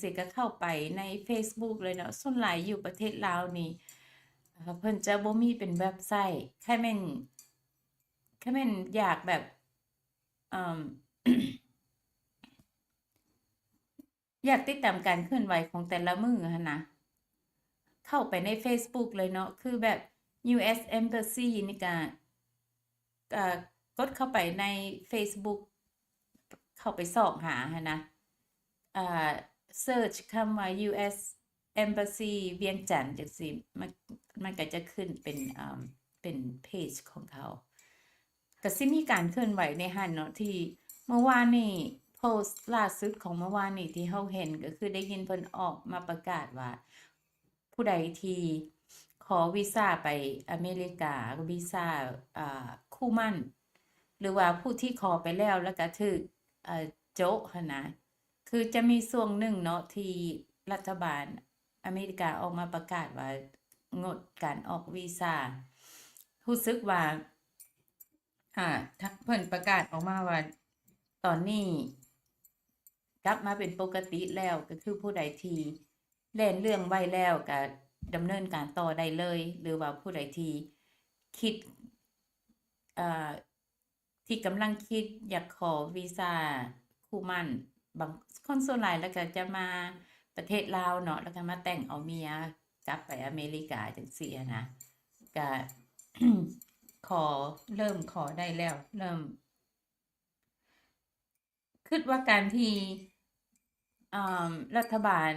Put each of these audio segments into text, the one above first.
ຊີ້ ກໍເຂົ້າໄປໃນເຟສບຸກເລີຍເນາະ. ສ່ວນຫຼາຍຢູ່ປະເທດລາວນີ້ ເອີ ເພິ່ນຈະບໍ່ມີເປັນເວັບໄຊ. ຄັນແມ່ນ ຄັນແມ່ນຢາກແບບ ເອີ ຢາກຕິດຕາມການເຄື່ອນໄຫວຂອງແຕ່ລະມື້ຫັ້ນນະ ເຂົ້າໄປໃນເຟສບຸກເລີຍເນາະ. ຄືແບບ ຢູເອສ Embassy ນີ້ກະ ກະກົດເຂົ້າໄປໃນເຟສບຸກ ເຂົ້າໄປຊອກຫາຫັ້ນນະ ເອີ ເສີດຄຳວ່າ ຢູເອສ Embassy ວຽງຈັນ ຈັ່ງຊີ້ ມັນ ມັນກໍຈະຂຶ້ນເປັນ ເອີ ເປັນເພຈຂອງເຂົາ. ກໍຊິມີການເຄື່ອນໄຫວໃນຫັ້ນເນາະ ທີ່ເມື່ອວານນີ້ ໂພສຫຼ້າສຸດຂອງເມື່ອວານນີ້ທີ່ເຮົາເຫັນ ກໍຄືໄດ້ຍິນເພິ່ນອອກມາປະກາດວ່າ ຜູ້ໃດທີ່ຂໍວີຊາໄປອາເມລິກາ ວີຊາ ອ່າ ຄູ່ໝັ້ນ ຫຼືວ່າຜູ້ທີ່ຂໍໄປແລ້ວ ແລ້ວກໍຖືກ ເອີ ໂຈະຫັ້ນນະ. ຄືຈະມີຊ່ວງໜຶ່ງເນາະ ທີ່ລັດຖະບານອາເມລິກາອອກມາປະກາດວ່າງົດການອອກວີຊາ. ຮູ້ສຶກວ່າ ອ່າ ເພິ່ນປະກາດອອກມາວ່າ ຕອນນີ້ກັບມາເປັນປົກກະຕິແລ້ວ, ກໍຄືຜູ້ໃດທີ່ແລ່ນເລື່ອງໄວ້ແລ້ວ ກໍດຳເນີນການຕໍ່ໄດ້ເລີຍ, ຫຼືວ່າຜູ້ໃດທີ່ຄິດ ເອີ ທີ່ກຳລັງຄິດຢາກຂໍວີຊາຄູ່ໝັ້ນ, ບາງຄົນສ່ວນຫຼາຍແລ້ວກໍຈະມາປະເທດລາວເນາະ, ແລ້ວກໍມາແຕ່ງເອົາເມຍກັບໄປອາເມລິກາຈັ່ງຊີ້ຫັ້ນນະ, ກະ ຂໍ ເລີ່ມຂໍໄດ້ແລ້ວ, ເລີ່ມ ຄິດວ່າການທີ່ ເອີ່ມ ລັດຖະບານ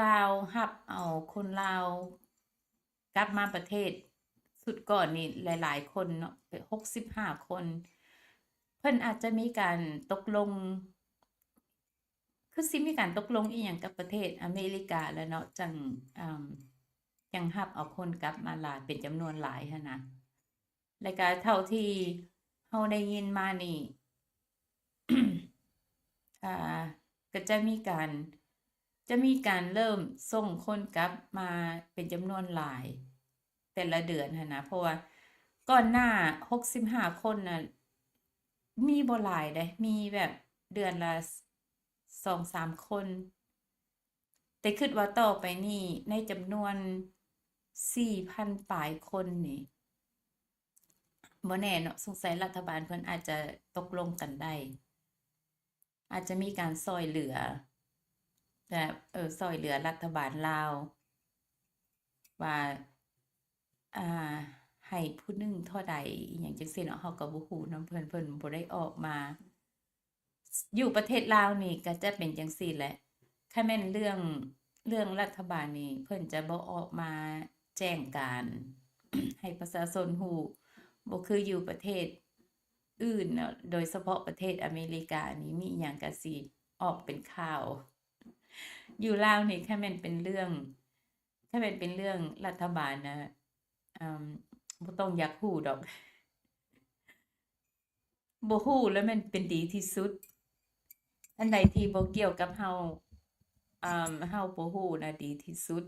ລາວຮັບເອົາຄົນລາວກັບມາປະເທດຊຸດກ່ອນນີ້ຫຼາຍໆຄົນເນາະ ເປັນຫົກສິບຫ້າຄົນ, ເພິ່ນອາດຈະມີການຕົກລົງ ຄືຊິມີການຕົກລົງອີ່ຫຍັງກັບປະເທດອາເມລິກາແລ້ວເນາະ ຈັ່ງ ເອີ່ມ ຈັ່ງຮັບເອົາຄົນກັບມາຫຼາຍ ເປັນຈຳນວນຫຼາຍຫັ້ນນະ. ແລ້ວກະເທົ່າທີ່ເຮົາໄດ້ຍິນມານີ້ ອ່າ ກໍຈະມີການ ຈະມີການເລີ່ມສົ່ງຄົນກັບມາເປັນຈຳນວນຫຼາຍແຕ່ລະເດືອນຫັ້ນນະ, ເພາະວ່າກ່ອນໜ້າຫົກສິບຫ້າຄົນນະ ມີບໍ່ຫຼາຍເດ້ ມີແບບເດືອນລະສອງສາມຄົນ. ແຕ່ຄິດວ່າຕໍ່ໄປນີ້ໃນຈຳນວນສີ່ພັນປາຍຄົນນີ້ ບໍ່ແນ່ເນາະ, ສົງໄສລັດຖະບານເພິ່ນອາດຈະຕົກລົງກັນໄດ້, ອາດຈະມີການຊ່ອຍເຫຼືອ ແບບ ເອີ ຊ່ອຍເຫຼືອລັດຖະບານລາວວ່າ ອ່າ ໃຫ້ຜູ້ໜຶ່ງເທົ່າໃດ ອີ່ຫຍັງຈັ່ງຊີ້ເນາະ, ເຮົາກໍບໍ່ຮູ້ນຳເພິ່ນ, ເພິ່ນບໍ່ໄດ້ອອກມາ ຢູ່ປະເທດລາວນີ້ກໍຈະເປັນຈັ່ງຊີ້ແຫຼະ. ຄັນແມ່ນເລື່ອງ ເລື່ອງລັດຖະບານນີ້ ເພິ່ນຈະບໍ່ອອກມາແຈ້ງການໃຫ້ປະຊາຊົນຮູ້, ບໍ່ຄືຢູ່ປະເທດອື່ນເນາະ, ໂດຍສະເພາະປະເທດອາເມລິການີ້ ມີອີ່ຫຍັງກໍຊິອອກເປັນຂ່າວ. ຢູ່ລາວນີ້ ຄັນແມ່ນເປັນເລື່ອງ ຖ້າແມ່ນເປັນເລື່ອງລັດຖະບານນະ ເອີ່ມ ບໍ່ຕ້ອງຢາກຮູ້ດອກ. ບໍ່ຮູ້ແລ້ວແມ່ນເປັນດີທີ່ສຸດ. ອັນໃດທີ່ບໍ່ກ່ຽວກັບເຮົາ ເອີ່ມ ເຮົາບໍ່ຮູ້ນະ ດີທີ່ສຸດ.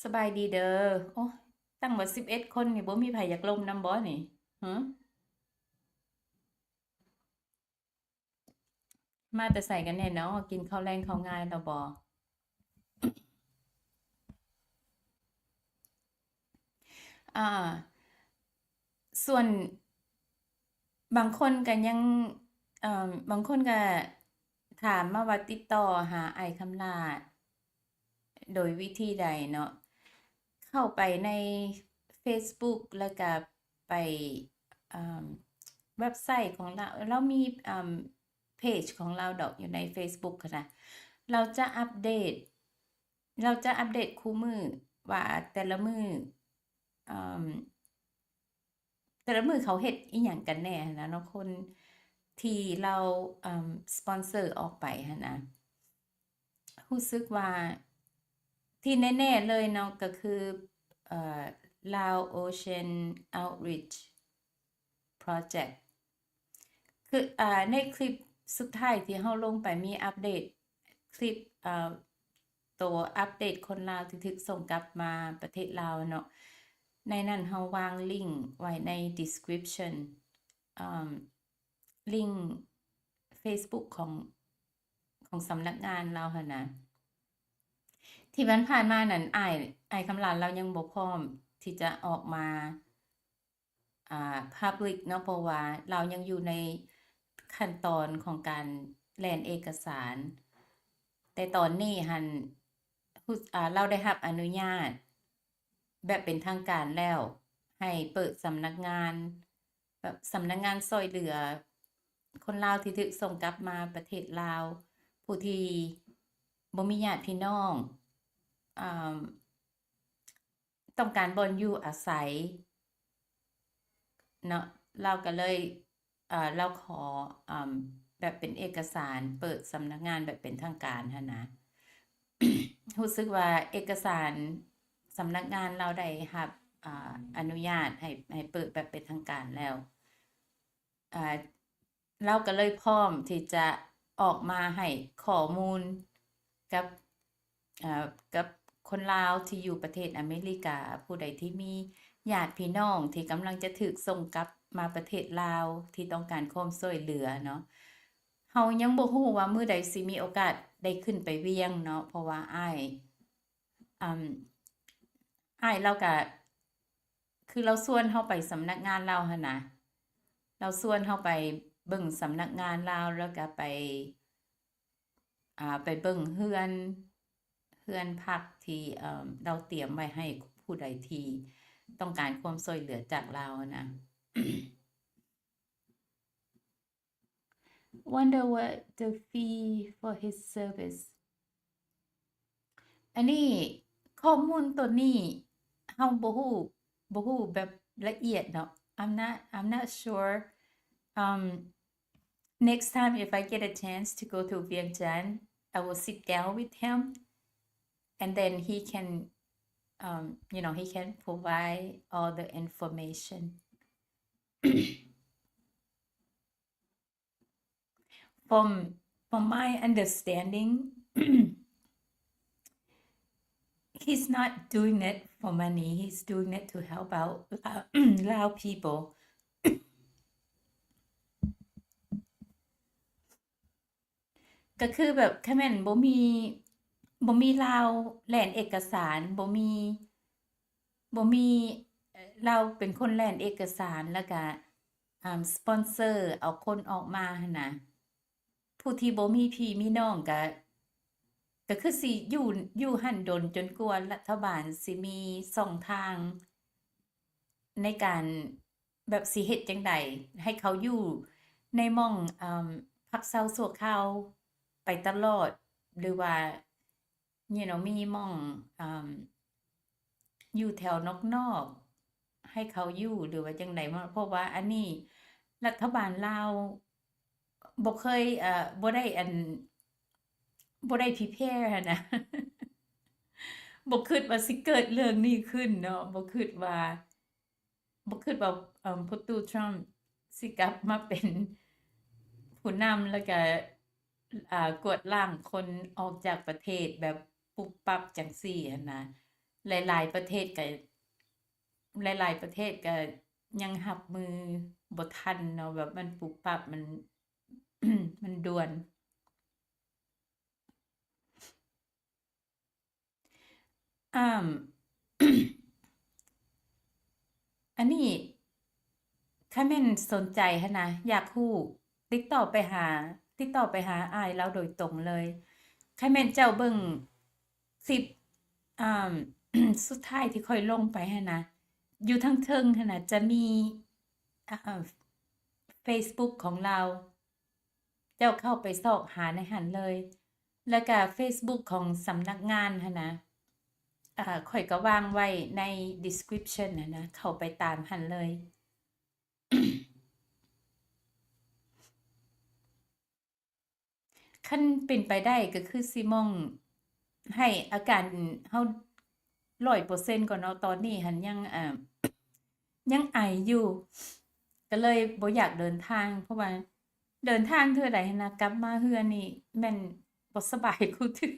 ສະບາຍດີເດີ. ໂອ້ ຕັ້ງວ່າສິບເອັດຄົນນີ້ ບໍ່ມີໃຜຢາກລົມນຳບໍ່ນີ້? ຫື? ມາແຕ່ໃສກັນແນ່ເນາະ? ກິນເຂົ້າແລງເຂົ້າງາຍແລ້ວບໍ່? ອ່າ ສ່ວນບາງຄົນກໍຍັງ ເອີ່ມ ບາງຄົນກໍຖາມມາວ່າຕິດຕໍ່ຫາອ້າຍຄຳຫຼ້າໂດຍວິທີໃດເນາະ? ເຂົ້າໄປໃນເຟສບຸກ ແລ້ວກໍໄປ ເອີ່ມ ເວັບໄຊຂອງລາວ, ລາວມີ ເອີ່ມ ເພຈຂອງລາວດອກ ຢູ່ໃນເຟສບຸກຫັ້ນນະ. ລາວຈະອັບເດດ ລາວຈະອັບເດດຄູ່ມື້ວ່າແຕ່ລະມື້ ເອີ່ມ ແຕ່ລະມື້ເຂົາເຮັດອີ່ຫຍັງກັນແນ່ຫັ້ນນະເນາະ, ຄົນທີ່ລາວ ເອີ່ມ ສະປອນເຊີອອກໄປຫັ້ນນະ. ຮູ້ສຶກວ່າທີ່ແນ່ໆເລີຍເນາະ ກໍຄື ເອີ່ Lao Ocean Outreach Project ຄື ອ່າ ໃນຄລິບສຸດທ້າຍທີ່ເຮົາລົງໄປ ມີອັບເດດຄລິບ ເອີ່ ໂຕອັບເດດຄົນລາວທີ່ຖືກສົ່ງກັບມາປະເທດລາວເນາະ. ໃນນັ້ນເຮົາວາງລິ້ງໄວ້ໃນ description ເອີ່ມ ລິ້ງ Facebook ຂອງ ຂອງສຳນັກງານລາວຫັ້ນນະ. ທີ່ຜ່ານໆມານັ້ນ ອ້າຍ ອ້າຍຄຳຫຼ້າລາວຍັງບໍ່ພ້ອມທີ່ຈະອອກມາ ອ່າ public ເນາະ ເພາະວ່າລາວຍັງຢູ່ໃນຂັ້ນຕອນຂອງການແລ່ນເອກະສານ. ແຕ່ຕອນນີ້ຫັ້ນ ຮູ້ ອ່າ ລາວໄດ້ຮັບອະນຸຍາດແບບເປັນທາງການແລ້ວ ໃຫ້ເປີດສຳນັກງານ ແບບສຳນັກງານຊ່ວຍເຫຼືອຄົນລາວທີ່ຖືກສົ່ງກັບມາປະເທດລາວ ຜູ້ທີ່ບໍ່ມີຍາດພີ່ນ້ອງ ອ່າ ຕ້ອງການບ່ອນຢູ່ອາໄສເນາະ. ລາວກໍເລີຍ ເອີ່ ລາວຂໍ ເອີ່ມ ແບບເປັນເອກະສານເປີດສຳນັກງານແບບເປັນທາງການຫັ້ນນະ. ຮູ້ສຶກວ່າເອກະສານສຳນັກງານລາວໄດ້ຮັບ ອ່າ ອະນຸຍາດໃຫ້ ໃຫ້ເປີດແບບເປັນທາງການແລ້ວ. ອ່າ ລາວກໍເລີຍພ້ອມທີ່ຈະອອກມາໃຫ້ຂໍ້ມູນກັບ ເອີ່ ກັບຄົນລາວທີ່ຢູ່ປະເທດອາເມລິກາ ຜູ້ໃດທີ່ມີຍາດພີ່ນ້ອງທີ່ກຳລັງຈະຖືກສົ່ງກັບມາປະເທດລາວ ທີ່ຕ້ອງການຄວາມຊ່ວຍເຫຼືອເນາະ. ເຮົາຍັງບໍ່ຮູ້ວ່າມື້ໃດຊິມີໂອກາດໄດ້ຂຶ້ນໄປວຽງເນາະ ເພາະວ່າອ້າຍ ອາ ອ້າຍລາວກະ ຄືລາວຊວນເຮົາໄປສຳນັກງານລາວຫັ້ນນະ, ລາວຊວນເຮົາໄປເບິ່ງສຳນັກງານລາວ ແລ້ວກະໄປ ອ່າ ໄປເບິ່ງເຮືອນ ເຮືອນພັກທີ່ ເອີ່ມ ລາວຕຽມໄວ້ໃຫ້ຜູ້ໃດທີ່ຕ້ອງການຄວາມຊ່ວຍເຫຼືອຈາກລາວຫັ້ນນະ. Wonder what the fee for his service. ອັນນີ້ ຂໍ້ມູນໂຕນີ້ເຮົາບໍ່ຮູ້ ບໍ່ຮູ້ແບບລະອຽດເນາະ. I'm not, I'm not sure. Um, next time if I get a chance to go to Vientiane, I will sit down with him and then he can, um, you know, he can provide all the information. From, from my understanding, he's not doing it for money. He's doing it to help out Lao, Lao people. ກໍຄືແບບ ຄັນແມ່ນບໍ່ມີ ບໍ່ມີລາວແລ່ນເອກະສານ ບໍ່ມີ ບໍ່ມີ ເອີ່ ລາວເປັນຄົນແລ່ນເອກະສານ ແລ້ວກະ ອ່າ ສະປອນເຊີເອົາຄົນອອກມາຫັ້ນນະ, ຜູ້ທີ່ບໍ່ມີພີ່ມີນ້ອງກະ ກະຄືຊິຢູ່ ຢູ່ຫັ້ນດົນຈົນກວ່າລັດຖະບານຊິມີຊ່ອງທາງໃນການ ແບບຊິເຮັດຈັ່ງໃດໃຫ້ເຂົາຢູ່ໃນໝ່ອງ ເອີ່ມ ພັກເຊົາຊົ່ວຄາວໄປຕະຫຼອດ ຫຼືວ່າ you know ມີໝ່ອງ ເອີ່ມ ຢູ່ແຖວນອກໆໃຫ້ເຂົາຢູ່ ຫຼືວ່າຈັ່ງໃດ? ເພາະວ່າອັນນີ້ລັດຖະບານລາວບໍ່ເຄີຍ ເອີ່ ບໍ່ໄດ້ ອັນ ບໍ່ໄດ້ prepare ຫັ້ນນະ ບໍ່ຄິດວ່າຊິເກີດເລື່ອງນີ້ຂຶ້ນເນາະ ບໍ່ຄິດວ່າ ບໍ່ຄິດວ່າ ເອີ່ມ ຜູ້ຕູ້ທຣຳຊິກັບມາເປັນຜູ້ນຳ ແລ້ວກະ ອ່າ ກວາດລ້າງຄົນອອກຈາກປະເທດແບບປຸບປັບຈັ່ງຊີ້ຫັ້ນນະ. ຫຼາຍໆປະເທດກະ ຫຼາຍໆປະເທດກະຍັງຮັບມືບໍ່ທັນເນາະ ແບບມັນປຸບປັບ ມັນ ມັນດ່ວນ. ອາ ອັນນີ້ ຄັນແມ່ນສົນໃຈຫັ້ນນະ ຢາກຮູ້ ຕິດຕໍ່ໄປຫາ ຕິດຕໍ່ໄປຫາອ້າຍລາວໂດຍຕົງເລີຍ. ຄັນແມ່ນເຈົ້າເບິ່ງຄລິບ ອາ ສຸດທ້າຍທີ່ຂ້ອຍລົງໄປຫັ້ນນະ ຢູ່ທາງເທິງຫັ້ນນະ ຈະມີ ອາ Facebook ຂອງລາວ. ເຈົ້າເຂົ້າໄປຊອກຫາໃນຫັ້ນເລີຍ ແລ້ວກະ Facebook ຂອງສຳນັກງານຫັ້ນນະ ເອີ ຂ້ອຍກໍວາງໄວ້ໃນ description ຫັ້ນນະ ເຂົ້າໄປຕາມຫັ້ນເລີຍ. ຄັນເປັນໄປໄດ້ກໍຄືຊິມອງໃຫ້ອາການເຮົາຮ້ອຍເປີເຊັນກ່ອນເນາະ ຕອນນີ້ຫັ້ນຍັງ ເອີ ຍັງໄອຢູ່ ກໍເລີຍບໍ່ຢາກເດີນທາງ ເພາະວ່າເດີນທາງເທື່ອໃດຫັ້ນນະ ກັບມາເຮືອນນີ້ແມ່ນບໍ່ສະບາຍຄູ່ເທື່ອ.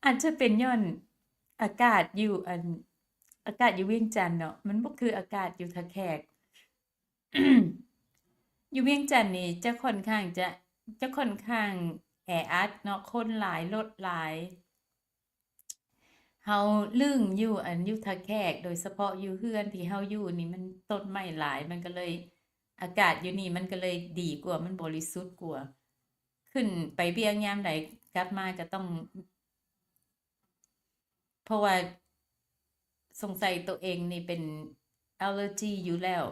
ອາດຈະເປັນຍ້ອນ ອາກາດຢູ່ອັນ ອາກາດຢູ່ວຽງຈັນເນາະ ມັນບໍ່ຄືອາກາດຢູ່ທ່າແຂກ. ຢູ່ວຽງຈັນນີ້ຈະຂ້ອນຂ້າງຈະ ຈະຂ້ອນຂ້າງແອອັດເນາະ ຄົນຫຼາຍ ລົດຫຼາຍ. ເຮົາລຶ້ງຢູ່ອັນ ຢູ່ທ່າແຂກ ໂດຍສະເພາະຢູ່ເຮືອນທີ່ເຮົາຢູ່ນີ້ມັນຕົ້ນໄມ້ຫຼາຍ ມັນກໍເລີຍ ອາກາດຢູ່ນີ້ມັນກໍເລີຍດີກວ່າ ມັນບໍລິສຸດກວ່າ. ຂຶ້ນໄປວຽກຍາມໃດ ກັບມາກໍຕ້ອງ ເພາະວ່າສົງໄສໂຕເອງນີ້ເປັນແອລເລີຈີຢູ່ແລ້ວ.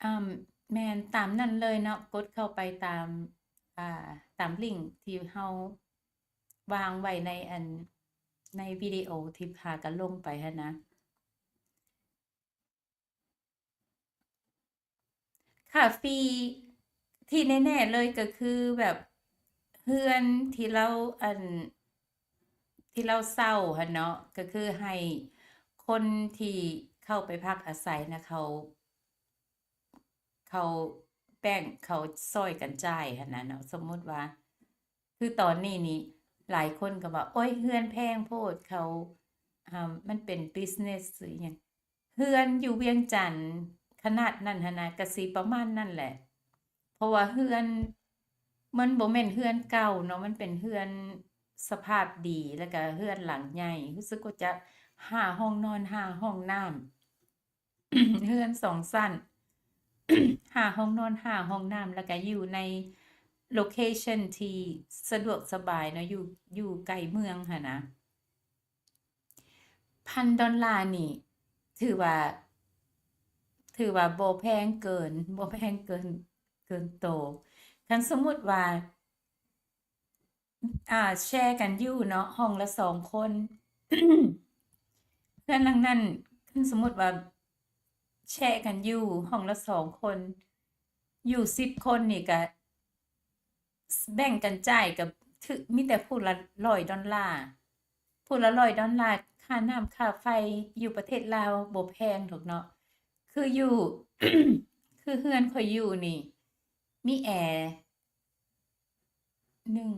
ອາ ແມ່ນຕາມນັ້ນເລີຍເນາະ ກົດເຂົ້າໄປຕາມ ອ່າ ຕາມລິ້ງທີ່ເຮົາວາງໄວ້ໃນອັນ ໃນວິດີໂອທີ່ພາກັນລົງໄປຫັ້ນນະ. ຄ່າຟຣີທີ່ແນ່ໆເລີຍກໍຄືແບບເຮືອນທີ່ລາວ ອັນ ທີ່ລາວເຊົ່າຫັ້ນເນາະ ກໍຄືໃຫ້ຄົນທີ່ເຂົ້າໄປພັກອາໄສນະ ເຂົາ ເຂົາແບ່ງ ເຂົາຊ່ອຍກັນຈ່າຍຫັ້ນນະເນາະ. ສົມມຸດວ່າ ຄືຕອນນີ້ນີ້ ຫຼາຍຄົນກໍວ່າ ໂອ້ຍ ເຮືອນແພງໂພດ ເຂົາ ອ່າ ມັນເປັນບິສເນສ ຫຼື ອີ່ຫຍັງ. ເຮືອນຢູ່ວຽງຈັນຂະໜາດນັ້ນຫັ້ນນະ ກະຊິປະມານນັ້ນແຫຼະ ເພາະວ່າເຮືອນມັນບໍ່ແມ່ນເຮືອນເກົ່າເນາະ ມັນເປັນເຮືອນສະພາບດີ ແລ້ວກະເຮືອນຫຼັງໃຫຍ່ ຮູ້ສຶກວ່າຈະຫ້າຫ້ອງນອນ ຫ້າຫ້ອງນ້ຳ ເຮືອນສອງຊັ້ນ ຫ້າຫ້ອງນອນ ຫ້າຫ້ອງນ້ຳ ແລ້ວກະຢູ່ໃນໂລເຄຊັນທີ່ສະດວກສະບາຍເນາະ ຢູ່ ຢູ່ໃກ້ເມືອງຫັ້ນນະ. ພັນດອນລານີ້ ຖືວ່າ ຖືວ່າບໍ່ແພງເກີນ ບໍ່ແພງເກີນ ເກີນໂຕ. ຄັນສົມມຸດວ່າ ອ່າ ແຊກັນຢູ່ເນາະ ຫ້ອງລະສອງຄົນ ເຮືອນຫຼັງນັ້ນ ຄັນສົມມຸດວ່າແຊກັນຢູ່ຫ້ອງລະສອງຄົນ ຢູ່ສິບຄົນນີ້ກະ ແບ່ງກັນຈ່າຍກໍຖື ມີແຕ່ຜູ້ລະຮ້ອຍດອນລາ ຜູ້ລະຮ້ອຍດອນລາ. ຄ່ານ້ຳຄ່າໄຟຢູ່ປະເທດລາວບໍ່ແພງດອກເນາະ ຄືຢູ່ ຄືເຮືອນຂ້ອຍຢູ່ນີ້ ມີແອໜຶ່ງ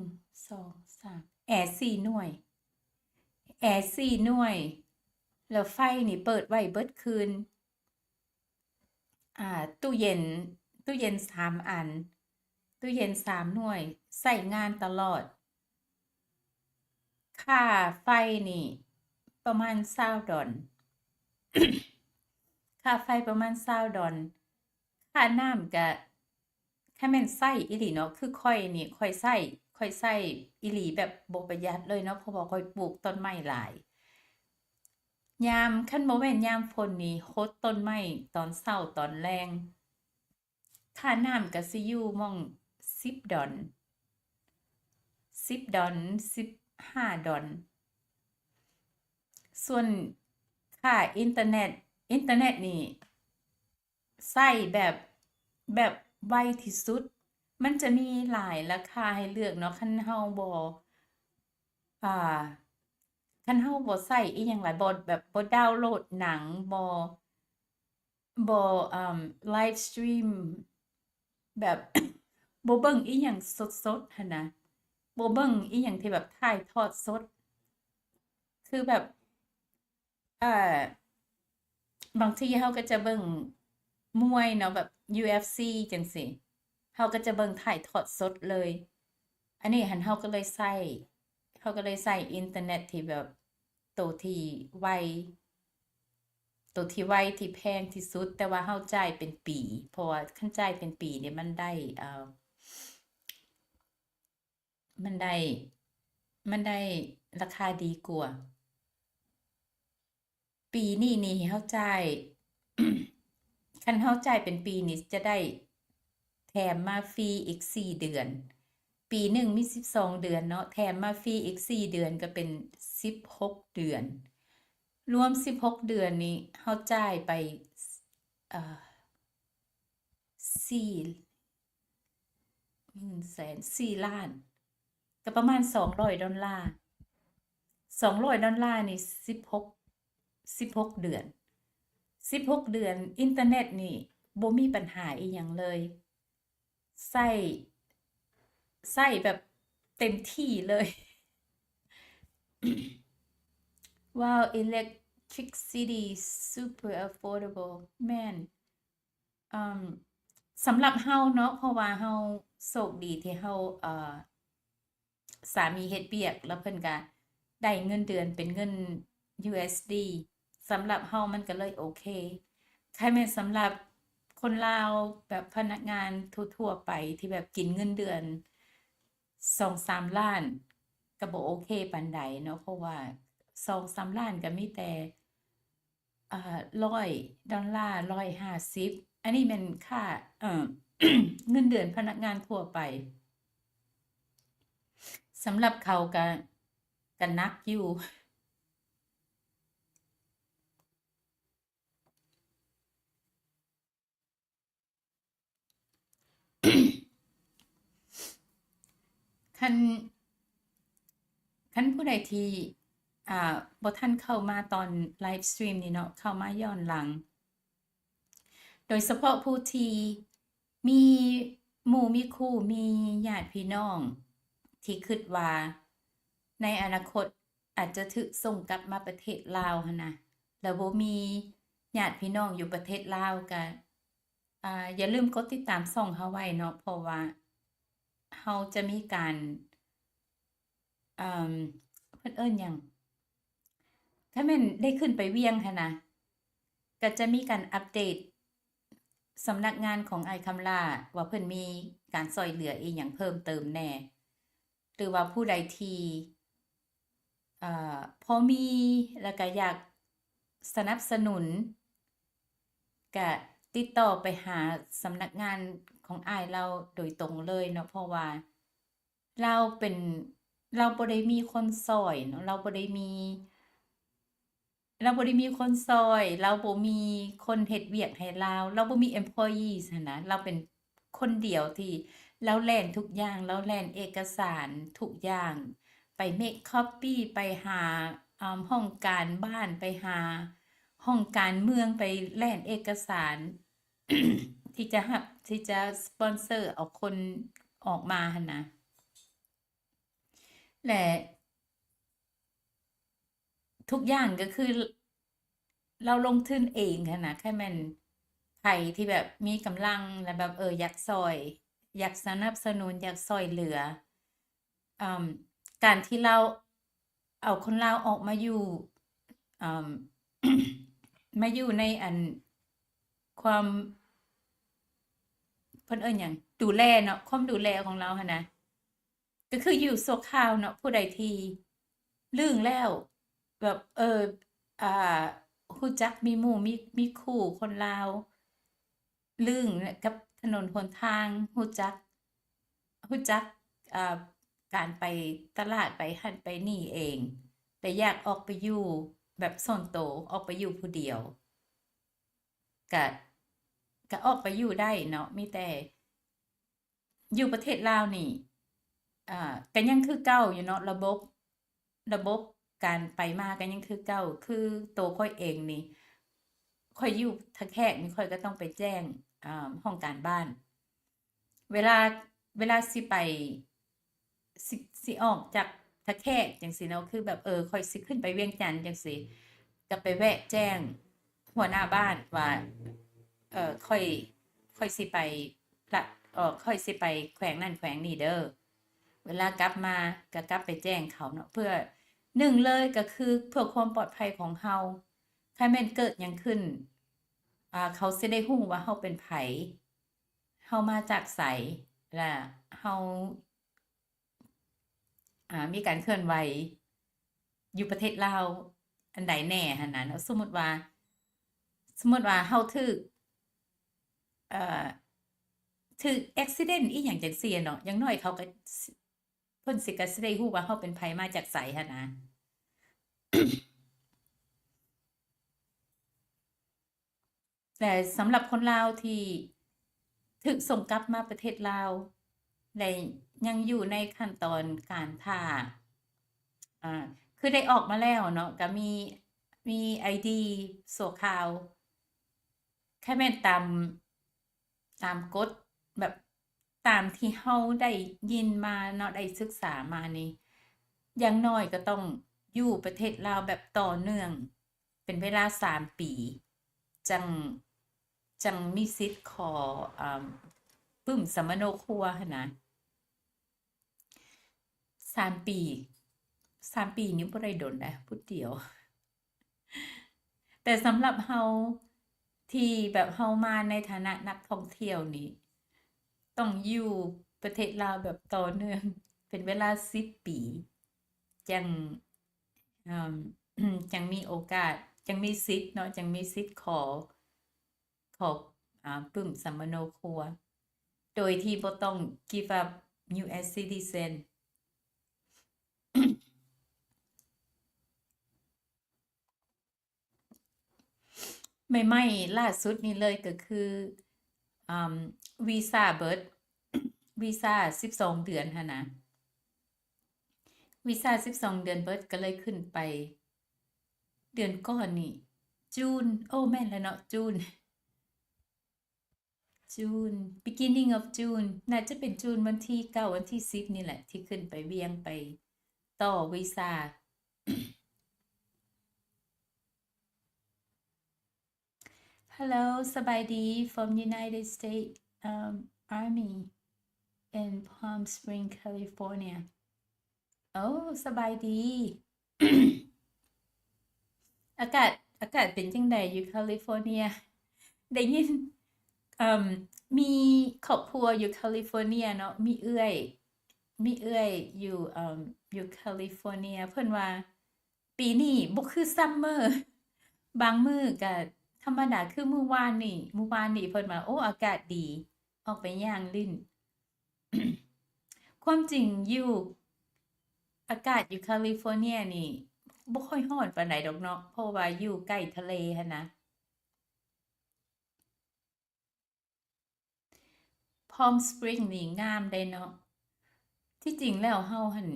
ສອງ ສາມ ແອສີ່ໜ່ວຍ ແອສີ່ໜ່ວຍ ແລ້ວໄຟນີ້ເປີດໄວ້ເບິດຄືນ. ອ່າ ຕູ້ເຢັນ ຕູ້ເຢັນສາມອັນ ຕູ້ເຢັນສາມໜ່ວຍ ໃຊ້ງານຕະຫຼອດ. ຄ່າໄຟນີ້ປະມານຊາວດອນ ຄ່າໄຟປະມານຊາວດອນ. ຄ່ານ້ຳກະ ຄັນແມ່ນໃຊ້ອີ່ຫຼີເນາະ ຄືຂ້ອຍນີ້ ຂ້ອຍໃຊ້ ຂ້ອຍໃຊ້ອີ່ຫຼີແບບບໍ່ປະຢັດເລີຍເນາະ ເພາະວ່າຂ້ອຍປູກຕົ້ນໄມ້ຫຼາຍ. ຍາມ ຄັນບໍ່ແມ່ນຍາມຝົນນີ້ ຫົດຕົ້ນໄມ້ຕອນເຊົ້າຕອນແລງ. ຄ່ານ້ຳກະຊິຢູ່ໝ່ອງສິບດອນ ສິບດອນ ສິບຫ້າດອນ. ສ່ວນຄ່າອິນເຕີເນັດ ອິນເຕີເນັດນີ້ ໃຊ້ແບບ ແບບໄວທີ່ສຸດ. ມັນຈະມີຫຼາຍລາຄາໃຫ້ເລືອກເນາະ ຄັນເຮົາບໍ່ ອ່າ ຄັນເຮົາບໍ່ໃຊ້ອີ່ຫຍັງຫຼາຍ ບໍ່ ແບບບໍ່ດາວໂຫຼດໜັງ ບໍ່ ບໍ່ ອ່າ ໄລຟ໌ສະຕຣີມ ແບບ ບໍ່ເບິ່ງອີ່ຫຍັງສົດໆຫັ້ນນະ ບໍ່ເບິ່ງອີ່ຫຍັງທີ່ແບບຖ່າຍທອດສົດ ຄືແບບ ເອີ ບາງທີເຮົາກໍຈະເບິ່ງມວຍເນາະ ແບບ ຢູເອັຟຊີ ຈັ່ງຊີ້ ເຮົາກໍຈະເບິ່ງຖ່າຍທອດສົດເລີຍ. ອັນນີ້ຫັ້ນເຮົາກໍເລີຍໃຊ້ ເຮົາກໍເລີຍໃຊ້ອິນເຕີເນັດທີ່ແບບໂຕທີ່ໄວ ໂຕທີ່ໄວ ທີ່ແພງທີ່ສຸດ ແຕ່ວ່າເຮົາຈ່າຍເປັນປີ ເພາະວ່າຄັນຈ່າຍເປັນປີນີ້ມັນໄດ້ ເອີ ມັນໄດ້ ມັນໄດ້ລາຄາດີກວ່າ. ປີນີ້ນີ້ເຮົາຈ່າຍ ຄັນເຮົາຈ່າຍເປັນປີນີ້ຈະໄດ້ແຖມມາຟຣີອີກສີ່ເດືອນ. ປີໜຶ່ງມີສິບສອງເດືອນເນາະ ແຖມມາຟຣີອີກສີ່ເດືອນ ກໍເປັນສິບຫົກເດືອນ. ລວມສິບຫົກເດືອນນີ້ເຮົາຈ່າຍໄປ ເອີ ສີ່ ໜຶ່ງແສນສີ່ລ້ານ ກໍປະມານສອງຮ້ອຍດອນລາ. ສອງຮ້ອຍດອນລານີ້ສິບຫົກ ສິບຫົກເດືອນ ສິບຫົກເດືອນ ອິນເຕີເນັດນີ້ບໍ່ມີບັນຫາອີ່ຫຍັງເລີຍ. ໃຊ້ ໃຊ້ແບບເຕັມທີ່ເລີຍ. ວ້າວ electricity super affordable ແມ່ນ ເອີ່ມ ສຳລັບເຮົາເນາະ ເພາະວ່າເຮົາໂຊກດີທີ່ເຮົາ ເອີ່ ສາມີເຮັດວຽກ ແລ້ວເພິ່ນກະໄດ້ເງິນເດືອນເປັນເງິນ USD ສຳລັບເຮົາມັນກະເລີຍໂອເຄ. ຄັນແມ່ນສຳລັບຄົນລາວແບບພະນັກງານທົ່ວໆໄປທີ່ແບບກິນເງິນເດືອນສອງສາມລ້ານ ກະບໍ່ໂອເຄປານໃດເນາະ ເພາະວ່າສອງສາມລ້ານກະມີແຕ່ ເອີ່ ຮ້ອຍດອນລາ ຮ້ອຍຫ້າສິບ ອັນນີ້ແມ່ນຄ່າ ເອີ່ ເງິນເດືອນພະນັກງານທົ່ວໄປ. ສຳລັບເຂົາກະ ກະໜັກຢູ່. ຄັນ ຄັນຜູ້ໃດທີ່ ອ່າ ບໍ່ທັນເຂົ້າມາຕອນໄລຟ໌ສະຕຣີມນີ້ເນາະ ເຂົ້າມາຍ້ອນຫຼັງ ໂດຍສະເພາະຜູ້ທີ່ມີໝູ່ມີຄູ່ ມີຍາດພີ່ນ້ອງທີ່ຄິດວ່າໃນອະນາຄົດອາດຈະຖືກສົ່ງກັບມາປະເທດລາວຫັ້ນນະ ແລ້ວບໍ່ມີຍາດພີ່ນ້ອງຢູ່ປະເທດລາວ ກະ ອ່າ ຢ່າລືມກົດຕິດຕາມຊ່ອງເຮົາໄວ້ເນາະ ເພາະວ່າເຮົາຈະມີການ ເອີ່ມ ເພິ່ນເອີ້ນຫຍັງ ຖ້າແມ່ນໄດ້ຂຶ້ນໄປວຽງຫັ້ນນະ ກະຈະມີການອັບເດດສຳນັກງານຂອງອ້າຍຄຳຫຼ້າ ວ່າເພິ່ນມີການຊ່ອຍເຫຼືອອີ່ຫຍັງເພີ່ມເຕີມແດ່ ຫຼືວ່າຜູ້ໃດທີ່ ເອີ່ ພໍມີ ແລ້ວກະຢາກສະໜັບສະໜູນ ກະຕິດຕໍ່ໄປຫາສຳນັກງານຂອງອ້າຍລາວໂດຍຕົງເລີຍເນາະ ເພາະວ່າລາວເປັນ ລາວບໍ່ໄດ້ມີຄົນຊ່ອຍເນາະ ລາວບໍ່ໄດ້ມີ ລາວບໍ່ໄດ້ມີຄົນຊ່ອຍ ລາວບໍ່ມີຄົນເຮັດວຽກໃຫ້ລາວ ລາວບໍ່ມີ employees ຫັ້ນນະ ລາວເປັນຄົນດຽວທີ່ລາວແລ່ນທຸກຢ່າງ ລາວແລ່ນເອກະສານທຸກຢ່າງ ໄປ make copy ໄປຫາ ອາ ຫ້ອງການບ້ານ ໄປຫາຫ້ອງການເມືອງ ໄປແລ່ນເອກະສານ ທີ່ຈະຮັບ ທີ່ຈະສະປອນເຊີເອົາຄົນອອກມາຫັ້ນນະ ແລະ ທຸກຢ່າງກໍຄືລາວລົງທຶນເອງຫັ້ນນະ ຄັນແມ່ນໃຜທີ່ແບບມີກຳລັງ ແລະ ແບບ ເອີ ຢາກຊ່ອຍ ຢາກສະໜັບສະໜູນ ຢາກຊ່ອຍເຫຼືອ ເອີ່ມ ການທີ່ລາວເອົາຄົນລາວອອກມາຢູ່ ເອີ່ມ ມາຢູ່ໃນອັນ ຄວາມ ເພິ່ນເອີ້ນຫຍັງ ດູແລເນາະ ຄວາມດູແລຂອງລາວຫັ້ນນະ ກໍຄືຢູ່ຊົ່ວຄາວເນາະ ຜູ້ໃດທີ່ລຶ້ງແລ້ວ ແບບ ເອີ ອ່າ ຮູ້ຈັກມີໝູ່ ມີ ມີຄູ່ຄົນລາວ ລຶ້ງກັບຖະໜົນຫົນທາງ ຮູ້ຈັກ ຮູ້ຈັກ ອ່າ ການໄປຕະຫຼາດ ໄປຫັ້ນໄປນີ້ເອງ ແຕ່ຢາກອອກໄປຢູ່ແບບສ່ວນໂຕ ອອກໄປຢູ່ຜູ້ດຽວ ກະ ກະອອກໄປຢູ່ໄດ້ເນາະ ມີແຕ່ ຢູ່ປະເທດລາວນີ້ ອ່າ ກະຍັງຄືເກົ່າຢູ່ເນາະ ລະບົບ ລະບົບການໄປມາກະຍັງຄືເກົ່າ ຄືໂຕຂ້ອຍເອງນີ້ ຂ້ອຍຢູ່ທ່າແຂກນີ້ ຂ້ອຍກະຕ້ອງໄປແຈ້ງ ອ່າ ຫ້ອງການບ້ານ ເວລາ ເວລາຊິໄປ ຊິ ຊິອອກຈາກທ່າແຂກຈັ່ງຊີ້ເນາະ ຄືແບບ ເອີ ຂ້ອຍຊິຂຶ້ນໄປວຽງຈັນຈັ່ງຊີ້ ກະໄປແວະແຈ້ງຫົວໜ້າບ້ານວ່າ ເອີ ຂ້ອຍ ຂ້ອຍຊິໄປລະ ເອີ ຂ້ອຍຊິໄປແຂວງນັ້ນແຂວງນີ້ເດີ ເວລາກັບມາກະກັບໄປແຈ້ງເຂົາເນາະ ເພື່ອ ໜຶ່ງເລີຍກະຄືເພື່ອຄວາມປອດໄພຂອງເຮົາ ຄັນແມ່ນເກີດຫຍັງຂຶ້ນ ອ່າ ເຂົາຊິໄດ້ຮູ້ວ່າເຮົາເປັນໃຜ ເຮົາມາຈາກໃສ ແລະ ເຮົາ ອ່າ ມີການເຄື່ອນໄຫວຢູ່ປະເທດລາວອັນໃດແດ່ຫັ້ນນະເນາະ ສົມມຸດວ່າ ສົມມຸດວ່າເຮົາຖືກ ເອີ ຖືກ accident ອີ່ຫຍັງຈັ່ງຊີ້ເນາະ ຢ່າງໜ້ອຍເຂົາກະ ເພິ່ນຊິ ກະຊິໄດ້ຮູ້ວ່າເຮົາເປັນໃຜ ມາຈາກໃສຫັ້ນນະ. ແລະ ສຳລັບຄົນລາວທີ່ຖືກສົ່ງກັບມາປະເທດລາວ ແລະ ຍັງຢູ່ໃນຂັ້ນຕອນການຖ້າ ອ່າ ຄືໄດ້ອອກມາແລ້ວເນາະ ກະມີ ມີໄອດີຊົ່ວຄາວ ຄັນແມ່ນຕາມ ຕາມກົດ ແບບ ຕາມທີ່ເຮົາໄດ້ຍິນມາເນາະ ໄດ້ສຶກສາມານີ້ ຢ່າງໜ້ອຍກໍຕ້ອງຢູ່ປະເທດລາວແບບຕໍ່ເນື່ອງເປັນເວລາສາມປີ ຈັ່ງ ຈັ່ງມີສິດຂໍ ອາ ປຶ້ມສຳມະໂນຄົວຫັ້ນນະ. ສາມປີ ສາມປີນີ້ບໍ່ໄດ້ດົນໃດ໋ ພຸດດຽວ. ແຕ່ສຳລັບເຮົາ ທີ່ແບບເຮົາມາໃນຖານະນັກທ່ອງທ່ຽວນີ້ ຕ້ອງຢູ່ປະເທດລາວແບບຕໍ່ເນື່ອງເປັນເວລາສິບປີ ຈັ່ງ ເອີ່ມ ຈັ່ງມີໂອກາດ ຈັ່ງມີສິດເນາະ ຈັ່ງມີສິດຂໍ ຂໍ ອາ ປຶ້ມສຳມະໂນຄົວ ໂດຍທີ່ບໍ່ຕ້ອງ give up US citizen. ໃໝ່ໆ ລ່າສຸດນີ້ເລີຍກໍຄື ອາ ວີຊາເບິດ ວີຊາສິບສອງເດືອນຫັ້ນນະ ວີຊາສິບສອງເດືອນເບິດ ກໍເລີຍຂຶ້ນໄປ ເດືອນກ່ອນນີ້ June ໂອ້ ແມ່ນແລ້ວເນາະ June June beginning of June ໜ້າຈະເປັນ June ວັນທີເກົ້າ ວັນທີສິບນີ້ແຫຼະ ທີ່ຂຶ້ນໄປວຽງໄປຕໍ່ວີຊາ. Hello ສະບາຍດີ from United States, um, Army in Palm Springs, California. ໂອ້ ສະບາຍດີ. ອາກາດ ອາກາດເປັນຈັ່ງໃດຢູ່ California? ໄດ້ຍິນ ເອີ່ມ ມີຄອບຄົວຢູ່ California ເນາະ ມີເອື້ອຍ ມີເອື້ອຍຢູ່ ເອີ່ມ ຢູ່ California ເພິ່ນວ່າ ປີນີ້ບໍ່ຄື summer ບາງມື້ກະທຳມະດາ ຄືມື້ວານນີ້ ມື້ວານນີ້ເພິ່ນວ່າ ໂອ້ ອາກາດດີ ອອກໄປຍ່າງຫຼິ້ນ. ຄວາມຈິງຢູ່ ອາກາດຢູ່ California ນີ້ບໍ່ຄ່ອຍຮ້ອນປານໃດດອກເນາະ ເພາະວ່າຢູ່ໃກ້ທະເລຫັ້ນນະ. Palm Spring ນີ້ງາມເດ້ເນາະ. ທີ່ຈິງແລ້ວເຮົາຫັ້ນ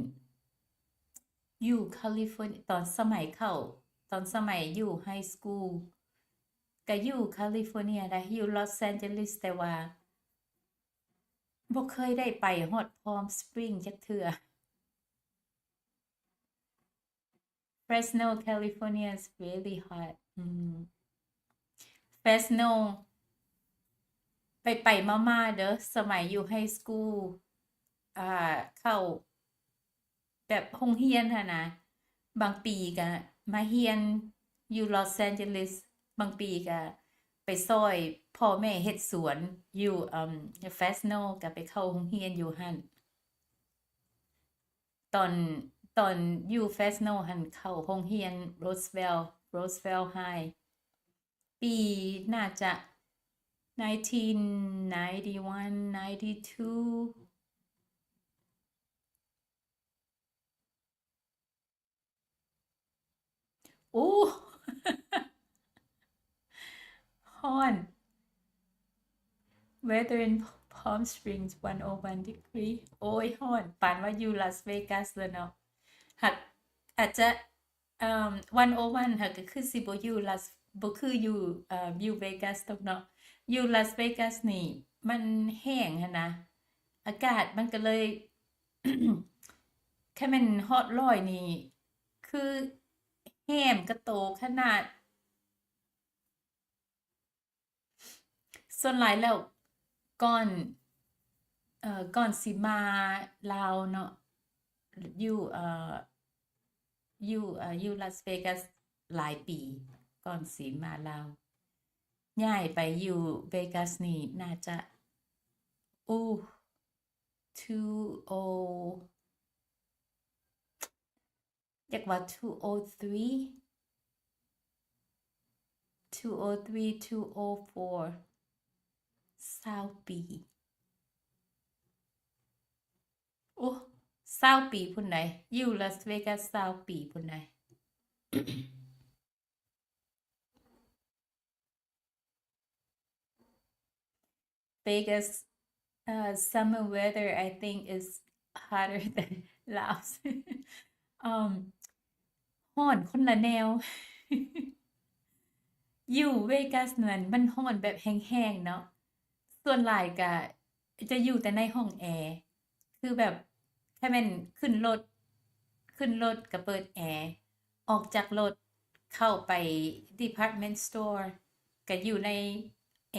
ຢູ່ California ຕອນສະໄໝເຂົ້າ ຕອນສະໄໝຢູ່ high school ກະຢູ່ California ໄດ໋ ຢູ່ Los Angeles ແຕ່ວ່າບໍ່ເຄີຍໄດ້ໄປຮອດ Palm Spring ຈັກເທື່ອ. Fresno, California is really hot. ອືມ Fresno ໄປໆມາໆເດີ ສະໄໝຢູ່ high school ອ່າ ເຂົ້າແບບໂຮງຮຽນຫັ້ນນະ ບາງປີກະມາຮຽນຢູ່ Los Angeles ບາງປີກະໄປຊ່ອຍພໍ່ແມ່ເຮັດສວນຢູ່ ເອີ່ມ Fresno ກະໄປເຂົ້າໂຮງຮຽນຢູ່ຫັ້ນ. ຕອນ ຕອນຢູ່ Fresno ຫັ້ນເຂົ້າໂຮງຮຽນ Roosevelt Roosevelt High ປີໜ້າຈະ nineteen ninety-one ninety-two. ໂອ້ ຮ້ອນ. Weather in Palm Springs one oh one degree. ໂອ້ຍ ຮ້ອນ ປານວ່າຢູ່ Las Vegas ແລ້ວເນາະ. ຫາກອາດຈະ ເອີ່ມ one oh one ຫາກກໍຄືຊິບໍ່ຢູ່ Las ບໍ່ຄືຢູ່ ເອີ່ມ ຢູ່ Vegas ດອກເນາະ. ຢູ່ Las Vegas ນີ້ມັນແຫ້ງຫັ້ນນະ ອາກາດມັນກໍເລີຍ ຄັນແມ່ນຮອດຮ້ອຍນີ້ ຄືແຫ້ງກະໂຕຂະໜາດ. ສ່ວນຫຼາຍແລ້ວ ກ່ອນ ເອີ່ ກ່ອນຊິມາລາວເນາະ ຢູ່ ເອີ່ ຢູ່ ເອີ່ ຢູ່ Las Vegas ຫຼາຍປີ ກ່ອນຊິມາລາວ ຍ້າຍໄປຢູ່ Vegas ນີ້ໜ້າຈະ ໂອ້ two oh ຢາກວ່າ two oh three two oh three two oh four ຊາວປີ. ໂອ້ ຊາວປີພຸ້ນໃດ ຢູ່ Las Vegas ຊາວປີພຸ້ນໃດ. Vegas, uh, summer weather, I think, is hotter than Laos. ເອີ່ມ ຮ້ອນຄົນລະແນວ. ຢູ່ Vegas ນັ້ນມັນຮ້ອນແບບແຮງໆເນາະ. ສ່ວນຫຼາຍກະ ຈະຢູ່ແຕ່ໃນຫ້ອງແອ ຄືແບບ ຖ້າແມ່ນຂຶ້ນລົດ ຂຶ້ນລົດກໍເປີດແອ ອອກຈາກລົດເຂົ້າໄປ department store ກໍຢູ່ໃນແອ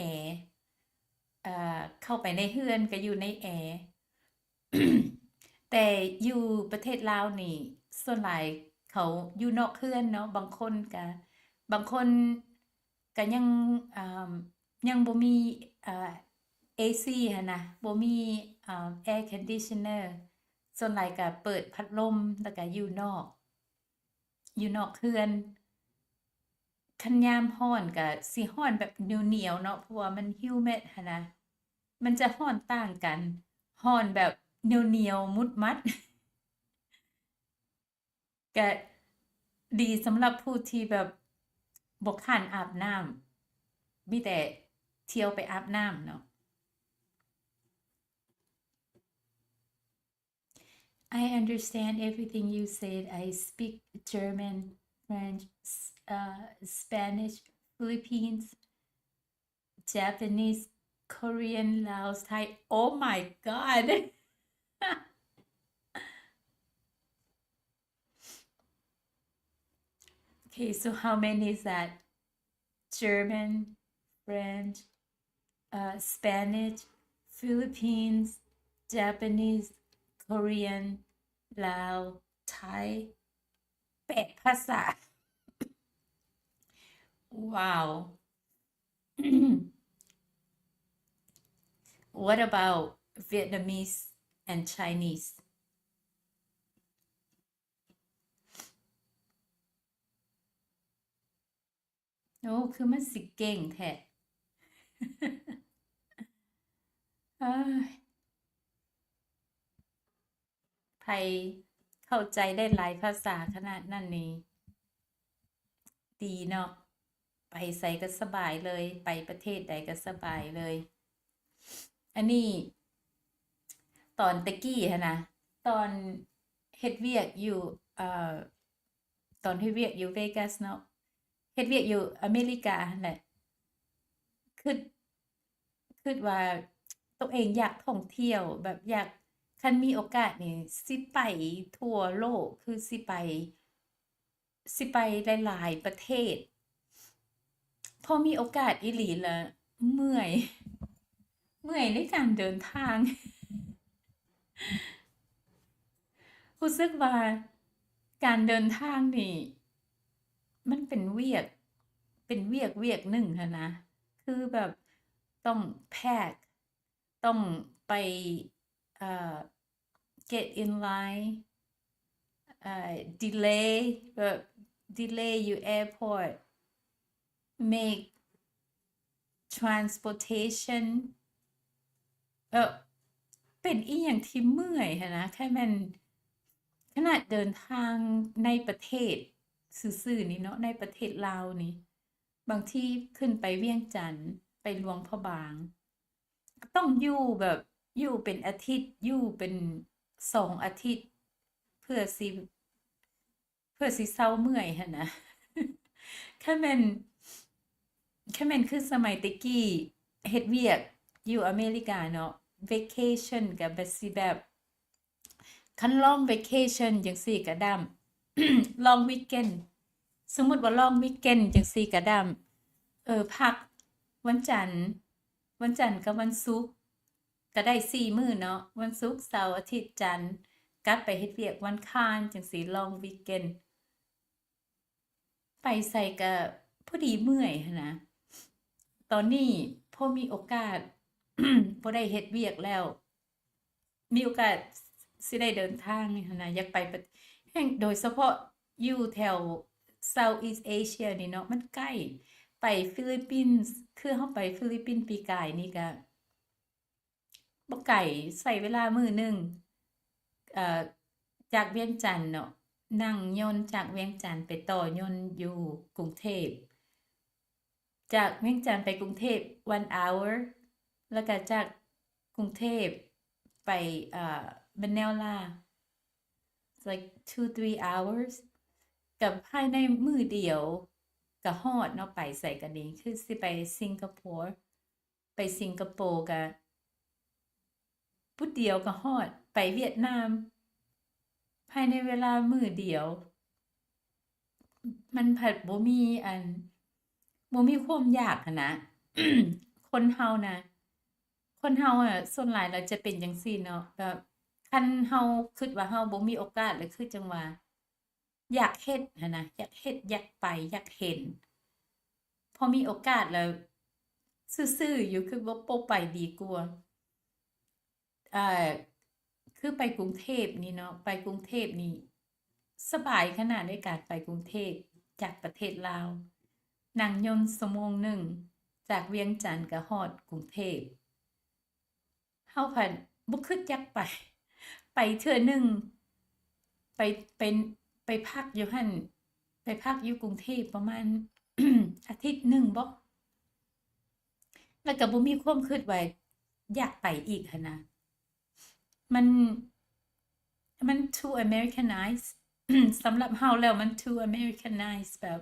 ເອີ ເຂົ້າໄປໃນເຮືອນກໍຢູ່ໃນແອ. ແຕ່ຢູ່ປະເທດລາວນີ້ ສ່ວນຫຼາຍເຂົາຢູ່ນອກເຮືອນເນາະ, ບາງຄົນກະ ບາງຄົນກະຍັງ ອ່າ ຍັງບໍ່ມີ ເອີ ເອຊີຫັ້ນນະ, ບໍ່ມີ ເອີ air conditioner, ສ່ວນຫຼາຍກະເປີດພັດລົມ ແລ້ວກະຢູ່ນອກ ຢູ່ນອກເຮືອນ. ຄັນຍາມຮ້ອນກະຊິຮ້ອນແບບໜຽວໆເນາະ ເພາະວ່າມັນ humid ຫັ້ນນະ, ມັນຈະຮ້ອນຕ່າງກັນ, ຮ້ອນແບບໜຽວໆ ໝຸດມັດ ກະດີສຳລັບຜູ້ທີ່ແບບບໍ່ຄ້ານອາບນ້ຳ, ມີແຕ່ທ່ຽວໄປອາບນ້ຳເນາະ. I understand everything you said. I speak German, French, s- uh, Spanish, Philippines, Japanese, Korean, Laos, Thai. Oh my God. Okay, so how many is that? German, French, uh, Spanish, Philippines, Japanese, Korean, Lao, Thai. ແປດພາສາ. Wow. What about Vietnamese and Chinese? ໂອ້ ຄືມັນຊິເກັ່ງແທ້. ເອີຍ ໃຜເຂົ້າໃຈໄດ້ຫຼາຍພາສາຂະໜາດນັ້ນນີ້ ດີເນາະ, ໄປໃສກໍສະບາຍເລີຍ, ໄປປະເທດໃດກໍສະບາຍເລີຍ. ອັນນີ້ຕອນແຕ່ກີ້ຫັ້ນນະ, ຕອນເຮັດວຽກຢູ່ ເອີ ຕອນເຮັດວຽກຢູ່ເວກັສເນາະ, ເຮັດວຽກຢູ່ອາເມລິກາຫັ້ນແຫຼະ, ຄິດ ຄິດວ່າຕົວເອງຢາກທ່ອງທ່ຽວ, ແບບຢາກ ຄັນມີໂອກາດນີ້ຊິໄປທົ່ວໂລກ, ຄືຊິໄປ ຊິໄປຫຼາຍໆປະເທດ. ພໍມີໂອກາດອີ່ຫຼີລະເມື່ອຍ, ເມື່ອຍໃນການເດີນທາງ. ຮູ້ສຶກວ່າການເດີນທາງນີ້ ມັນເປັນວຽກ, ເປັນວຽກວຽກໜຶ່ງຫັ້ນນະ, ຄືແບບຕ້ອງແພັກ, ຕ້ອງໄປ ເອີ get in line, ເອີ delay, ແບບ delay ຢູ່ airport, make transportation, ເອີ ເປັນອີ່ຫຍັງທີ່ເມື່ອຍຫັ້ນນະ. ຄັນແມ່ນຂະໜາດເດີນທາງໃນປະເທດຊື່ໆນີ້ເນາະ, ໃນປະເທດລາວນີ້, ບາງທີຂຶ້ນໄປວຽງຈັນ, ໄປຫຼວງພະບາງ, ກໍຕ້ອງຢູ່ແບບ ຢູ່ເປັນອາທິດ, ຢູ່ເປັນສອງອາທິດ ເພື່ອຊິ ເພື່ອຊິເຊົາເມື່ອຍຫັ້ນນະ. ຄັນແມ່ນ ຄັນແມ່ນຄືສະໄໝແຕ່ກີ້ເຮັດວຽກຢູ່ອາເມລິກາເນາະ, vacation ກໍແບບຊິແບບ ຄັນ long vacation ຈັ່ງຊີ້ກໍດຳ, long weekend, ສົມມຸດວ່າ long weekend ຈັ່ງຊີ້ກໍດຳ, ເອີ ພັກວັນຈັນ, ວັນຈັນກັບວັນສຸກກໍໄດ້ສີ່ມື້ເນາະ, ວັນສຸກ, ເສົາ, ອາທິດ, ຈັນ, ກັບໄປເຮັດວຽກວັນຄານ ຈັ່ງຊີ້ long weekend. ໄປໃສກະພໍດີເມື່ອຍຫັ້ນນະ. ຕອນນີ້ພໍມີໂອກາດ ບໍ່ໄດ້ເຮັດວຽກແລ້ວ, ມີໂອກາດຊິໄດ້ເດີນທາງນີ້ຫັ້ນນະ, ຢາກໄປປະ ແຮ່ງ ໂດຍສະເພາະຢູ່ແຖວ Southeast Asia ນີ້ເນາະ, ມັນໃກ້. ໄປ Philippines, ຄືເຮົາໄປ Philippines ປີກາຍນີ້ກະ ບໍ່ໄກ, ໃຊ້ເວລາມື້ໜຶ່ງ ເອີ ຈາກວຽງຈັນເນາະ, ນັ່ງຍົນຈາກວຽງຈັນໄປຕໍ່ຍົນຢູ່ກຸງເທບ, ຈາກວຽງຈັນໄປກຸງເທບ one hour, ແລ້ວກະຈາກກຸງເທບໄປ ເອີ Manila, it's like two three hours, ກັບພາຍໃນມື້ດຽວກະຮອດເນາະ, ໄປໃສກະດີ. ຄືຊິໄປສິງກະໂປ, ໄປສິງກະໂປກະ ບຶດດຽວກໍຮອດ ໄປຫວຽດນາມ ພາຍໃນເວລາມື້ດຽວ ມັນພັດບໍ່ມີອັນ ບໍ່ມີຄວາມຢາກຫັ້ນນະ. ຄົນເຮົານະ ຄົນເຮົາອະ ສ່ວນຫຼາຍແລ້ວຈະເປັນຈັ່ງຊີ້ເນາະ ແບບຄັນເຮົາຄິດວ່າເຮົາບໍ່ມີໂອກາດ ແລ້ວຄືຈັ່ງວ່າ ຢາກເຮັດຫັ້ນນະ ຢາກເຮັດ ຢາກໄປ ຢາກເຫັນ. ພໍມີໂອກາດແລ້ວຊື່ໆຢູ່ ຄືບໍ່ ບໍ່ໄປດີກວ່າ. ເອີ ຄືໄປກຸງເທບນີ້ເນາະ ໄປກຸງເທບນີ້ສະບາຍຂະໜາດໃດ ການໄປກຸງເທບຈາກປະເທດລາວ ນັ່ງຍົນຊົ່ວໂມງໜຶ່ງ ຈາກວຽງຈັນກໍຮອດກຸງເທບ. ເຮົາພັດບໍ່ຄິດຢາກໄປ ໄປເທື່ອໜຶ່ງ ໄປ ໄປ ໄປພັກຢູ່ຫັ້ນ ໄປພັກຢູ່ກຸງເທບປະມານ ອາທິດໜຶ່ງບໍ ແລ້ວກໍບໍ່ມີຄວາມຄິດວ່າຢາກໄປອີກຫັ້ນນະ. ມັນ ມັນ too Americanized ສຳລັບເຮົາແລ້ວມັນ too Americanized ແບບ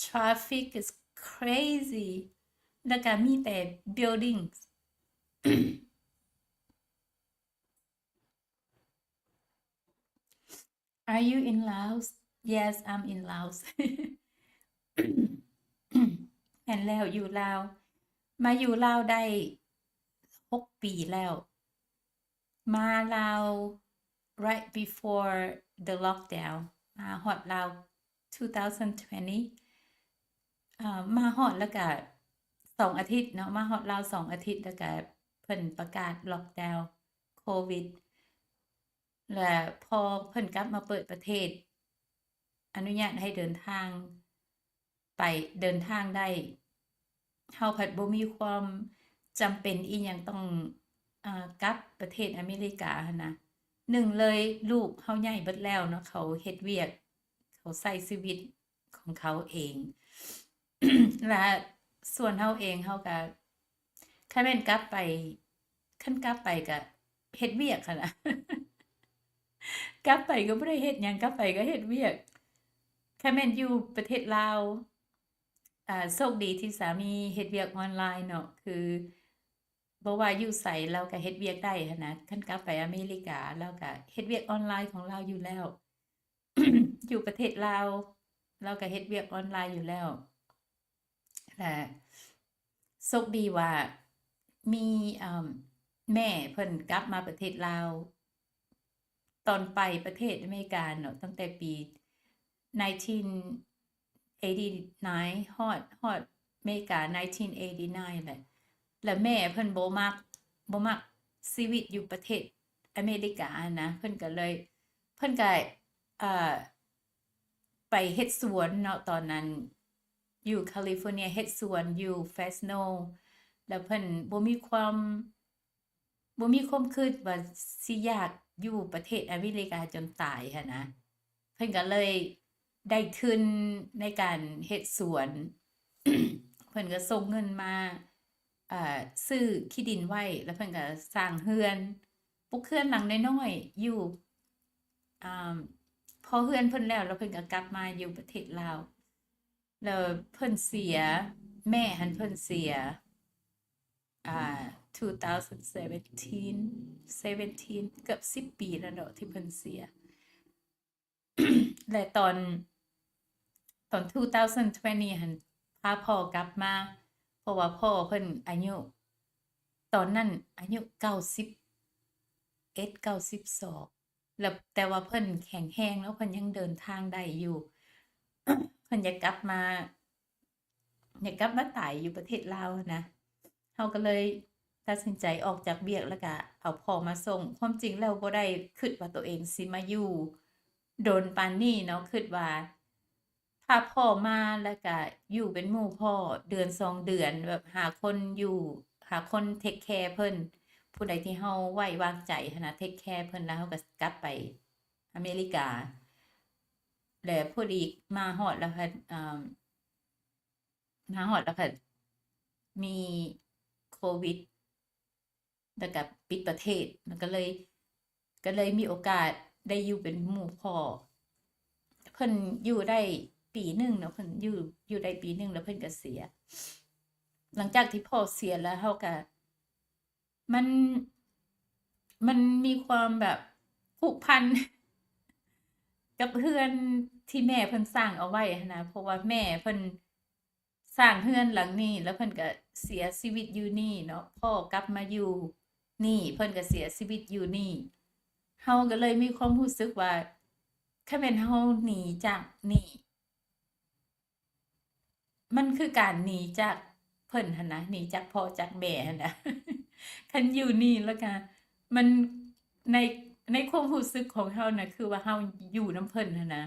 traffic is crazy ແລ້ວກໍມີແຕ່ buildings. Are you in Laos? Yes, I'm in Laos. ແມ່ນແລ້ວ ຢູ່ລາວ ມາຢູ່ລາວໄດ້ຫົກປີແລ້ວ. ມາລາວ right before the lockdown ມາຮອດລາວ two thousand twenty ເອີ ມາຮອດແລ້ວກະສອງອາທິດເນາະ ມາຮອດລາວສອງອາທິດ ແລ້ວກະເພິ່ນປະກາດ lockdown ໂຄວິດ ແລະພໍເພິ່ນກັບມາເປີດປະເທດ ອະນຸຍາດໃຫ້ເດີນທາງ ໄປເດີນທາງໄດ້ ເຮົາພັດບໍ່ມີຄວາມຈຳເປັນອີ່ຫຍັງຕ້ອງ ອາ ກັບປະເທດອາເມລິກາຫັ້ນນະ. ໜຶ່ງເລີຍ ລູກເຮົາໃຫຍ່ເບິດແລ້ວເນາະ ເຂົາເຮັດວຽກ ເຂົາໃຊ້ຊີວິດຂອງເຂົາເອງ ແລະສ່ວນເຮົາເອງ ເຮົາກະ ຄັນແມ່ນກັບໄປ ຄັນກັບໄປກະເຮັດວຽກຫັ້ນລະ ກັບໄປກໍບໍ່ໄດ້ເຮັດຫຍັງ ກັບໄປກໍເຮັດວຽກ. ຄັນແມ່ນຢູ່ປະເທດລາວ ອາ ໂຊກດີທີ່ສາມີເຮັດວຽກອອນລາຍເນາະ ຄືບໍ່ວ່າຢູ່ໃສລາວກໍເຮັດວຽກໄດ້ຫັ້ນນະ. ຄັນກັບໄປອາເມລິກາ ລາວກໍເຮັດວຽກອອນລາຍຂອງລາວຢູ່ແລ້ວ. ຢູ່ປະເທດລາວ ລາວກໍເຮັດວຽກອອນລາຍຢູ່ແລ້ວ ແລະ ໂຊກດີວ່າມີ ເອີ່ມ ແມ່ເພິ່ນກັບມາປະເທດລາວ ຕອນໄປປະເທດອາເມລິກາເນາະ ຕັ້ງແຕ່ປີ nineteen eighty-nine ຮອດ ຮອດເມກາ nineteen eighty-nine ແຫຼະ ແລ້ວແມ່ເພິ່ນບໍ່ມັກ ບໍ່ມັກຊີວິດຢູ່ປະເທດອາເມລິການະ ເພິ່ນກໍເລີຍ ເພິ່ນກໍ ເອີ່ ໄປເຮັດສວນເນາະ ຕອນນັ້ນຢູ່ຄາລິຟໍເນຍ ເຮັດສວນຢູ່ເຟຣສໂນ ແລ້ວເພິ່ນບໍ່ມີຄວາມ ບໍ່ມີຄວາມຄິດວ່າຊິຢາກຢູ່ປະເທດອາເມລິກາຈົນຕາຍຫັ້ນນະ. ເພິ່ນກໍເລີຍໄດ້ທຶນໃນການເຮັດສວນ ເພິ່ນກໍສົ່ງເງິນມາ ເອີ່ ຊື້ທີ່ດິນໄວ້ ແລ້ວເພິ່ນກໍສ້າງເຮືອນ ປຸກເຮືອນຫຼັງນ້ອຍໆຢູ່ ອາ ພໍເຮືອນເພິ່ນແລ້ວ ແລ້ວເພິ່ນກໍກັບມາຢູ່ປະເທດລາວ ແລ້ວເພິ່ນເສຍ ແມ່ຫັ້ນເພິ່ນເສຍ ອາ two thousand seventeen seventeen ເກືອບສິບປີແລ້ວເນາະທີ່ເພິ່ນເສຍ ແລະຕອນ ຕອນ two thousand twenty ຫັ້ນ ພາພໍ່ກັບມາ ເພາະວ່າພໍ່ເພິ່ນອາຍຸ ຕອນນັ້ນອາຍຸເກົ້າສິບເອັດ ເກົ້າສິບສອງ ແລ້ວ ແຕ່ວ່າເພິ່ນແຂງແຮງເນາະ ເພິ່ນຍັງເດີນທາງໄດ້ຢູ່ ເພິ່ນຢາກກັບມາ ຢາກກັບມາຕາຍຢູ່ປະເທດລາວຫັ້ນນະ. ເຮົາກໍເລີຍຕັດສິນໃຈອອກຈາກວຽກ ແລ້ວກະເອົາພໍ່ມາສົ່ງ. ຄວາມຈິງແລ້ວບໍ່ໄດ້ຄິດວ່າໂຕເອງຊິມາຢູ່ດົນປານນີ້ເນາະ, ຄິດວ່າພາພໍ່ມາ ແລ້ວກະຢູ່ເປັນໝູ່ພໍ່ເດືອນສອງເດືອນ ແບບຫາຄົນຢູ່ ຫາຄົນເທກແຄເພິ່ນ, ຜູ້ໃດທີ່ເຮົາໄວ້ວາງໃຈຫັ້ນນະ ເທກແຄເພິ່ນ ແລ້ວເຮົາກໍກັບໄປອາເມລິກາ. ແລະພໍດີມາຮອດແລ້ວ ເອີ່ມ ມາຮອດແລ້ວກໍມີໂຄວິດ ແລ້ວກໍປິດປະເທດ ມັນກໍເລີຍ ກໍເລີຍມີໂອກາດໄດ້ຢູ່ເປັນໝູ່ພໍ່. ເພິ່ນຢູ່ໄດ້ປີໜຶ່ງເນາະ ເພິ່ນຢູ່ ຢູ່ໄດ້ປີໜຶ່ງແລ້ວເພິ່ນກໍເສຍ. ຫຼັງຈາກທີ່ພໍ່ເສຍແລ້ວ ເຮົາກໍ ມັນ ມັນມີຄວາມແບບຜູກພັນກັບເຮືອນທີ່ແມ່ເພິ່ນສ້າງເອົາໄວ້ຫັ້ນນະ ເພາະວ່າແມ່ເພິ່ນ ສ້າງເຮືອນຫຼັງນີ້ ແລ້ວເພິ່ນກໍເສຍຊີວິດຢູ່ນີ້ເນາະ, ພໍ່ກັບມາຢູ່ນີ້ ເພິ່ນກໍເສຍຊີວິດຢູ່ນີ້. ເຮົາກໍເລີຍມີຄວາມຮູ້ສຶກວ່າ ຄັນແມ່ນເຮົາໜີຈາກນີ້ ມັນຄືການໜີຈາກເພິ່ນຫັ້ນນະ, ໜີຈາກພໍ່ຈາກແມ່ຫັ້ນນະ. ຄັນຢູ່ນີ້ແລ້ວກໍ ມັນ ໃນ ໃນຄວາມຮູ້ສຶກຂອງເຮົານະ ຄືວ່າເຮົາຢູ່ນຳເພິ່ນຫັ້ນນະ.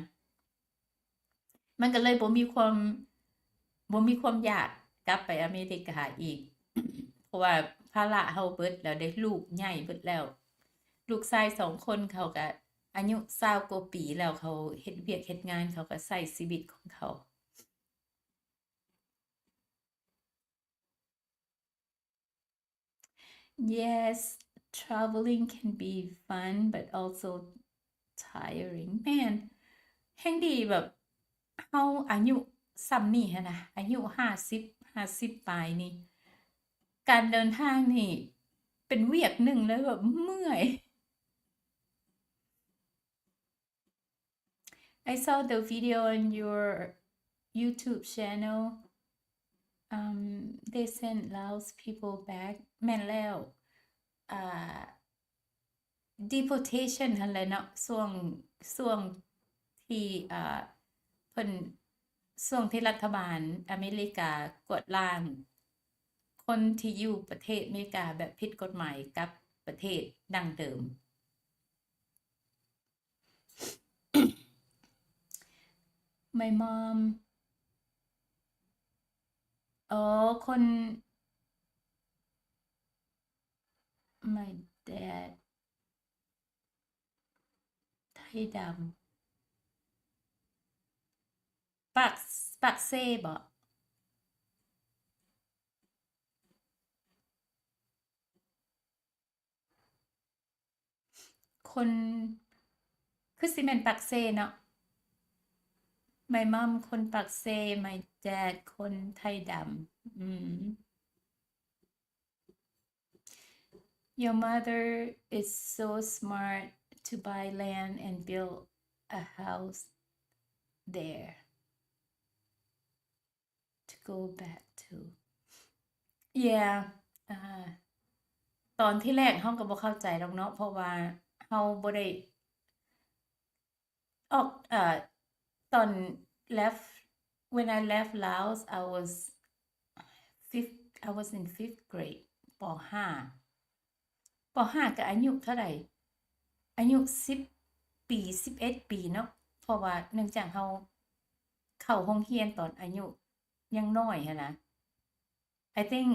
ມັນກໍເລີຍບໍ່ມີຄວາມ ບໍ່ມີຄວາມຢາກກັບໄປອາເມລິກາອີກ ເພາະວ່າພາລະເຮົາເບິດແລ້ວເດ້, ລູກໃຫຍ່ເບິດແລ້ວ. ລູກຊາຍສອງຄົນເຂົາກໍອາຍຸຊາວກວ່າປີແລ້ວ, ເຂົາເຮັດວຽກເຮັດງານ, ເຂົາກໍໃຊ້ຊີວິດຂອງເຂົາ. Yes, traveling can be fun but also tiring. ແມ່ນ, ແຮ່ງດີແບບເຮົາອາຍຸສ່ຳນີ້ຫັ້ນນະ, ອາຍຸຫ້າສິບ ຫ້າສິບປາຍນີ້, ການເດີນທາງນີ້ເປັນວຽກໜຶ່ງເລີຍ, ແບບເມື່ອຍ. I saw the video on your YouTube channel. Um, they sent Laos people back. ແມ່ນແລ້ວ. ອ່າ deportation ຫັ້ນແຫຼະເນາະ, ຊ່ວງ ຊ່ວງທີ່ ອ່າ ເພິ່ນ ຊ່ວງທີ່ລັດຖະບານອາເມລິກາກວດລ້າງຄົນທີ່ຢູ່ປະເທດອາເມລິກາແບບຜິດກົດໝາຍກັບປະເທດດັ້ງເດີມ. My mom. ອໍ ຄົນ My dad. ໄທດຳ. ປາກ ປາກເຊບໍ? ຄົນ ຄືຊິແມ່ນປາກເຊເນາະ. My mom ຄົນປາກເຊ, my dad ຄົນໄທດຳ. ອືມ. Your mother is so smart to buy land and build a house there to go back to. Yeah. ອ່າ ຕອນທີແລກເຮົາກໍບໍ່ເຂົ້າໃຈດອກເນາະ, ເພາະວ່າເຮົາບໍ່ໄດ້ ອອກ ເອີ ຕອນ left, when I left Laos, I was fifth, I was in fifth grade. ປໍຫ້າ ປໍຫ້າກໍອາຍຸເທົ່າໃດ? ອາຍຸສິບປີ ສິບເອັດປີເນາະ, ເພາະວ່າເນື່ອງຈາກເຮົາເຂົ້າໂຮງຮຽນຕອນອາຍຸຍັງນ້ອຍຫັ້ນນະ. I think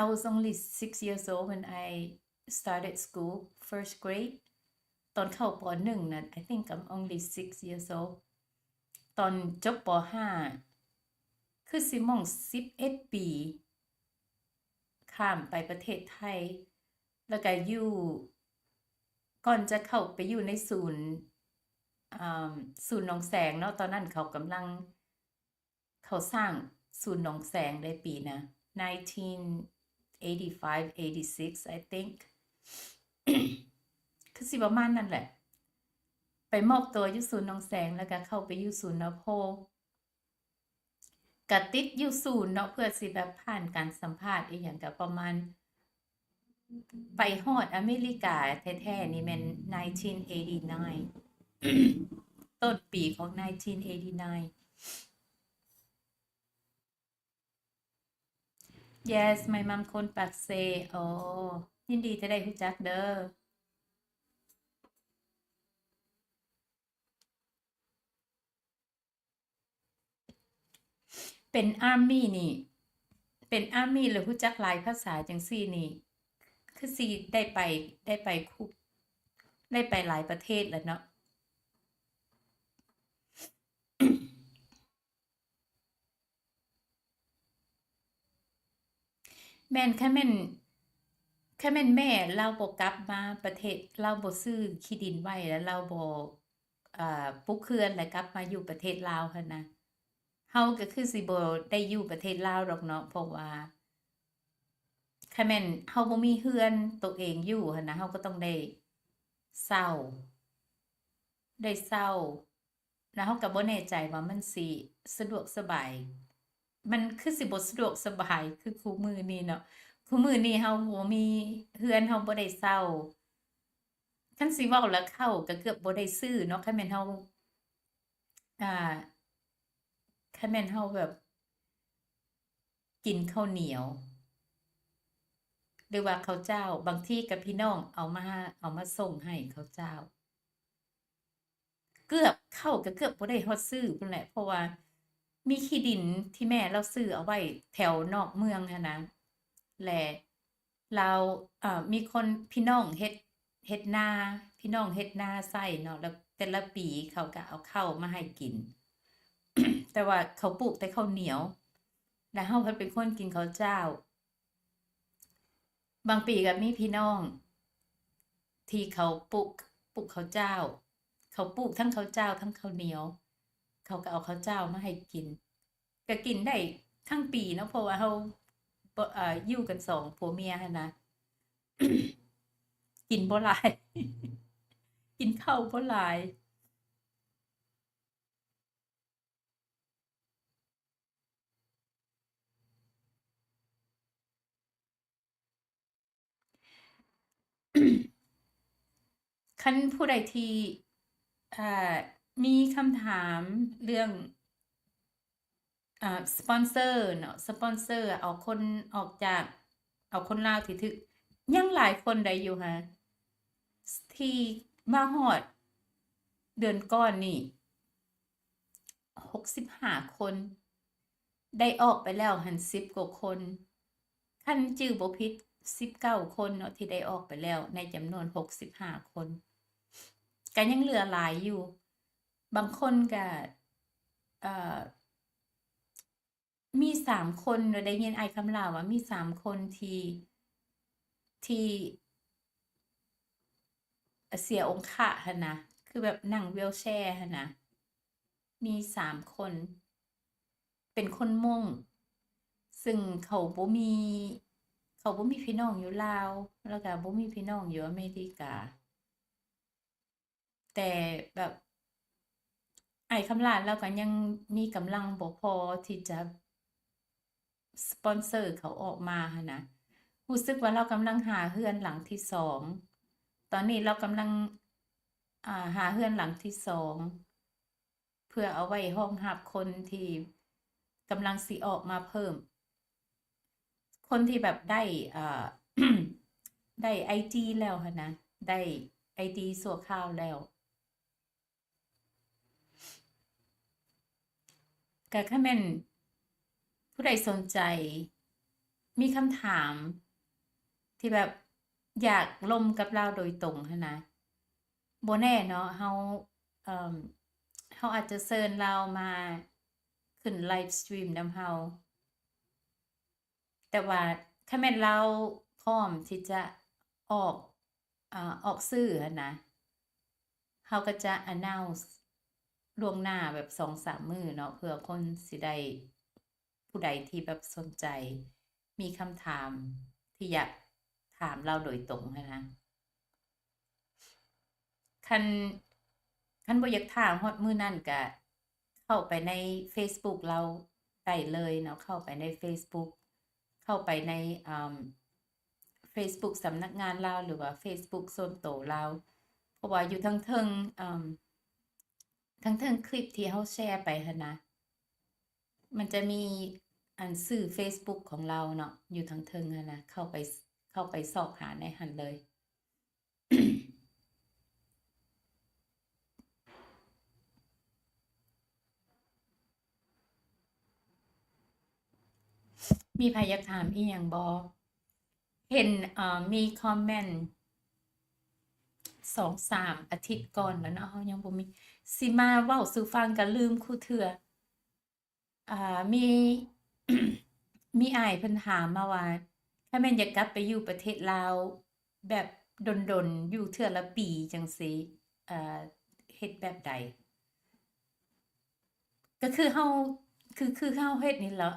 I was only six years old when I started school, first grade. ຕອນເຂົ້າ ປ.ໜຶ່ງ ນັ້ນ I think I'm only six years old. ຕອນຈົບ ປ.ຫ້າ ຄືຊິມ່ອງ ສິບເອັດປີ ຂ້າມໄປປະເທດໄທ ແລ້ວກະຢູ່ ກ່ອນຈະເຂົ້າໄປຢູ່ໃນສູນ ອາ ສູນໜອງແສງເນາະ, ຕອນນັ້ນເຂົາກຳລັງ ເຂົາສ້າງສູນໜອງແສງໄດ້ປີນະ nineteen eighty-five eighty-six, I think. ຄືຊິປະມານນັ້ນແຫຼະ. ໄປມອບຕົວຢູ່ສູນໜອງແສງ ແລ້ວກະເຂົ້າໄປຢູ່ສູນນະໂພ. ກະຕິດຢູ່ສູນເນາະ ເພື່ອຊິແບບຜ່ານການສຳພາດອີ່ຫຍັງ ກະປະມານ ໄປຮອດອາເມລິກາແທ້ໆນີ້ແມ່ນ nineteen eighty-nine, ຕົ້ນປີຂອງ nineteen eighty-nine. Yes, my mom ຄົນປາກເຊ. ອໍ ຍິນດີທີ່ໄດ້ຮູ້ຈັກເດີ້. ເປັນອາມີນີ້ ເປັນອາມີແລ້ວຮູ້ຈັກຫຼາຍພາສາຈັ່ງຊີ້ນີ້ ຄືຊິໄດ້ໄປ ໄດ້ໄປຄຸ ໄດ້ໄປຫຼາຍປະເທດແລ້ວເນາະ. ແມ່ນ ຄັນແມ່ນ ຄັນແມ່ນແມ່ລາວບໍ່ກັບມາປະເທດ ລາວບໍ່ຊື້ທີ່ດິນໄວ້ ແລ້ວລາວບໍ່ ອ່າ ປຸກເຮືອນ ແລ້ວກັບມາຢູ່ປະເທດລາວຫັ້ນນະ ເຮົາກໍຄືຊິບໍ່ໄດ້ຢູ່ປະເທດລາວດອກເນາະ ເພາະວ່າ ຖ້າແມ່ນເຮົາບໍ່ມີເຮືອນໂຕເອງຢູ່ຫັ້ນນະ ເຮົາກໍຕ້ອງໄດ້ເຊົ່າ ໄດ້ເຊົ່າ ແລ້ວເຮົາກໍບໍ່ແນ່ໃຈວ່າມັນຊິສະດວກສະບາຍ ມັນຄືຊິບໍ່ສະດວກສະບາຍຄືຄູ່ມື້ນີ້ເນາະ. ຄູ່ມື້ນີ້ເຮົາບໍ່ມີເຮືອນ ເຮົາບໍ່ໄດ້ເຊົ່າ ຄັນຊິເວົ້າລະເຂົ້າກໍເກືອບບໍ່ໄດ້ຊື້ເນາະ ຄັນແມ່ນເຮົາ ອ່າ ຄັນແມ່ນເຮົາແບບ ກິນເຂົ້າໜຽວ ຫຼືວ່າເຂົ້າເຈົ້າ ບາງທີກໍພີ່ນ້ອງເອົາມາ ເອົາມາສົ່ງໃຫ້ເຂົ້າເຈົ້າ ເກືອບ ເຂົ້າກໍເກືອບບໍ່ໄດ້ຮອດຊື້ພຸ້ນແຫຼະ ເພາະວ່າມີທີ່ດິນທີ່ແມ່ລາວຊື້ເອົາໄວ້ແຖວນອກເມືອງຫັ້ນນະ ແລະ ລາວ ເອີ ມີຄົນ ພີ່ນ້ອງເຮັດ ເຮັດນາ ພີ່ນ້ອງເຮັດນາໃສ່ເນາະ ແລ້ວແຕ່ລະປີເຂົາກໍເອົາເຂົ້າມາໃຫ້ກິນ ແຕ່ວ່າເຂົາປູກແຕ່ເຂົ້າໜຽວ ແລ້ວເຮົາພັດເປັນຄົນກິນເຂົ້າເຈົ້າ. ບາງປີກໍມີພີ່ນ້ອງທີ່ເຂົາປູກ ປູກເຂົ້າເຈົ້າ ເຂົາປູກທັງເຂົ້າເຈົ້າທັງເຂົ້າໜຽວ ເຂົາກໍເອົາເຂົ້າເຈົ້າມາໃຫ້ກິນ ກໍກິນໄດ້ທັງປີເນາະ ເພາະວ່າເຮົາ ບໍ່ ເອີ ຢູ່ກັນສອງຜົວເມຍຫັ້ນນະ ກິນບໍ່ຫຼາຍ ກິນເຂົ້າບໍ່ຫຼາຍ. ຄັນຜູ້ໃດທີ່ ເອີ ມີຄຳຖາມເລື່ອງ ເອີ ສະປອນເຊີເນາະ ສະປອນເຊີເອົາຄົນອອກຈາກ ເອົາຄົນລາວທີ່ຖືກ ຍັງຫຼາຍຄົນໄດ້ຢູ່ຫາ ທີ່ມາຮອດເດືອນກ່ອນນີ້ ຫົກສິບຫ້າຄົນ ໄດ້ອອກໄປແລ້ວຫັ້ນສິບກວ່າຄົນ ຄັນຈື່ບໍ່ຜິດສິບເກົ້າຄົນເນາະ ທີ່ໄດ້ອອກໄປແລ້ວໃນຈຳນວນຫົກສິບຫ້າຄົນ ກະຍັງເຫຼືອຫຼາຍຢູ່ ບາງຄົນກະ ເອີ ມີສາມຄົນ ໄດ້ຍິນອ້າຍຄຳຫຼ້າວ່າມີສາມຄົນທີ່ ທີ່ເສຍອົງຄະຫັ້ນນະ ຄືແບບນັ່ງວີວແຊຫັ້ນນະ ມີສາມຄົນ ເປັນຄົນມົ້ງ ຊຶ່ງເຂົາບໍ່ມີ ເຂົາບໍ່ມີພີ່ນ້ອງຢູ່ລາວ ແລ້ວກະບໍ່ມີພີ່ນ້ອງຢູ່ອາເມລິກາ. ແຕ່ແບບ ອ້າຍຄຳຫຼ້າລາວກໍຍັງມີກຳລັງບໍ່ພໍທີ່ຈະສະປອນເຊີເຂົາອອກມາຫັ້ນນະ ຮູ້ສຶກວ່າລາວກຳລັງຫາເຮືອນຫຼັງທີສອງ ຕອນນີ້ລາວກຳລັງ ອ່າ ຫາເຮືອນຫຼັງທີສອງ ເພື່ອເອົາໄວ້ຮອງຮັບຄົນທີ່ກຳລັງຊິອອກມາເພີ່ມ ຄົນທີ່ແບບໄດ້ ເອີ ໄດ້ໄອດີແລ້ວຫັ້ນນະ ໄດ້ໄອດີຊົ່ວຄາວແລ້ວ ກະຄັນແມ່ນຜູ້ໃດສົນໃຈ ມີຄຳຖາມທີ່ແບບຢາກລົມກັບລາວໂດຍຕົງຫັ້ນນະ ບໍ່ແນ່ເນາະ ເຮົາ ເອີ ເຮົາອາດຈະເຊີນລາວມາຂຶ້ນໄລຟ໌ສະຕຣີມນຳເຮົາ ແຕ່ວ່າຄັນແມ່ນລາວພ້ອມທີ່ຈະອອກ ອາ ອອກສື່ຫັ້ນນະ ເຮົາກໍຈະອານາວສ໌ລ່ວງໜ້າແບບສອງສາມມື້ເນາະ ເພື່ອຄົນຊິໄດ້ ຜູ້ໃດທີ່ແບບສົນໃຈ ມີຄຳຖາມທີ່ຢາກຖາມລາວໂດຍຕົງຫັ້ນນະ ຄັນ ຄັນບໍ່ຢາກຖ້າຮອດມື້ນັ້ນກະເຂົ້າໄປໃນເຟສບຸກລາວໄດ້ເລີຍເນາະ ເຂົ້າໄປໃນເຟສບຸກ ເຂົ້າໄປໃນ ອາ ເຟສບຸກສຳນັກງານລາວ ຫຼືວ່າເຟສບຸກສ່ວນໂຕລາວ ເພາະວ່າຢູ່ທາງເທິງ ອາ ທາງເທິງຄລິບທີ່ເຮົາແຊໄປຫັ້ນນະ ມັນຈະມີອັນຊື່ເຟສບຸກຂອງລາວເນາະ ຢູ່ທາງເທິງຫັ້ນນະ ເຂົ້າໄປ ເຂົ້າໄປຊອກຫາໃນຫັ້ນເລີຍ. ມີໃຜຢາກຖາມອີ່ຫຍັງບໍ່? ເຫັນ ເອີ ມີຄອມເມັນສອງສາມອາທິດກ່ອນແລ້ວເນາະ ເຮົາຍັງບໍ່ມີ ຊິມາເວົ້າສູ່ຟັງກໍລືມຄູ່ເທື່ອ. ອ່າ ມີ ມີອ້າຍເພິ່ນຖາມມາວ່າ ຖ້າແມ່ນຢາກກັບໄປຢູ່ປະເທດລາວແບບດົນໆ ຢູ່ເທື່ອລະປີຈັ່ງຊີ້ ເອີ ເຮັດແບບໃດ? ກໍຄືເຮົາ ຄື ຄືເຮົາເຮັດນີ້ລະ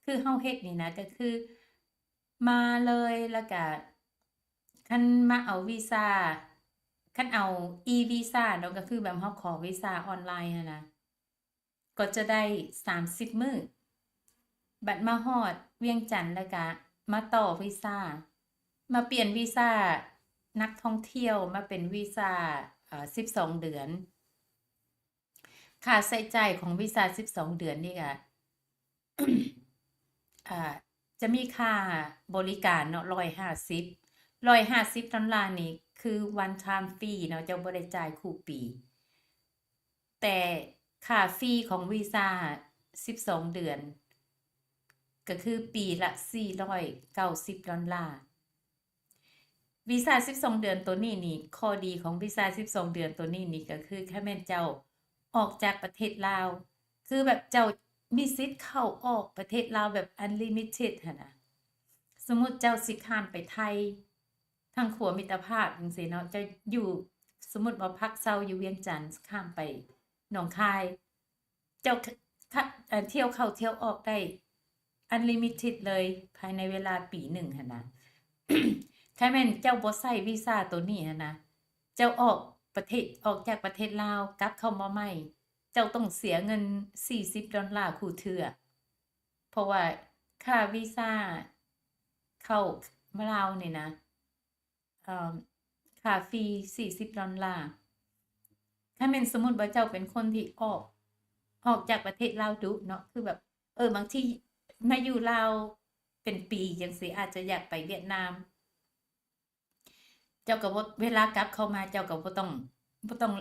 ຄືເຮົາເຮັດນີ້ນະ ກໍຄື ມາເລີຍ ແລ້ວກະຄັນມາເອົາວີຊາ ຄັນເອົາ e-visa ເນາະ ກໍຄືແບບເຮົາຂໍວີຊາອອນລາຍຫັ້ນນະ ກໍຈະໄດ້ສາມສິບມື້. ບັດມາຮອດວຽງຈັນ ແລ້ວກະມາຕໍ່ວີຊາ ມາປ່ຽນວີຊານັກທ່ອງທ່ຽວມາເປັນວີຊາ ເອີ ສິບສອງເດືອນ. ຄ່າໃຊ້ຈ່າຍຂອງວີຊາສິບສອງເດືອນນີ້ກະ ອ່າ ຈະມີຄ່າບໍລິການເນາະ ຮ້ອຍຫ້າສິບ ຮ້ອຍຫ້າສິບດອນລານີ້ຄື one time fee ເນາະ ເຈົ້າບໍ່ໄດ້ຈ່າຍຄູ່ປີ. ແຕ່ຄ່າຟຣີຂອງວີຊາສິບສອງເດືອນ ກໍຄືປີລະສີ່ຮ້ອຍເກົ້າສິບດອນລາ. ວີຊາສິບສອງເດືອນໂຕນີ້ນີ້ ຂໍ້ດີຂອງວີຊາສິບສອງເດືອນໂຕນີ້ນີ້ ກໍຄືຄັນແມ່ນເຈົ້າອອກຈາກປະເທດລາວ ຄືແບບເຈົ້າມີສິດເຂົ້າອອກປະເທດລາວແບບ unlimited ຫັ້ນນະ. ສົມມຸດເຈົ້າຊິຂ້າມໄປໄທ ທາງຂົວມິດຕະພາບຈັ່ງຊີ້ເນາະ ເຈົ້າຢູ່ ສົມມຸດວ່າພັກເຊົາຢູ່ວຽງຈັນ ຂ້າມໄປໜອງຄາຍ ເຈົ້າ ຄ- ຄ- ເອີ ທ່ຽວເຂົ້າທ່ຽວອອກໄດ້ unlimited ເລີຍ ພາຍໃນເວລາປີໜຶ່ງຫັ້ນນະ. ຄັນແມ່ນເຈົ້າບໍ່ໃຊ້ວີຊາໂຕນີ້ຫັ້ນນະ ເຈົ້າອອກປະເທດ ອອກຈາກປະເທດລາວ ກັບເຂົ້າມາໃໝ່ ເຈົ້າຕ້ອງເສຍເງິນສີ່ສິບດອນລາຄູ່ເທື່ອ ເພາະວ່າຄ່າວີຊາເຂົ້າມາລາວນີ້ນະ ເອີ ຄ່າຟຣີສີ່ສິບດອນລາ. ຄັນແມ່ນສົມມຸດວ່າເຈົ້າເປັນຄົນທີ່ອອກ ອອກຈາກປະເທດລາວດຸເນາະ ຄືແບບ ເອີ ບາງທີມາຢູ່ລາວເປັນປີຈັ່ງຊີ້ ອາດຈະຢາກໄປຫວຽດນາມ ເຈົ້າກໍບໍ່ ເວລາກັບເຂົ້າມາ ເຈົ້າກໍບໍ່ຕ້ອງ ບໍ່ຕ້ອງ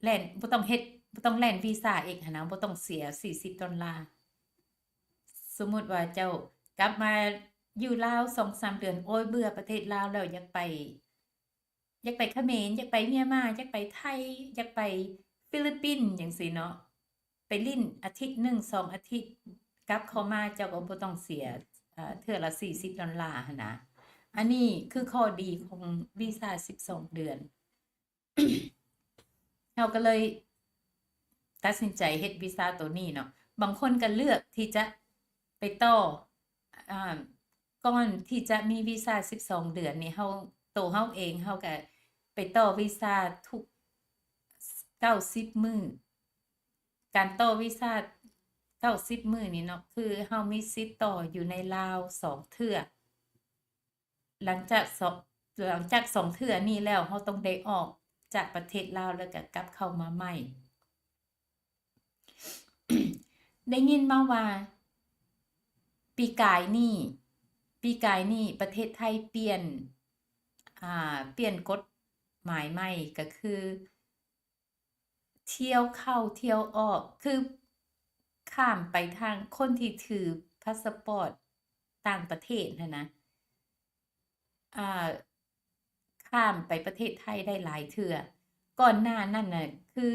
ແລ່ນ ບໍ່ຕ້ອງເຮັດ ບໍ່ຕ້ອງແລ່ນວີຊາອີກຫັ້ນນະ ບໍ່ຕ້ອງເສຍສີ່ສິບດອນລາ. ສົມມຸດວ່າເຈົ້າກັບມາຢູ່ລາວສອງສາມເດືອນ ໂອ້ຍ ເບື່ອປະເທດລາວແລ້ວ ຢາກໄປ ຢາກໄປຂະເໝນ ຢາກໄປມຽນມາ ຢາກໄປໄທ ຢາກໄປຟີລິບປິນຈັ່ງຊີ້ເນາະ ໄປຫຼິ້ນອາທິດໜຶ່ງສອງອາທິດ ກັບເຂົ້າມາເຈົ້າກໍບໍ່ຕ້ອງເສຍ ເອີ ເທື່ອລະສີ່ສິບດອນລາຫັ້ນນະ. ອັນນີ້ຄືຂໍ້ດີຂອງວີຊາສິບສອງເດືອນ. ເຮົາກໍເລີຍຕັດສິນໃຈເຮັດວີຊາໂຕນີ້ເນາະ. ບາງຄົນກໍເລືອກທີ່ຈະໄປຕໍ່ ອາ ກ່ອນທີ່ຈະມີວີຊາສິບສອງເດືອນນີ້ ເຮົາ ໂຕເຮົາເອງ ເຮົາກໍໄປຕໍ່ວີຊາທຸກເກົ້າສິບມື້. ການຕໍ່ວີຊາເກົ້າສິບມື້ນີ້ເນາະ ຄືເຮົາມີສິດຕໍ່ຢູ່ໃນລາວສອງເທື່ອ. ຫຼັງຈາກສອງ ຫຼັງຈາກສອງເທື່ອນີ້ແລ້ວ ເຮົາຕ້ອງໄດ້ອອກຈາກປະເທດລາວ ແລ້ວກໍກັບເຂົ້າມາໃໝ່. ໄດ້ຍິນມາວ່າປີກາຍນີ້ ປີກາຍນີ້ປະເທດໄທປ່ຽນ ອ່າ ປ່ຽນກົດໝາຍໃໝ່ ກໍຄື ທ່ຽວເຂົ້າທ່ຽວອອກ ຄືຂ້າມໄປທາງ ຄົນທີ່ຖືພາສະປອດຕ່າງປະເທດຫັ້ນນະ ອ່າ ຂ້າມໄປປະເທດໄທໄດ້ຫຼາຍເທື່ອ. ກ່ອນໜ້ານັ້ນນະ ຄື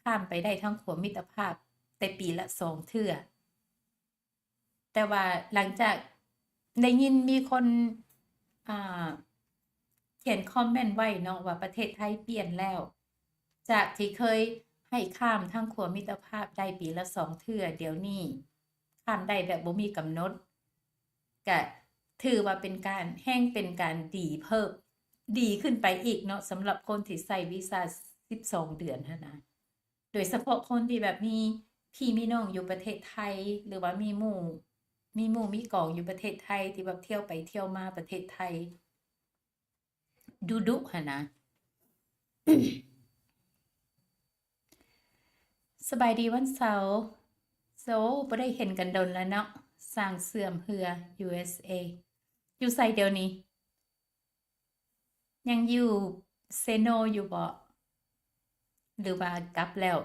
ຂ້າມໄປໄດ້ທາງຂົວມິດຕະພາບແຕ່ປີລະສອງເທື່ອ. ແຕ່ວ່າຫຼັງຈາກໄດ້ຍິນມີຄົນ ອ່າ ຂຽນຄອມເມັນໄວ້ເນາະ ວ່າປະເທດໄທປ່ຽນແລ້ວ ຈາກທີ່ເຄີຍໃຫ້ຂ້າມທາງຂົວມິດຕະພາບໄດ້ປີລະສອງເທື່ອ ດຽວນີ້ຂ້າມໄດ້ແບບບໍ່ມີກຳນົດ ກະຖືວ່າເປັນການ ແຮ່ງເປັນການດີເພີ່ມ ດີຂຶ້ນໄປອີກເນາະ ສຳລັບຄົນທີ່ໃຊ້ວີຊາສິບສອງເດືອນຫັ້ນນະ. ໂດຍສະເພາະຄົນທີ່ແບບມີພີ່ມີນ້ອງຢູ່ປະເທດໄທ ຫຼືວ່າມີໝູ່ ມີໝູ່ມີກອງຢູ່ປະເທດໄທ ທີ່ແບບທ່ຽວໄປທ່ຽວມາປະເທດໄທດຸໆຫັ້ນນະ. ສະບາຍດີວັນເສົາ. ໂອ້ ບໍ່ໄດ້ເຫັນກັນດົນແລ້ວເນາະ. ຊ່າງເຊື່ອມເຮືອ ຢູເອສເອ ຢູ່ໃສດຽວນີ້? ຍັງຢູ່ເຊໂນຢູ່ບໍ່ ຫຼືວ່າກັບແລ້ວ?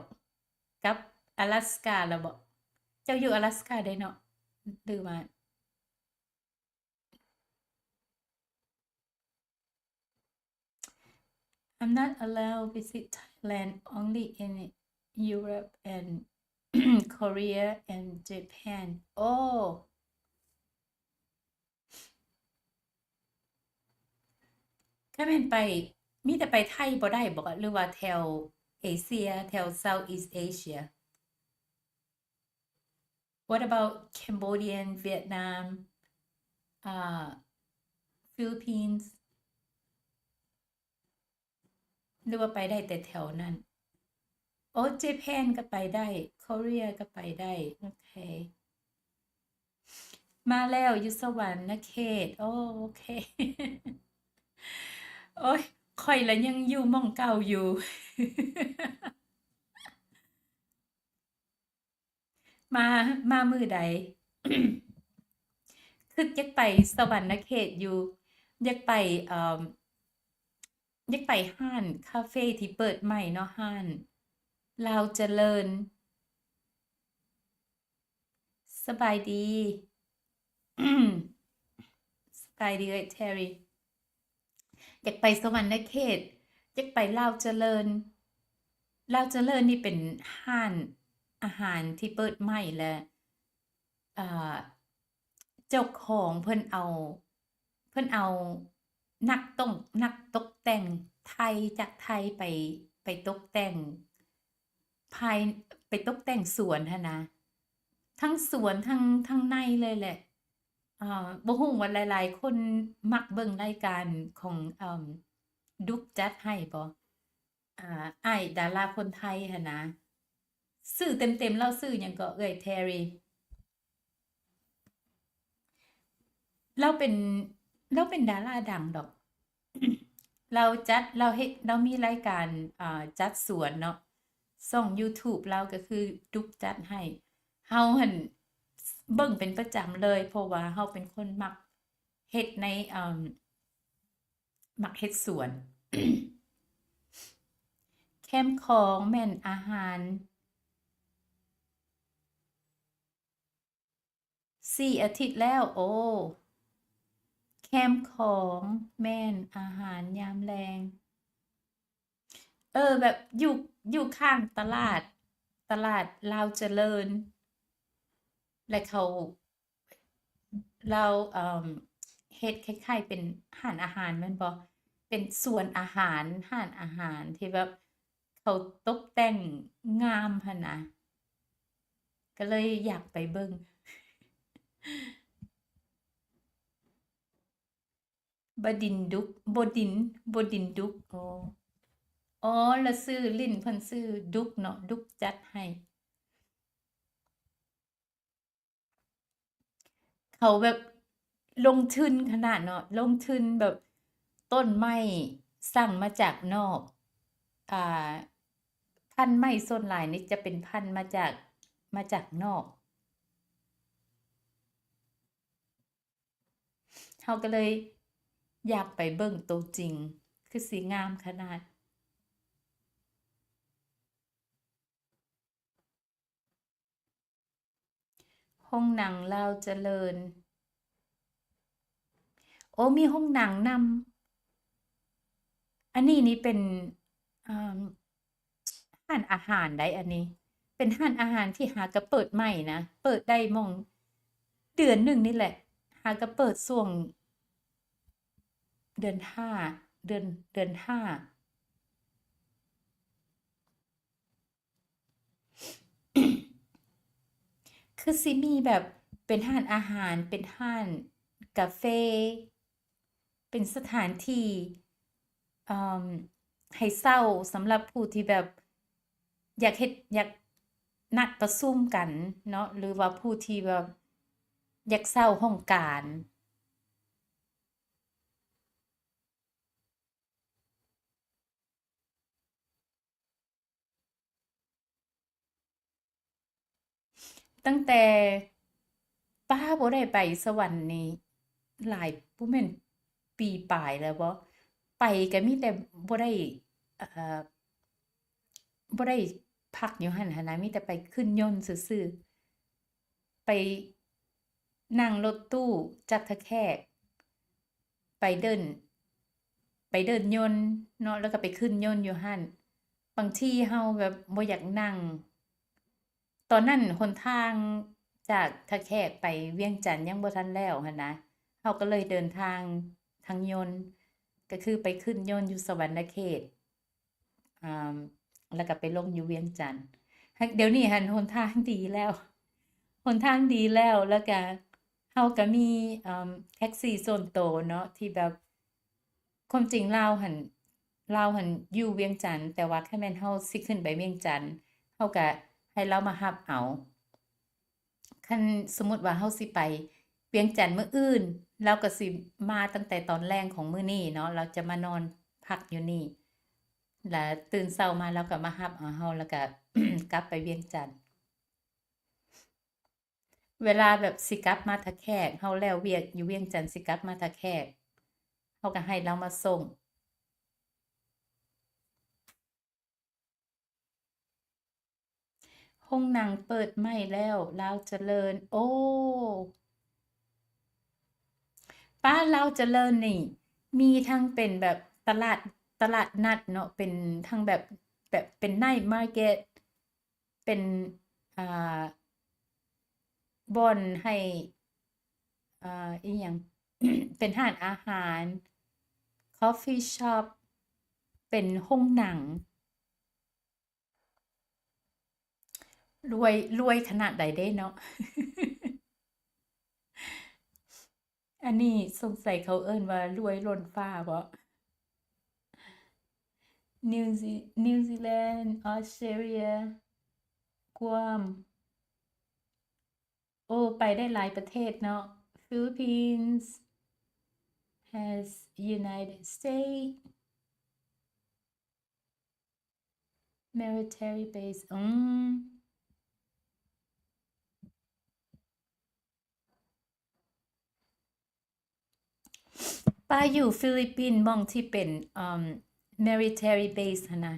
ກັບອາລາສກາແລ້ວບໍ່? ເຈົ້າຢູ່ອາລາສກາເດ້ເນາະ ຫຼືວ່າ I'm not allowed visit Thailand, only in Europe and Korea and Japan. ໂອ້ ຖ້າແມ່ນໄປ ມີແຕ່ໄປໄທບໍ່ໄດ້ບໍ່ ຫຼືວ່າແຖວເອເຊຍ ແຖວ Southeast Asia? What about Cambodian, Vietnam? ອ່າ Philippines ຫຼືວ່າໄປໄດ້ແຕ່ແຖວນັ້ນ? ໂອ້ Japan ກໍໄປໄດ້, Korea ກໍໄປໄດ້. ໂອເຄ ມາແລ້ວ ຢູ່ສະຫວັນນະເຂດ. ໂອ້ ໂອເຄ. ໂອ້ຍ ຂ້ອຍລະຍັງຢູ່ໝ່ອງເກົ່າຢູ່. ມາ ມາມື້ໃດ? ຄິດຢາກໄປສະຫວັນນະເຂດຢູ່, ຢາກໄປ ເອີ່ມ ຢາກໄປຮ້ານຄາເຟທີ່ເປີດໃໝ່ເນາະ, ຮ້ານລາວຈະເລີນ. ສະບາຍດີ ສະບາຍດີເອື້ອຍ Terry. ຢາກໄປສະຫວັນນະເຂດ, ຢາກໄປລາວຈະເລີນ. ລາວຈະເລີນນີ້ເປັນຮ້ານອາຫານທີ່ເປີດໃໝ່ ແລະ ເອີ່ ເຈົ້າຂອງເພິ່ນເອົາ ເພິ່ນເອົານັກຕົກ ນັກຕົກແຕ່ງໄທ ຈາກໄທໄປ ໄປຕົກແຕ່ງພາຍ ໄປຕົກແຕ່ງສວນຫັ້ນນະ, ທັງສວນ ທັງ ທັງໃນເລີຍແຫຼະ. ເອີ່ ບໍ່ຮູ້ວ່າຫຼາຍໆຄົນມັກເບິ່ງລາຍການຂອງ ເອີ່ມ ດຸກຈັດໃຫ້ບໍ່? ອ່າ ອ້າຍດາລາຄົນໄທຫັ້ນນະ. ຊື່ເຕັມໆລາວຊື່ຫຍັງເກາະ ເອື້ອຍ Terry? ລາວເປັນ ລາວເປັນດາລາດັງດອກ. ລາວຈັດ ລາວເຮັດ ລາວມີລາຍການ ອ່າ ຈັດສວນເນາະ. ຊ່ອງ YouTube ລາວກໍຄືດຸກຈັດໃຫ້. ເຮົາຫັ້ນເບິ່ງເປັນປະຈຳເລີຍ ເພາະວ່າເຮົາເປັນຄົນມັກເຮັດໃນ ເອີ່ມ ມັກເຮັດສວນ. ແຄມຂອງແມ່ນອາຫານສີ່ອາທິດແລ້ວ. ໂອ້ ແຄມຂອງແມ່ນອາຫານຍາມແລງ. ເອີ ແບບຢູ່ ຢູ່ຂ້າງຕະຫຼາດ ຕະຫຼາດລາວຈະເລີນ ແລະ ເຂົາ ລາວ ເອີ່ມ ເຮັດຄ້າຍໆເປັນຮ້ານອາຫານແມ່ນບໍ່? ເປັນສວນອາຫານ ຮ້ານອາຫານທີ່ແບບເຂົາຕົກແຕ່ງງາມຫັ້ນນະ, ກໍເລີຍຢາກໄປເບິ່ງ. ບະດິນດຸກ ບໍ່ດິນ ບໍ່ດິນດຸກ. ອໍ ອໍ ລະຊື່ຫຼິ້ນເພິ່ນຊື່ດຸກເນາະ, ດຸກຈັດໃຫ້. ເຂົາແບບລົງທຶນຂະໜາດເນາະ, ລົງທຶນແບບຕົ້ນໄມ້ສັ່ງມາຈາກນອກ. ອ່າ ພັນໄມ້ສ່ວນຫຼາຍນີ້ຈະເປັນພັນມາຈາກ ມາຈາກນອກ. ເຮົາກໍເລີຍຢາກໄປເບິ່ງໂຕຈິງ ຄືຊິງາມຂະໜາດ. ໂຮງໜັງລາວຈະເລີນ. ໂອ້ ມີໂຮງໜັງນຳ. ອັນນີ້ນີ້ເປັນ ເອີ່ມ ຮ້ານອາຫານໃດ໋ ອັນນີ້ເປັນຮ້ານອາຫານທີ່ຫາກະເປີດໃໝ່ນະ, ເປີດໄດ້ໝ່ອງເດືອນໜຶ່ງນີ້ແຫຼະ, ຫາກະເປີດຊ່ວງເດືອນຫ້າ ເດືອນ ເດືອນຫ້າ. ຄືຊິມີແບບເປັນຮ້ານອາຫານ, ເປັນຮ້ານກາເຟ, ເປັນສະຖານທີ່ ເອີ່ມ ໃຫ້ເຊົ່າສຳລັບຜູ້ທີ່ແບບຢາກເຮັດ ຢາກນັດປະຊຸມກັນເນາະ ຫຼືວ່າຜູ້ທີ່ແບບຢາກເຊົ່າຫ້ອງການ. ຕັ້ງແຕ່ ປ້າ ບໍ່ໄດ້ໄປສະຫວັນນີ້ຫຼາຍ ບໍ່ແມ່ນປີປາຍແລ້ວບໍ? ໄປກໍມີແຕ່ບໍ່ໄດ້ ເອີ່ ບໍ່ໄດ້ພັກຢູ່ຫັ້ນຫັ້ນນະ, ມີແຕ່ໄປຂຶ້ນຍົນຊື່ໆ. ໄປນັ່ງລົດຕູ້ຈາກທ່າແຂກ ໄປເດີນ ໄປເດີນຍົນເນາະ ແລ້ວກໍໄປຂຶ້ນຍົນຢູ່ຫັ້ນ. ບາງທີເຮົາແບບບໍ່ຢາກນັ່ງ, ຕອນນັ້ນຫົນທາງຈາກທ່າແຂກໄປວຽງຈັນຍັງບໍ່ທັນແລ້ວຫັ້ນນະ, ເຮົາກໍເລີຍເດີນທາງທາງຍົນ ກໍຄືໄປຂຶ້ນຍົນຢູ່ສະຫວັນນະເຂດ. ອ່າ ແລ້ວກໍໄປລົງຢູ່ວຽງຈັນ. ດຽວນີ້ຫັ້ນຫົນທາງດີແລ້ວ, ຫົນທາງດີແລ້ວ ແລ້ວກໍ ເຮົາກໍມີ ເອີ່ມ ແທັກຊີສ່ວນໂຕເນາະ ທີ່ແບບ ຄວາມຈິງລາວຫັ້ນ ລາວຫັ້ນຢູ່ວຽງຈັນ ແຕ່ວ່າຄັນແມ່ນເຮົາຊິຂຶ້ນໄປວຽງຈັນ ເຮົາກໍໃຫ້ລາວມາຮັບເອົາ. ຄັນສົມມຸດວ່າເຮົາຊິໄປວຽງຈັນມື້ອື່ນ ລາວກໍຊິມາຕັ້ງແຕ່ຕອນແລງຂອງມື້ນີ້ເນາະ ລາວຈະມານອນພັກຢູ່ນີ້ ແລ້ວຕື່ນເຊົ້າມາລາວກໍມາຮັບເອົາເຮົາ ແລ້ວກໍກັບໄປວຽງຈັນ. ເວລາແບບຊິກັບມາທ່າແຂກ ເຮົາແລ້ວວຽກຢູ່ວຽງຈັນ ຊິກັບມາທ່າແຂກ ເຮົາກໍໃຫ້ລາວມາສົ່ງ. ໂຮງໜັງເປີດໃໝ່ແລ້ວ ລາວຈະເລີນ. ໂອ້ ປ້າ ລາວຈະເລີນນີ້ ມີທັງເປັນແບບຕະຫຼາດ ຕະຫຼາດນັດເນາະ ເປັນທັງແບບ ແບບເປັນໄນທ໌ມາເກັດ ເປັນ ອ່າ ບ່ອນໃຫ້ ອ່າ ອີ່ຫຍັງ ເປັນຮ້ານອາຫານ ຄອຟຟີຊັອບ ເປັນໂຮງໜັງ. ລວຍ ລວຍຂະໜາດໃດເດ້ເນາະ. ອັນນີ້ສົງໄສເຂົາເອີ້ນວ່າລວຍລົ້ນຟ້າບໍ? ນິວຊີ ນິວຊີແລນ ອອສເຕຣເລຍ ກວາມ. ໂອ້ ໄປໄດ້ຫຼາຍປະເທດເນາະ Philippines has United States military base. ອືມ ປ້າຢູ່ຟີລິບປິນ ໝ່ອງທີ່ເປັນ ເອີ່ມ military base ຫັ້ນນະ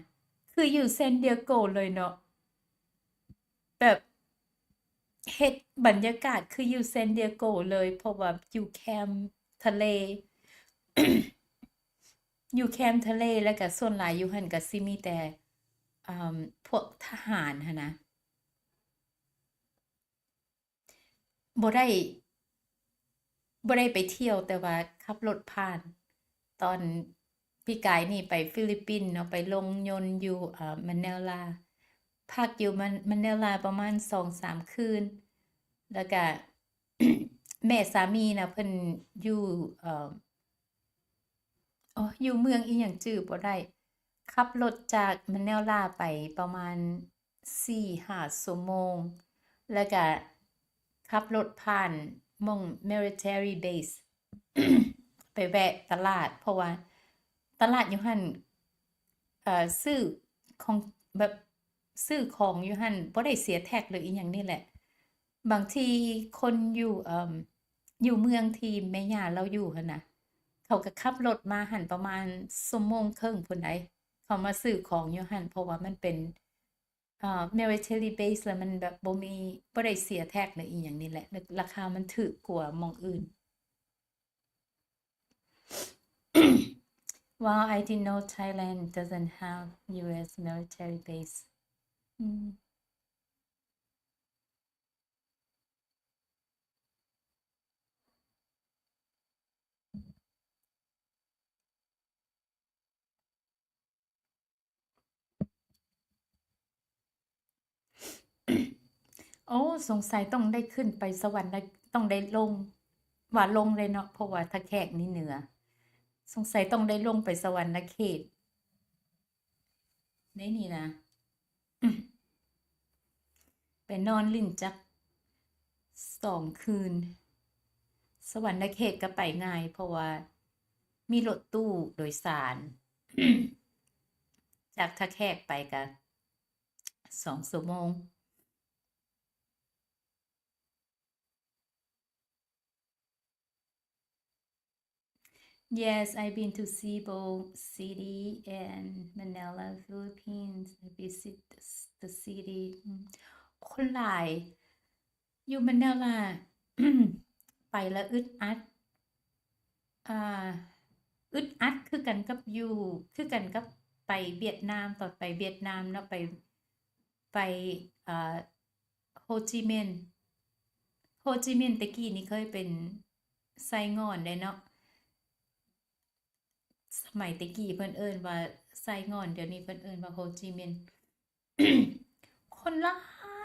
ຄືຢູ່ San Diego ເລີຍເນາະ ແບບເຮັດບັນຍາກາດຄືຢູ່ San Diego ເລີຍ ເພາະວ່າຢູ່ແຄມທະເລ ຢູ່ແຄມທະເລ ແລ້ວກະສ່ວນຫຼາຍຢູ່ຫັ້ນກະຊິມີແຕ່ ເອີ່ມ ພວກທະຫານຫັ້ນນະ. ບໍ່ໄດ້ ບໍ່ໄດ້ໄປທ່ຽວ ແຕ່ວ່າຂັບລົດຜ່ານ. ຕອນປີກາຍນີ້ໄປຟີລິບປິນເນາະ ໄປລົງຍົນຢູ່ ເອີ່ ມາເນລາ ພັກຢູ່ມາ ມາເນລາປະມານສອງສາມຄືນ ແລ້ວກະ ແມ່ສາມີນະ ເພິ່ນຢູ່ ເອີ່ ໂອ້ ຢູ່ເມືອງອີ່ຫຍັງຈື່ບໍ່ໄດ້ ຂັບລົດຈາກມາເນລາໄປປະມານສີ່ຫ້າຊົ່ວໂມງ ແລ້ວກະຂັບລົດຜ່ານໝ່ອງ military base ໄປແວະຕະຫຼາດ ເພາະວ່າຕະຫຼາດຢູ່ຫັ້ນ ເອີ່ ຊື້ຂອງ ແບບຊື້ຂອງຢູ່ຫັ້ນ ບໍ່ໄດ້ເສຍແທັກ ຫຼື ອີ່ຫຍັງນີ້ແຫຼະ. ບາງທີຄົນຢູ່ ເອີ່ມ ຢູ່ເມືອງທີ່ແມ່ຍ່າລາວຢູ່ຫັ້ນນະ ເຂົາກໍຂັບລົດມາຫັ້ນປະມານຊົ່ວໂມງເຄິ່ງພຸ້ນໃດ ເຂົາມາຊື້ຂອງຢູ່ຫັ້ນ ເພາະວ່າມັນເປັນ ເອີ່ military base ແລ້ວມັນແບບບໍ່ມີ ບໍ່ໄດ້ເສຍແທັກ ຫຼື ອີ່ຫຍັງນີ້ແຫຼະ ລາຄາມັນຖືກກວ່າໝ່ອງອື່ນ. Wow, I didn't know Thailand doesn't have U S military base. ອືມ ໂອ້ ສົງໄສຕ້ອງໄດ້ຂຶ້ນໄປສະຫວັນນະ ຕ້ອງໄດ້ລົງ ວ່າລົງເລີຍເນາະ ເພາະວ່າທ່າແຂກນີ້ເໜືອ ສົງໄສຕ້ອງໄດ້ລົງໄປສະຫວັນນະເຂດ ໃນນີ້ນະ ໄປນອນຫຼິ້ນຈັກສອງຄືນ. ສະຫວັນນະເຂດກໍໄປງ່າຍ ເພາະວ່າມີລົດຕູ້ໂດຍສານ ຈາກທ່າແຂກໄປກໍສອງຊົ່ວໂມງ. Yes, I've been to Cebu City and Manila, Philippines. I visit the, the city. ອືມ ຄົນຫຼາຍຢູ່ມາເນລາ ໄປລະອຶດອັດ ອ່າ ອຶດອັດຄືກັນກັບຢູ່ ຄືກັນກັບໄປຫວຽດນາມ ຕອນໄປຫວຽດນາມເນາະ ໄປ ໄປ ເອີ່ ໂຮຈິມິນ ໂຮຈິມິນແຕ່ກີ້ນີ້ເຄີຍເປັນໄຊງ່ອນເດ້ເນາະ ສະໄໝແຕ່ກີ້ເພິ່ນເອີ້ນວ່າໄຊງ່ອນ ດຽວນີ້ເພິ່ນເອີ້ນວ່າໂຮຈິມິນ. ຄົນຫຼາ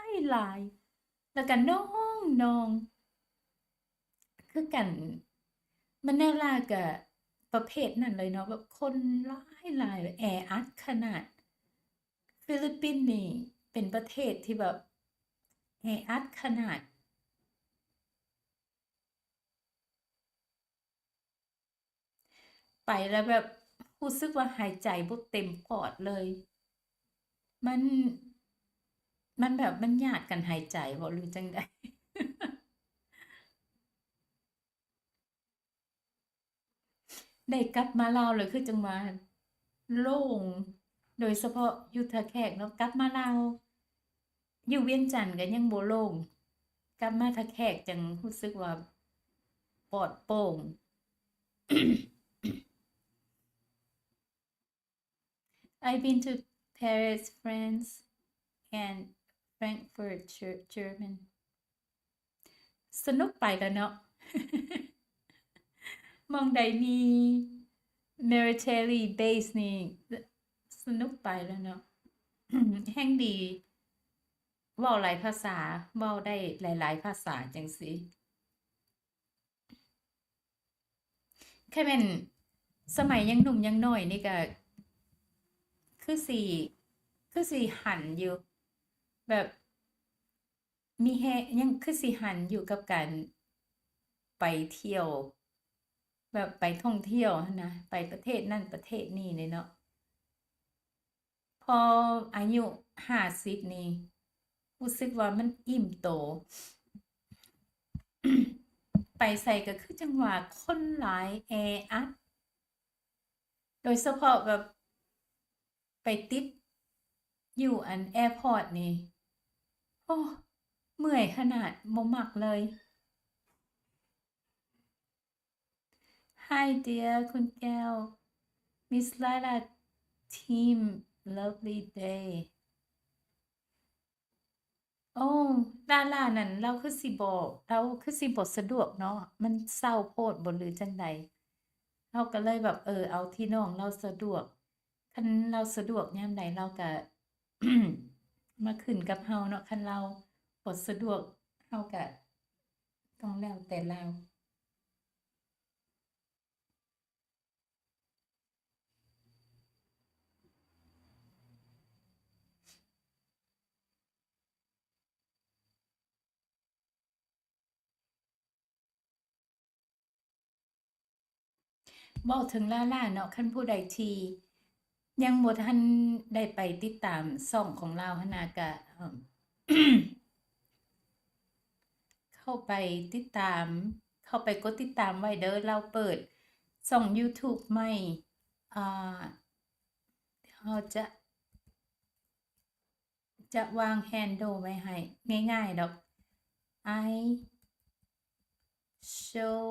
ຍຫຼາຍ ແລ້ວກະນ້ອງນ້ອງ ຄືກັນ ມະນາລາກະປະເພດນັ້ນເລີຍເນາະ ແບບຄົນຫຼາຍໆ ແອອັດຂະໜາດ. ຟີລິບປິນນີ້ເປັນປະເທດທີ່ແບບແອອັດຂະໜາດ. ໄປແລ້ວແບບຮູ້ສຶກວ່າຫາຍໃຈບໍ່ເຕັມປອດເລີຍ. ມັນ ມັນແບບມັນຍາດກັນຫາຍໃຈບໍ ຫຼືຈັ່ງໃດ? ໄດ້ກັບມາລາວແລ້ວຄືຈັ່ງວ່າໂລ່ງ ໂດຍສະເພາະຢູ່ທ່າແຂກເນາະ ກັບມາລາວ ຢູ່ວຽງຈັນກໍຍັງບໍ່ໂລ່ງ ກັບມາທ່າແຂກຈັ່ງຮູ້ສຶກວ່າປອດໂປ່ງ. I've been to Paris, France, and Frankfurt, Ger-, German. ສະໜຸກໄປແລ້ວເນາະ ໝ່ອງໃດມີ military base ນີ້ ສະໜຸກໄປແລ້ວເນາະ. ແຮ່ງດີ ເວົ້າຫຼາຍພາສາ ເວົ້າໄດ້ຫຼາຍໆພາສາຈັ່ງຊີ້. ຄັນແມ່ນສະໄໝຍັງໜຸ່ມຍັງນ້ອຍນີ້ກະຄືຊິ ຄືຊິຫັນຢູ່ ແບບມີແຮງ ຍັງຄືຊິຫັນຢູ່ກັບການໄປທ່ຽວ ແບບໄປທ່ອງທ່ຽວຫັ້ນນະ ໄປປະເທດນັ້ນປະເທດນີ້ເລີຍເນາະ. ພໍອາຍຸຫ້າສິບນີ້ ຮູ້ສຶກວ່າມັນອີ່ມໂຕ ໄປໃສກໍຄືຈັ່ງວ່າຄົນຫຼາຍແອອັດ ໂດຍສະເພາະແບບໄປຕິດຢູ່ອັນແອພອດນີ້ ໂອ້ ເມື່ອຍຂະໜາດ ບໍ່ມັກເລີຍ. Hi dear ຄຸນແກ້ວ Miss Lala team lovely day. ໂອ້ ລາລານັ້ນລາວຄືຊິບໍ່ ລາວຄືຊິບໍ່ສະດວກເນາະ ມັນເຊົ້າໂພດບໍ ຫຼືຈັ່ງໃດ ເຮົາກໍເລີຍແບບ ເອີ ເອົາທີ່ນ້ອງລາວສະດວກ ຄັນລາວສະດວກຍາມໃດລາວກະມາຂຶ້ນກັບເຮົາເນາະ ຄັນລາວບໍ່ສະດວກເຮົາກະຕ້ອງແລ້ວແຕ່ລາວ. ເວົ້າເຖິງລາລາເນາະ ຄັນຜູ້ໃດທີ່ຍັງບໍ່ທັນໄດ້ໄປຕິດຕາມຊ່ອງຂອງລາວຫັ້ນນະ ກະ ເຂົ້າໄປຕິດຕາມ ເຂົ້າໄປກົດຕິດຕາມໄວ້ເດີ ລາວເປີດຊ່ອງ YouTube ໃໝ່ ອ່າ ເຮົາຈະ ຈະວາງ handle ໄວ້ໃຫ້ ງ່າຍໆດອກ I show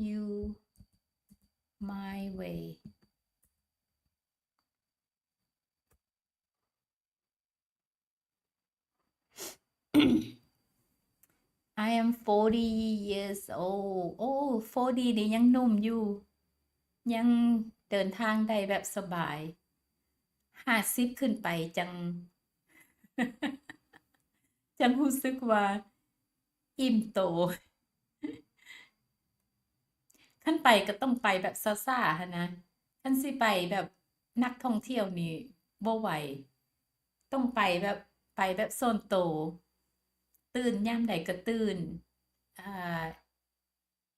you my way. I am forty years old. ໂອ້ forty ນີ້ຍັງໜຸ່ມຢູ່ ຍັງເດີນທາງໄດ້ແບບສະບາຍ. ຫ້າສິບຂຶ້ນໄປຈັ່ງ ຈັ່ງຮູ້ສຶກວ່າອີ່ມໂຕ. ຄັນໄປກໍຕ້ອງໄປແບບຊ້າໆຫັ້ນນະ. ຄັນຊິໄປແບບນັກທ່ອງທ່ຽວນີ້ບໍ່ໄຫວ. ຕ້ອງໄປແບບ ໄປແບບສ່ວນໂຕ. ຕື່ນຍາມໃດກໍຕື່ນ. ອ່າ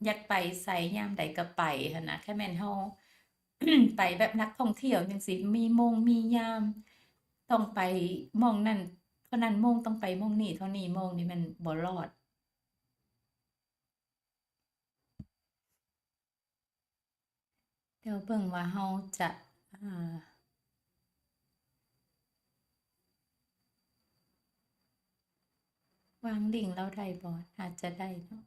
ຢາກໄປໃສຍາມໃດກໍໄປຫັ້ນນະ. ຄັນແມ່ນເຮົາໄປແບບນັກທ່ອງທ່ຽວຈັ່ງຊີ້ ມີໂມງມີຍາມ ຕ້ອງໄປໝ່ອງນັ້ນເທົ່ານັ້ນໂມງ ຕ້ອງໄປໝ່ອງນີ້ເທົ່ານີ້ໂມງ ນີ້ມັນບໍ່ລອດ. ດຽວເບິ່ງວ່າເຮົາຈະ ອ່າ ວາງລິ້ງລາວໄດ້ບໍ່? ອາດຈະໄດ້ເນາະ.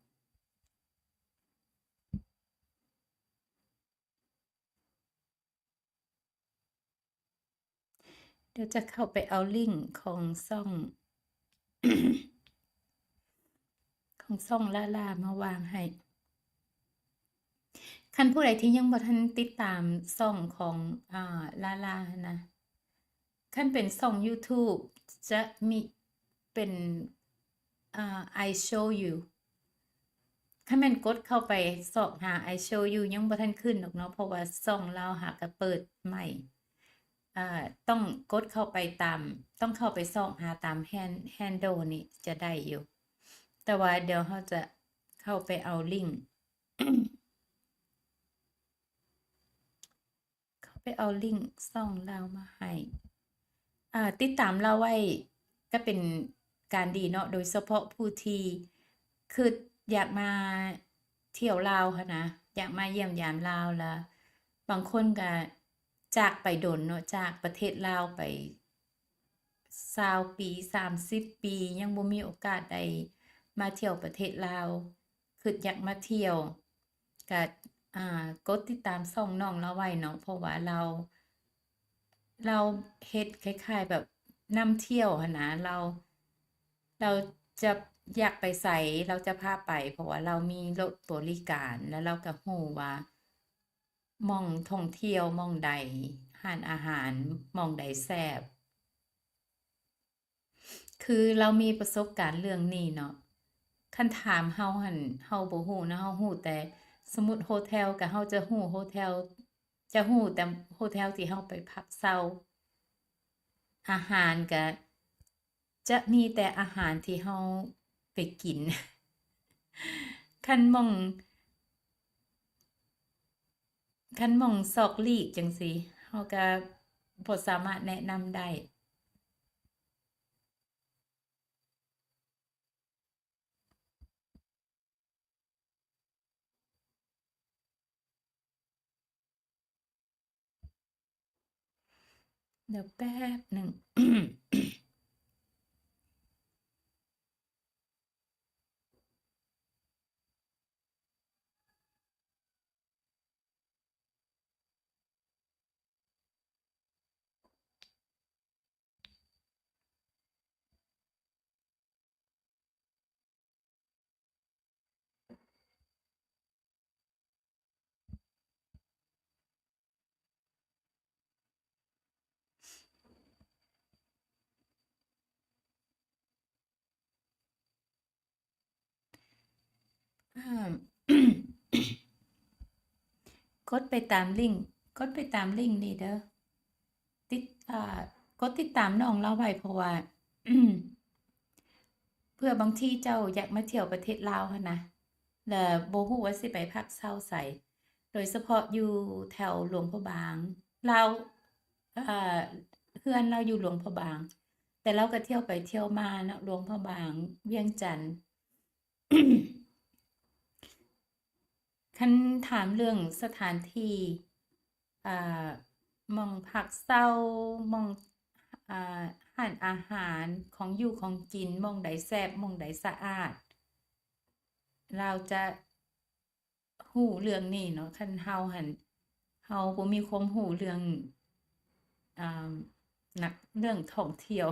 ດຽວຈະເຂົ້າໄປເອົາລິ້ງຂອງຊ່ອງ ຂອງຊ່ອງລາລາມາວາງໃຫ້. ຄັນຜູ້ໃດທີ່ຍັງບໍ່ທັນຕິດຕາມຊ່ອງຂອງ ອ່າ ລາລາຫັ້ນນະ ຄັນເປັນຊ່ອງ YouTube ຈະມີເປັນ ອ່າ I show you ຖ້າແມ່ນກົດເຂົ້າໄປຊອກຫາ I show you ຍັງບໍ່ທັນຂຶ້ນດອກເນາະ ເພາະວ່າຊ່ອງລາວຫາກະເປີດໃໝ່. ອ່າ ຕ້ອງກົດເຂົ້າໄປຕາມ ຕ້ອງເຂົ້າໄປຊອກຫາຕາມ hand- handle ນີ້ຈະໄດ້ຢູ່. ແຕ່ວ່າດຽວເຮົາຈະເຂົ້າໄປເອົາລິ້ງ ເຂົ້າໄປເອົາລິ້ງຊ່ອງລາວມາໃຫ້. ອ່າ ຕິດຕາມລາວໄວ້ກະເປັນການດີເນາະ ໂດຍສະເພາະຜູ້ທີ່ຄິດຢາກມາທ່ຽວລາວຫັ້ນນະ ຢາກມາຢ້ຽມຢາມລາວ ລະບາງຄົນກະຈາກໄປດົນເນາະ ຈາກປະເທດລາວໄປຊາວປີ ສາມສິບປີ ຍັງບໍ່ມີໂອກາດໄດ້ມາທ່ຽວປະເທດລາວ ຄິດຢາກມາທ່ຽວ ກະ ອ່າ ກົດຕິດຕາມຊ່ອງນ້ອງລາວໄວ້ເນາະ ເພາະວ່າລາວ ລາວເຮັດຄ້າຍໆແບບນຳທ່ຽວຫັ້ນນະ ລາວ ລາວຈະຢາກໄປໃສ ລາວຈະພາໄປ ເພາະວ່າລາວມີລົດບໍລິການ ແລ້ວລາວກະຮູ້ວ່າ ໝ່ອງທ່ອງທ່ຽວໝ່ອງໃດ ຮ້ານອາຫານໝ່ອງໃດແຊບ ຄືລາວມີປະສົບການເລື່ອງນີ້ເນາະ. ຄັນຖາມເຮົາຫັ້ນ ເຮົາບໍ່ຮູ້ນະ ເຮົາຮູ້ແຕ່ ສົມມຸດໂຮເທວກະເຮົາຈະຮູ້ໂຮເທວ ຈະຮູ້ແຕ່ໂຮເທວທີ່ເຮົາໄປພັກເຊົາ. ອາຫານກະຈະມີແຕ່ອາຫານທີ່ເຮົາໄປກິນ. ຄັນໝ່ອງ ຄັນໝ່ອງຊອກຫຼີກຈັ່ງຊີ້ ເຮົາກະບໍ່ສາມາດແນະນຳໄດ້. ດຽວແປັບໜຶ່ງ. ກົດໄປຕາມລິ້ງ ກົດໄປຕາມລິ້ງນີ້ເດີ. ຕິດ ອ່າ ກົດຕິດຕາມນ້ອງລາວໄວ້ ເພາະວ່າ ເພື່ອບາງທີເຈົ້າຢາກມາທ່ຽວປະເທດລາວຫັ້ນນະ ແລະ ບໍ່ຮູ້ວ່າຊິໄປພັກເຊົາໃສ ໂດຍສະເພາະຢູ່ແຖວຫຼວງພະບາງ. ລາວ ເອີ ເຮືອນລາວຢູ່ຫຼວງພະບາງ ແຕ່ລາວກະທ່ຽວໄປທ່ຽວມາເນາະ ຫຼວງພະບາງ ວຽງຈັນ. ຄັນຖາມເລື່ອງສະຖານທີ່ ອ່າ ໝ່ອງພັກເຊົາ ໝ່ອງ ອ່າ ຮ້ານອາຫານ ຂອງຢູ່ຂອງກິນ ໝ່ອງໃດແຊບ ໝ່ອງໃດສະອາດ ລາວຈະຮູ້ເລື່ອງນີ້ເນາະ. ຄັນເຮົາຫັ້ນ ເຮົາບໍ່ມີຄວາມຮູ້ເລື່ອງ ອ່າ ນັກ ເລື່ອງທ່ອງທ່ຽວ.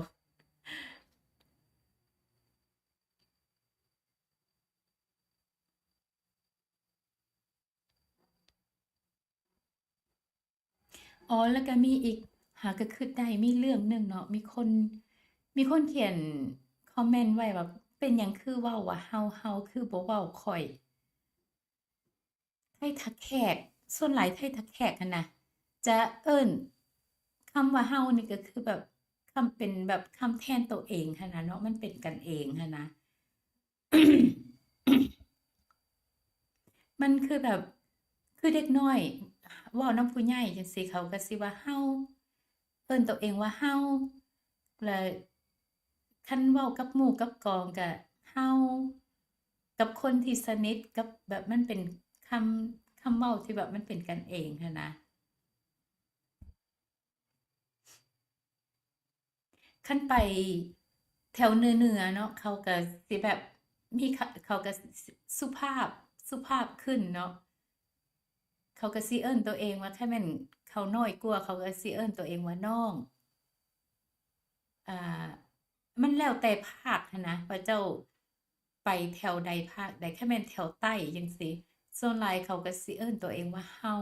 ອໍ ແລ້ວກະມີອີກ ຫາກະຄຶດໄດ້ ມີເລື່ອງໜຶ່ງເນາະ ມີຄົນ ມີຄົນຂຽນຄອມເມັນໄວ້ວ່າ ເປັນຫຍັງຄືເວົ້າວ່າເຮົາ ເຮົາຄືບໍ່ເວົ້າຂ້ອຍ? ໄທທ່າແຂກ ສ່ວນຫຼາຍໄທທ່າແຂກຫັ້ນນະ ຈະເອີ້ນຄຳວ່າເຮົານີ້ກະຄືແບບ ຄຳເປັນແບບຄຳແທນໂຕເອງຫັ້ນນະເນາະ ມັນເປັນກັນເອງຫັ້ນນະ. ມັນຄືແບບ ຄືເດັກນ້ອຍເວົ້ານຳຜູ້ໃຫຍ່ຈັ່ງຊີ້ ເຂົາກະຊິວ່າເຮົາ ເອີ້ນໂຕເອງວ່າເຮົາ ແລະ ຄັນເວົ້າກັບໝູ່ກັບກອງກະເຮົາ ກັບຄົນທີ່ສະໜິດ ກັບແບບມັນເປັນຄຳ ຄຳເວົ້າທີ່ແບບມັນເປັນກັນເອງຫັ້ນນະ. ຄັນໄປແຖວເໜືອໆເນາະ ເຂົາກະຊິແບບມີ ເຂົາກະສຸພາບ ສຸພາບຂຶ້ນເນາະ ເຂົາກະຊິເອີ້ນໂຕເອງວ່າ ຄັນແມ່ນເຂົານ້ອຍກວ່າ ເຂົາກະຊິເອີ້ນໂຕເອງວ່ານ້ອງ. ອ່າ ມັນແລ້ວແຕ່ພາກຫັ້ນນະ ວ່າເຈົ້າໄປແຖວໃດພາກໃດ ຄັນແມ່ນແຖວໃຕ້ຈັ່ງຊີ້ ສ່ວນຫຼາຍເຂົາກະຊິເອີ້ນໂຕເອງວ່າເຮົາ.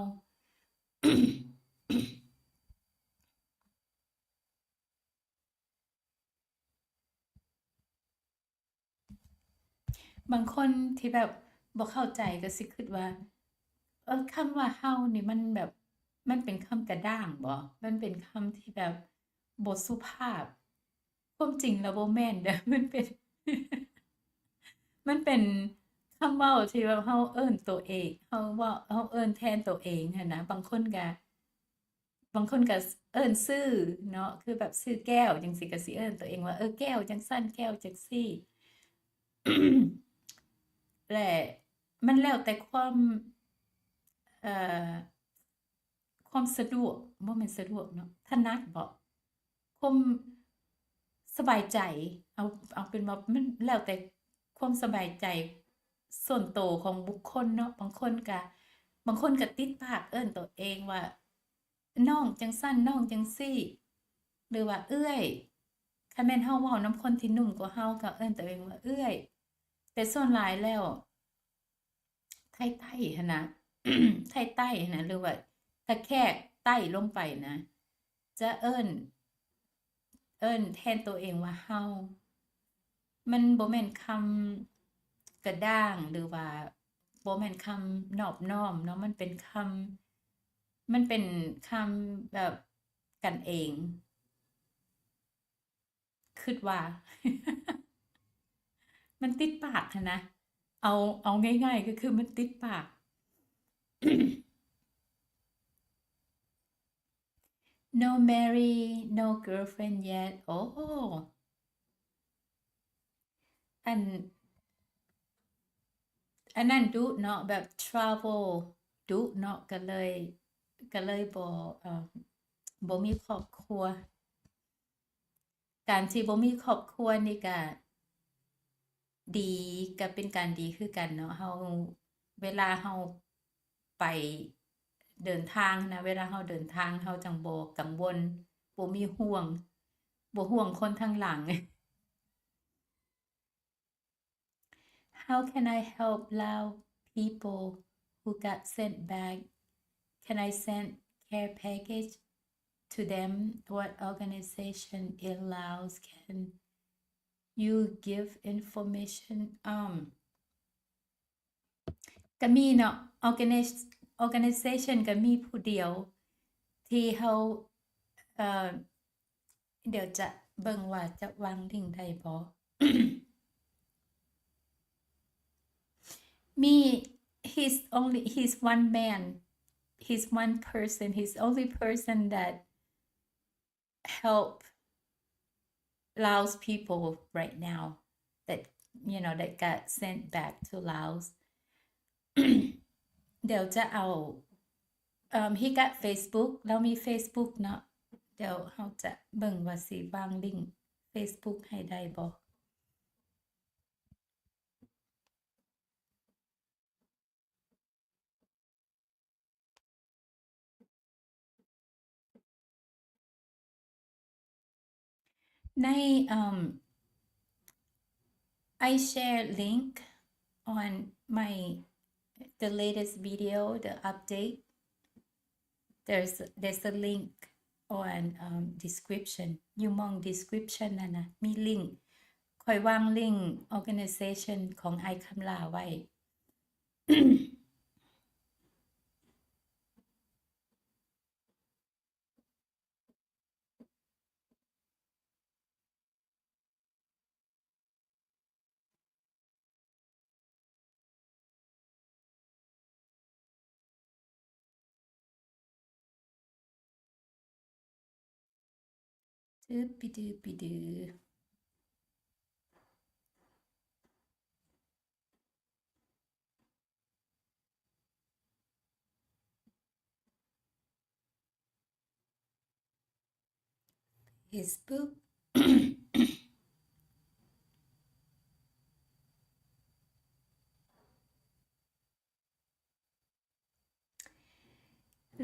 ບາງຄົນທີ່ແບບ ບໍ່ເຂົ້າໃຈ ກໍຊິຄິດວ່າ ເອີ ຄຳວ່າເຮົານີ້ມັນແບບ ມັນເປັນຄຳກະດ້າງບໍ? ມັນເປັນຄຳທີ່ແບບບໍ່ສຸພາບ? ຄວາມຈິງແລ້ວບໍ່ແມ່ນເດີ້ ມັນເປັນ ມັນເປັນຄຳເວົ້າທີ່ແບບເຮົາເອີ້ນໂຕເອງ ເຮົາເວົ້າ ເຮົາເອີ້ນແທນໂຕເອງຫັ້ນນະ. ບາງຄົນກະ ບາງຄົນກະເອີ້ນຊື່ເນາະ ຄືແບບຊື່ແກ້ວຈັ່ງຊີ້ ກະຊິເອີ້ນໂຕເອງວ່າ ເອີ ແກ້ວຈັ່ງຊັ້ນ ແກ້ວຈັ່ງຊີ້ ແລະ ມັນແລ້ວແຕ່ຄວາມ ເອີ ຄວາມສະດວກ ບໍ່ແມ່ນສະດວກເນາະ ຖະໜັດບໍ? ຄວາມສະບາຍໃຈ ເອົາ ເອົາເປັນວ່າມັນແລ້ວແຕ່ຄວາມສະບາຍໃຈສ່ວນໂຕຂອງບຸກຄົນເນາະ. ບາງຄົນກະ ບາງຄົນກະຕິດປາກເອີ້ນໂຕເອງວ່າ ນ້ອງຈັ່ງຊັ້ນ ນ້ອງຈັ່ງຊີ້ ຫຼືວ່າເອື້ອຍ. ຄັນແມ່ນເຮົາເວົ້ານຳຄົນທີ່ໜຸ່ມກວ່າເຮົາ ກໍເອີ້ນໂຕເອງວ່າເອື້ອຍ. ແຕ່ສ່ວນຫຼາຍແລ້ວ ໄທໃຕ້ຫັ້ນນະ ໄທໃຕ້ຫັ້ນນະ ຫຼືວ່າຖ້າແຂກໃຕ້ລົງໄປນະ ຈະເອີ້ນ ເອີ້ນແທນໂຕເອງວ່າເຮົາ. ມັນບໍ່ແມ່ນຄຳກະດ້າງ ຫຼືວ່າບໍ່ແມ່ນຄຳນອບນ້ອມເນາະ ມັນເປັນຄຳ ມັນເປັນຄຳແບບກັນເອງ. ຄິດວ່າ ມັນຕິດປາກຫັ້ນນະ ເອົາ ເອົາງ່າຍໆ ກໍຄືມັນຕິດປາກ. No marry, no girlfriend yet. ໂອ້ ອັນ ອັນນັ້ນດຸເນາະ ແບບ travel ດຸເນາະ ກໍເລີຍ ກໍເລີຍບໍ່ ເອີ ບໍ່ມີຄອບຄົວ. ການທີ່ບໍ່ມີຄອບຄົວນີ້ກະດີ ກະເປັນການດີຄືກັນເນາະ. ເຮົາ ເວລາເຮົາໄປເດີນທາງນະ ເວລາເຮົາເດີນທາງ ເຮົາຈັ່ງບໍ່ກັງວົນ ບໍ່ມີຫ່ວງ ບໍ່ຫ່ວງຄົນທາງຫຼັງ. How can I help Lao people who got sent back? Can I send care package to them? What organization in Laos can you give information? Um, ກໍມີເນາະ organiz- organization ກໍມີຜູ້ດຽວທີ່ເຮົາ ເອີ ດຽວຈະເບິ່ງວ່າຈະວາງລິ້ງໄດ້ບໍ່. ມີ he's only he's one man he's one person he's only person that help Laos people right now that you know that got sent back to Laos. ດຽວຈະເອົາ ເອີ he got Facebook ລາວມີ Facebook ເນາະ ດຽວເຮົາຈະເບິ່ງວ່າຊິວາງລິ້ງ Facebook ໃຫ້ໄດ້ບໍ່. ໃນ um, I share link on my the latest video, the update. There's there's a link on um, description. ຢູ່ໝ່ອງ description ນັ້ນນະ ມີລິ້ງ ຂ້ອຍວາງລິ້ງ organization ຂອງອ້າຍຄຳຫຼ້າໄວ້.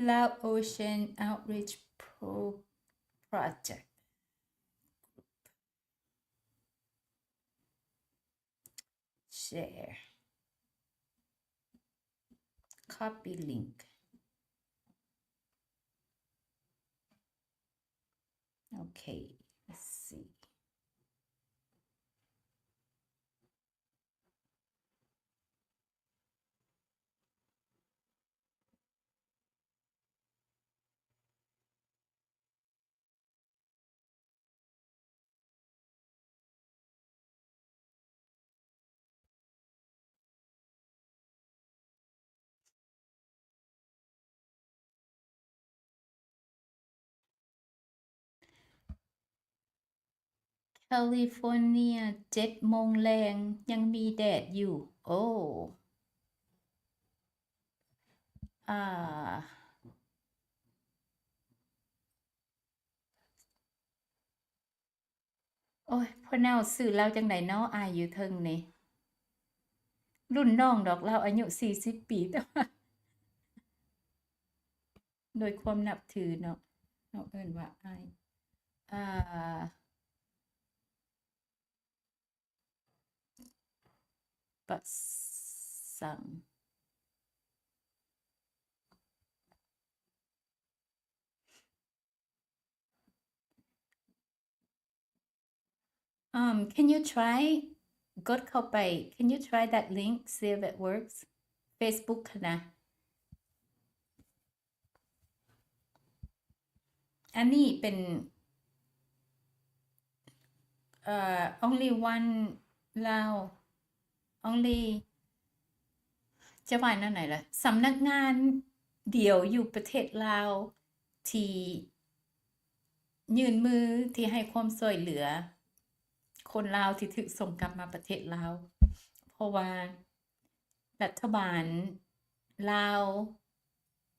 Laotian Outreach Pro Project. Share. Copy link. Okay, let's see. California ເຈັດໂມງແລງ ຍັງມີແດດຢູ່. ໂອ້ ອາ ໂອ້ຍ ພໍ່ເນົ່າ ຊື່ລາວຈັ່ງໃດເນາະ ອ້າຍຢູ່ເທິງນີ້? ລຸ້ນນ້ອງດອກ ລາວອາຍຸສີ່ສິບປີ ແຕ່ວ່າ ໂດຍຄວາມນັບຖືເນາະ ເຮົາເອີ້ນວ່າອ້າຍ ອ່າ ປະສັງ. Um, can you try ກົດເຂົ້າໄປ can you try that link see if it works Facebook ຫັ້ນນະ. ອັນນີ້ເປັນ ເອີ only one ລາວ only ຈະວ່າແນວໃດລະ ສຳນັກງານດຽວຢູ່ປະເທດລາວທີ່ຍື່ນມືທີ່ໃຫ້ຄວາມຊ່ວຍເຫຼືອຄົນລາວທີ່ຖືກສົ່ງກັບມາປະເທດລາວ ເພາະວ່າ ລັດຖະບານລາວ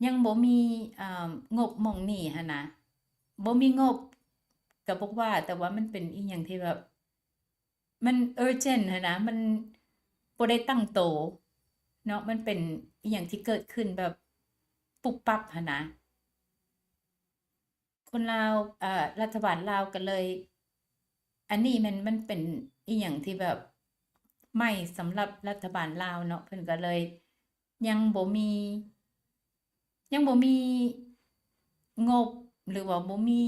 ຍັງບໍ່ມີ ອ່າ ງົບໝ່ອງນີ້ຫັ້ນນະ ບໍ່ມີງົບກະບໍ່ວ່າ ແຕ່ວ່າມັນເປັນອີ່ຫຍັງທີ່ແບບ ມັນ urgent ຫັ້ນນະ ມັນບໍ່ໄດ້ຕັ້ງໂຕເນາະ ມັນເປັນອີ່ຫຍັງທີ່ເກີດຂຶ້ນແບບປຸບປັບຫັ້ນນະ. ຄົນລາວ ເອີ ລັດຖະບານລາວກໍເລີຍ ອັນນີ້ແມ່ນ ມັນເປັນອີ່ຫຍັງທີ່ແບບໃໝ່ສຳລັບລັດຖະບານລາວເນາະ ເພິ່ນກໍເລີຍຍັງບໍ່ມີ ຍັງບໍ່ມີງົບ ຫຼືວ່າບໍ່ມີ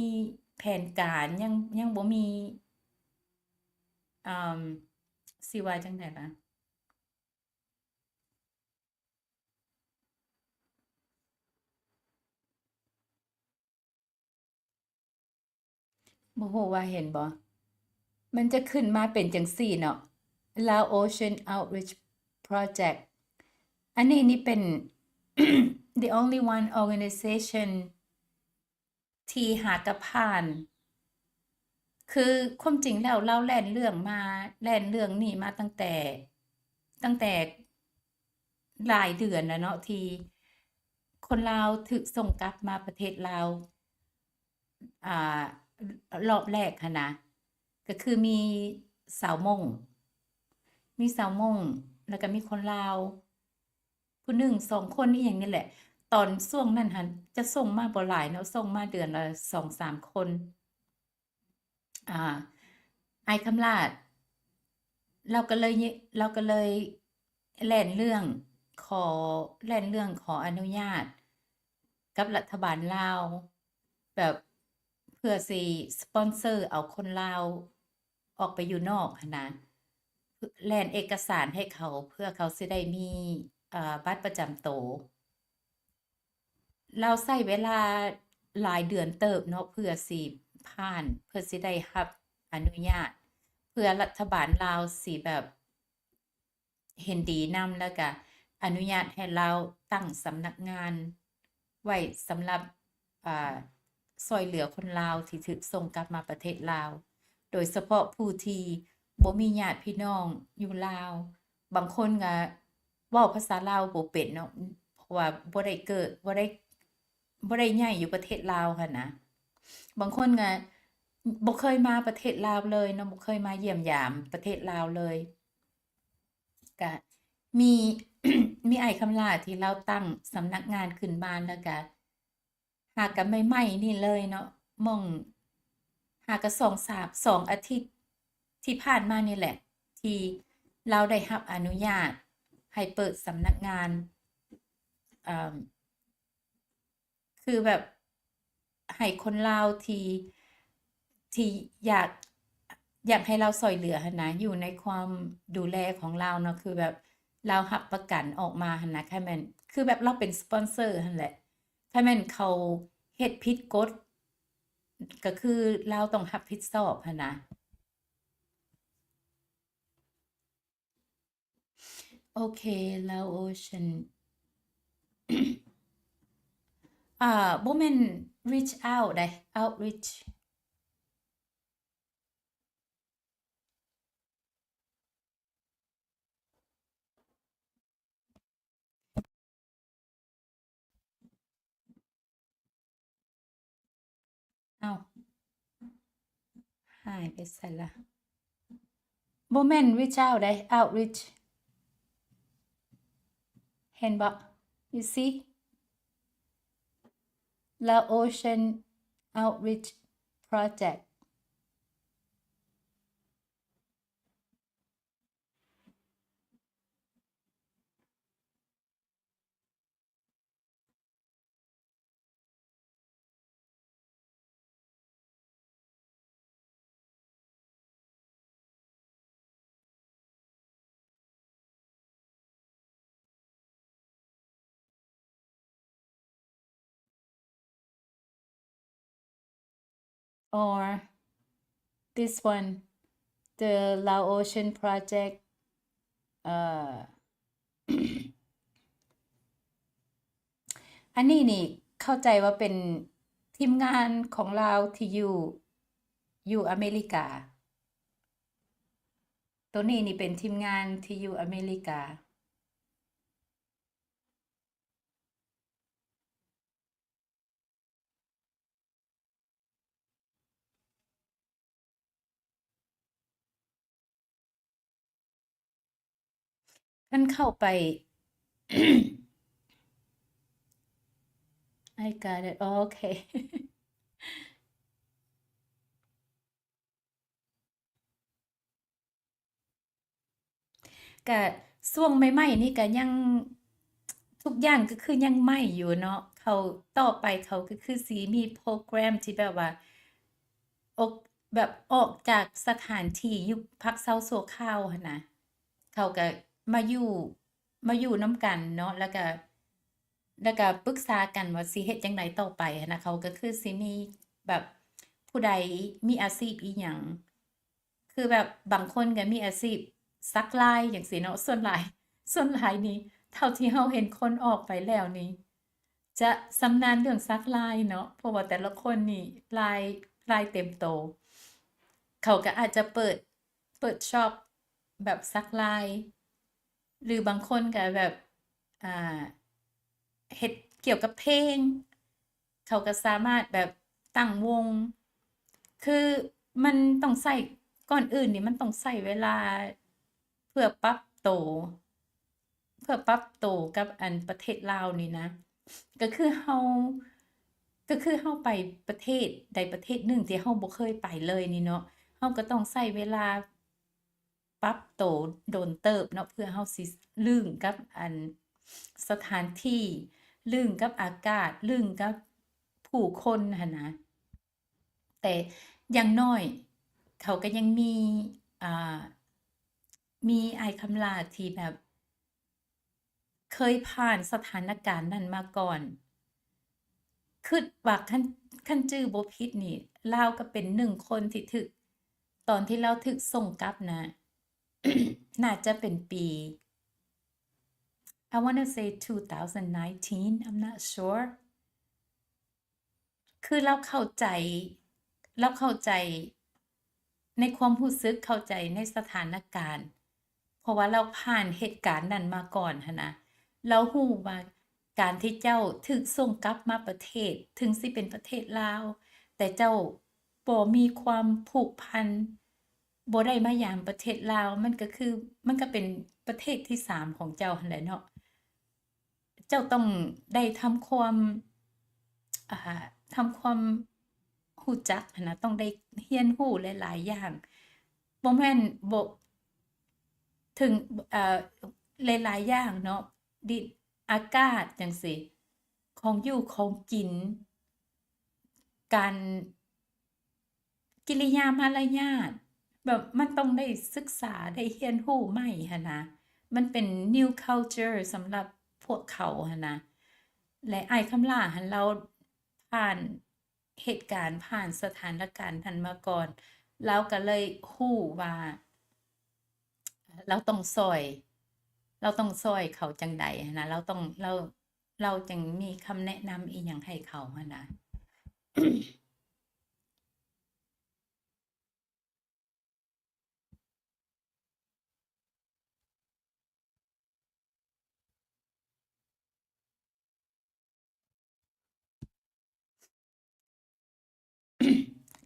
ແຜນການ ຍັງ ຍັງບໍ່ມີ ເອີ ຊິວ່າຈັ່ງໃດລະ? ບໍ່ຮູ້ວ່າເຫັນບໍ່? ມັນຈະຂຶ້ນມາເປັນຈັ່ງຊີ້ເນາະ Laotian Outreach Project. ອັນນີ້ນີ້ເປັນ the only one organization ທີ່ຫາກະຜ່ານ ຄືຄວາມຈິງແລ້ວລາວແລ່ນເລື່ອງມາ ແລ່ນເລື່ອງນີ້ມາຕັ້ງແຕ່ ຕັ້ງແຕ່ຫຼາຍເດືອນແລ້ວເນາະ ທີ່ຄົນລາວຖືກສົ່ງກັບມາປະເທດລາວ ອ່າ ລອບແລກຫັ້ນນະ ກໍຄືມີຊາວມົ້ງ ມີຊາວມົ້ງ ແລ້ວກໍມີຄົນລາວ ຜູ້ໜຶ່ງສອງຄົນອີ່ຫຍັງນີ້ແຫຼະ ຕອນຊ່ວງນັ້ນຫັ້ນຈະສົ່ງມາບໍ່ຫຼາຍເນາະ ສົ່ງມາເດືອນລະສອງສາມຄົນ ອ່າ ອ້າຍຄຳຫຼາດ ລາວກໍເລີຍ ລາວກໍເລີຍແລ່ນເລື່ອງຂໍ ແລ່ນເລື່ອງຂໍອະນຸຍາດກັບລັດຖະບານລາວ ແບບເພື່ອຊິສະປອນເຊີເອົາຄົນລາວ ອອກໄປຢູ່ນອກຫັ້ນນະ ແລ່ນເອກະສານໃຫ້ເຂົາ ເພື່ອເຂົາຊິໄດ້ມີ ເອີ ບັດປະຈຳໂຕ. ລາວໃຊ້ເວລາຫຼາຍເດືອນເຕີບເນາະ ເພື່ອຊິຜ່ານ ເພື່ອຊິໄດ້ຮັບອະນຸຍາດ ເພື່ອລັດຖະບານລາວຊິແບບ ເຫັນດີນຳ ແລ້ວກະອະນຸຍາດໃຫ້ລາວຕັ້ງສຳນັກງານໄວ້ສຳລັບ ອ່າ ຊ່ວຍເຫຼືອຄົນລາວທີ່ຖືກສົ່ງກັບມາປະເທດລາວ ໂດຍສະເພາະຜູ້ທີ່ບໍ່ມີຍາດພີ່ນ້ອງຢູ່ລາວ. ບາງຄົນກະເວົ້າພາສາລາວບໍ່ເປັນເນາະ ເພາະວ່າບໍ່ໄດ້ເກີດ ບໍ່ໄດ້ ບໍ່ໄດ້ໃຫຍ່ຢູ່ປະເທດລາວຫັ້ນນະ. ບາງຄົນກະບໍ່ເຄີຍມາປະເທດລາວເລີຍເນາະ ບໍ່ເຄີຍມາຢ້ຽມຢາມປະເທດລາວເລີຍ. ກະມີ ມີອ້າຍຄຳຫຼາດທີ່ລາວຕັ້ງສຳນັກງານຂຶ້ນມາ ແລ້ວກະຫາກະໃໝ່ໆນີ້ເລີຍເນາະ ໝ່ອງ ຫາກະສອງສາມ ສອງອາທິດທີ່ຜ່ານມານີ້ແຫຼະ ທີ່ລາວໄດ້ຮັບອະນຸຍາດໃຫ້ເປີດສຳນັກງານ ເອີ ຄືແບບໃຫ້ຄົນລາວທີ່ ທີ່ຢາກ ຢາກໃຫ້ລາວຊ່ອຍເຫຼືອຫັ້ນນະ ຢູ່ໃນຄວາມດູແລຂອງລາວເນາະ ຄືແບບລາວຮັບປະກັນອອກມາຫັ້ນນະ ຄັນແມ່ນ ຄືແບບລາວເປັນສະປອນເຊີຫັ້ນແຫຼະ ຄັນແມ່ນເຂົາເຮັດຜິດກົດ ກໍຄືລາວຕ້ອງຮັບຜິດຊອບຫັ້ນນະ. ໂອເຄ Laotian ອ່າ ບໍ່ແມ່ນ reach out ໃດ outreach ຫາຍໄປໃສລະ? ບໍ່ແມ່ນ reach out ເດ້ outreach ເຫັນບໍ່? You see? Laotian Outreach Project. Or this one, the Laotian Project, uh, ອັນນີ້ນີ້ເຂົ້າໃຈວ່າເປັນທີມງານຂອງລາວທີ່ຢູ່ ຢູ່ອາເມລິກາ. ໂຕນີ້ນີ້ເປັນທີມງານທີ່ຢູ່ອາເມລິກາ. ຄັນເຂົ້າໄປ I got it. ໂອເຄ. ກະຊ່ວງໃໝ່ໆນີ້ກະຍັງ ທຸກຢ່າງກໍຄືຍັງໃໝ່ຢູ່ເນາະ. ເຂົາ ຕໍ່ໄປເຂົາກໍຄືຊິມີໂປຣແກຣມທີ່ແບບວ່າ ອອກ ແບບອອກຈາກສະຖານທີ່ຢູ່ພັກເຊົາຊົ່ວຄາວຫັ້ນນະ. ເຂົາກໍມາຢູ່ ມາຢູ່ນຳກັນເນາະ ແລ້ວກະ ແລ້ວກະປຶກສາກັນວ່າຊິເຮັດຈັ່ງໃດຕໍ່ໄປຫັ້ນນະ. ເຂົາກໍຄືຊິມີແບບ ຜູ້ໃດມີອາຊີບອີ່ຫຍັງ ຄືແບບບາງຄົນກໍມີອາຊີບສັກລາຍຈັ່ງຊີ້ເນາະ. ສ່ວນຫຼາຍ ສ່ວນຫຼາຍນີ້ ເທົ່າທີ່ເຮົາເຫັນຄົນອອກໄປແລ້ວນີ້ ຈະຊຳນານເລື່ອງສັກລາຍເນາະ ເພາະວ່າແຕ່ລະຄົນນີ້ລາຍ ລາຍເຕັມໂຕ. ເຂົາກໍອາດຈະເປີດ ເປີດຊັອບແບບສັກລາຍ ຫຼືບາງຄົນກໍແບບ ອ່າ ເຮັດກ່ຽວກັບເພງ ເຂົາກໍສາມາດແບບຕັ້ງວົງ ຄືມັນຕ້ອງໃຊ້ ກ່ອນອື່ນນີ້ມັນຕ້ອງໃຊ້ເວລາເພື່ອປັບໂຕ ເພື່ອປັບໂຕກັບອັນປະເທດລາວນີ້ນະ. ກໍຄືເຮົາ ກໍຄືເຮົາໄປປະເທດໃດປະເທດໜຶ່ງທີ່ເຮົາບໍ່ເຄີຍໄປເລີຍນີ້ເນາະ ເຮົາກໍຕ້ອງໃຊ້ເວລາ ປັບໂຕດົນເຕີບເນາະ ເພື່ອເຮົາຊິລຶ້ງກັບອັນສະຖານທີ່ ລຶ້ງກັບອາກາດ ລຶ້ງກັບຜູ້ຄົນຫັ້ນນະ. ແຕ່ຢ່າງໜ້ອຍເຂົາກໍຍັງມີ ອ່າ ມີອ້າຍຄຳຫຼ້າທີ່ແບບ ເຄີຍຜ່ານສະຖານະການນັ້ນມາກ່ອນ. ຄິດວ່າຄັນ ຄັນຈື່ບໍ່ຜິດນີ້ ລາວກໍເປັນໜຶ່ງຄົນທີ່ຖືກ ຕອນທີ່ລາວຖືກສົ່ງກັບນະ ໜ້າຈະເປັນປີ I wanna say two thousand nineteen, I'm not sure. ຄືລາວເຂົ້າໃຈ ລາວເຂົ້າໃຈໃນຄວາມຮູ້ສຶກ ເຂົ້າໃຈໃນສະຖານະການ ເພາະວ່າລາວຜ່ານເຫດການນັ້ນມາກ່ອນຫັ້ນນະ. ລາວຮູ້ວ່າການທີ່ເຈົ້າຖືກສົ່ງກັບມາປະເທດ ເຖິງຊິເປັນປະເທດລາວ ແຕ່ເຈົ້າບໍ່ມີຄວາມຜູກພັນ ບໍ່ໄດ້ມາຢາມປະເທດລາວ ມັນກໍຄື ມັນກໍເປັນປະເທດທີສາມຂອງເຈົ້າຫັ້ນແຫຼະເນາະ. ເຈົ້າຕ້ອງໄດ້ທຳຄວາມ ອ່າ ທຳຄວາມຮູ້ຈັກຫັ້ນນະ ຕ້ອງໄດ້ຮຽນຮູ້ຫຼາຍໆຢ່າງ ບໍ່ແມ່ນ ບໍ່ ເຖິງ ເອີ ຫຼາຍໆຢ່າງເນາະ ດິນ ອາກາດຈັ່ງຊີ້ ຂອງຢູ່ຂອງກິນ ການ ກິລິຍາມາລະຍາດ ແບບມັນຕ້ອງໄດ້ສຶກສາ ໄດ້ຮຽນຮູ້ໃໝ່ຫັ້ນນະ. ມັນເປັນ new culture ສຳລັບພວກເຂົາຫັ້ນນະ ແລະ ອ້າຍຄຳຫຼ້າຫັ້ນ ລາວຜ່ານເຫດການ ຜ່ານສະຖານະການນັ້ນມາກ່ອນ ລາວກໍເລີຍຮູ້ວ່າ ລາວຕ້ອງຊ່ອຍ ລາວຕ້ອງຊ່ອຍເຂົາຈັ່ງໃດຫັ້ນນະ ລາວຕ້ອງ ລາວ ລາວຈຶ່ງມີຄຳແນະນຳອີ່ຫຍັງໃຫ້ເຂົາຫັ້ນນະ.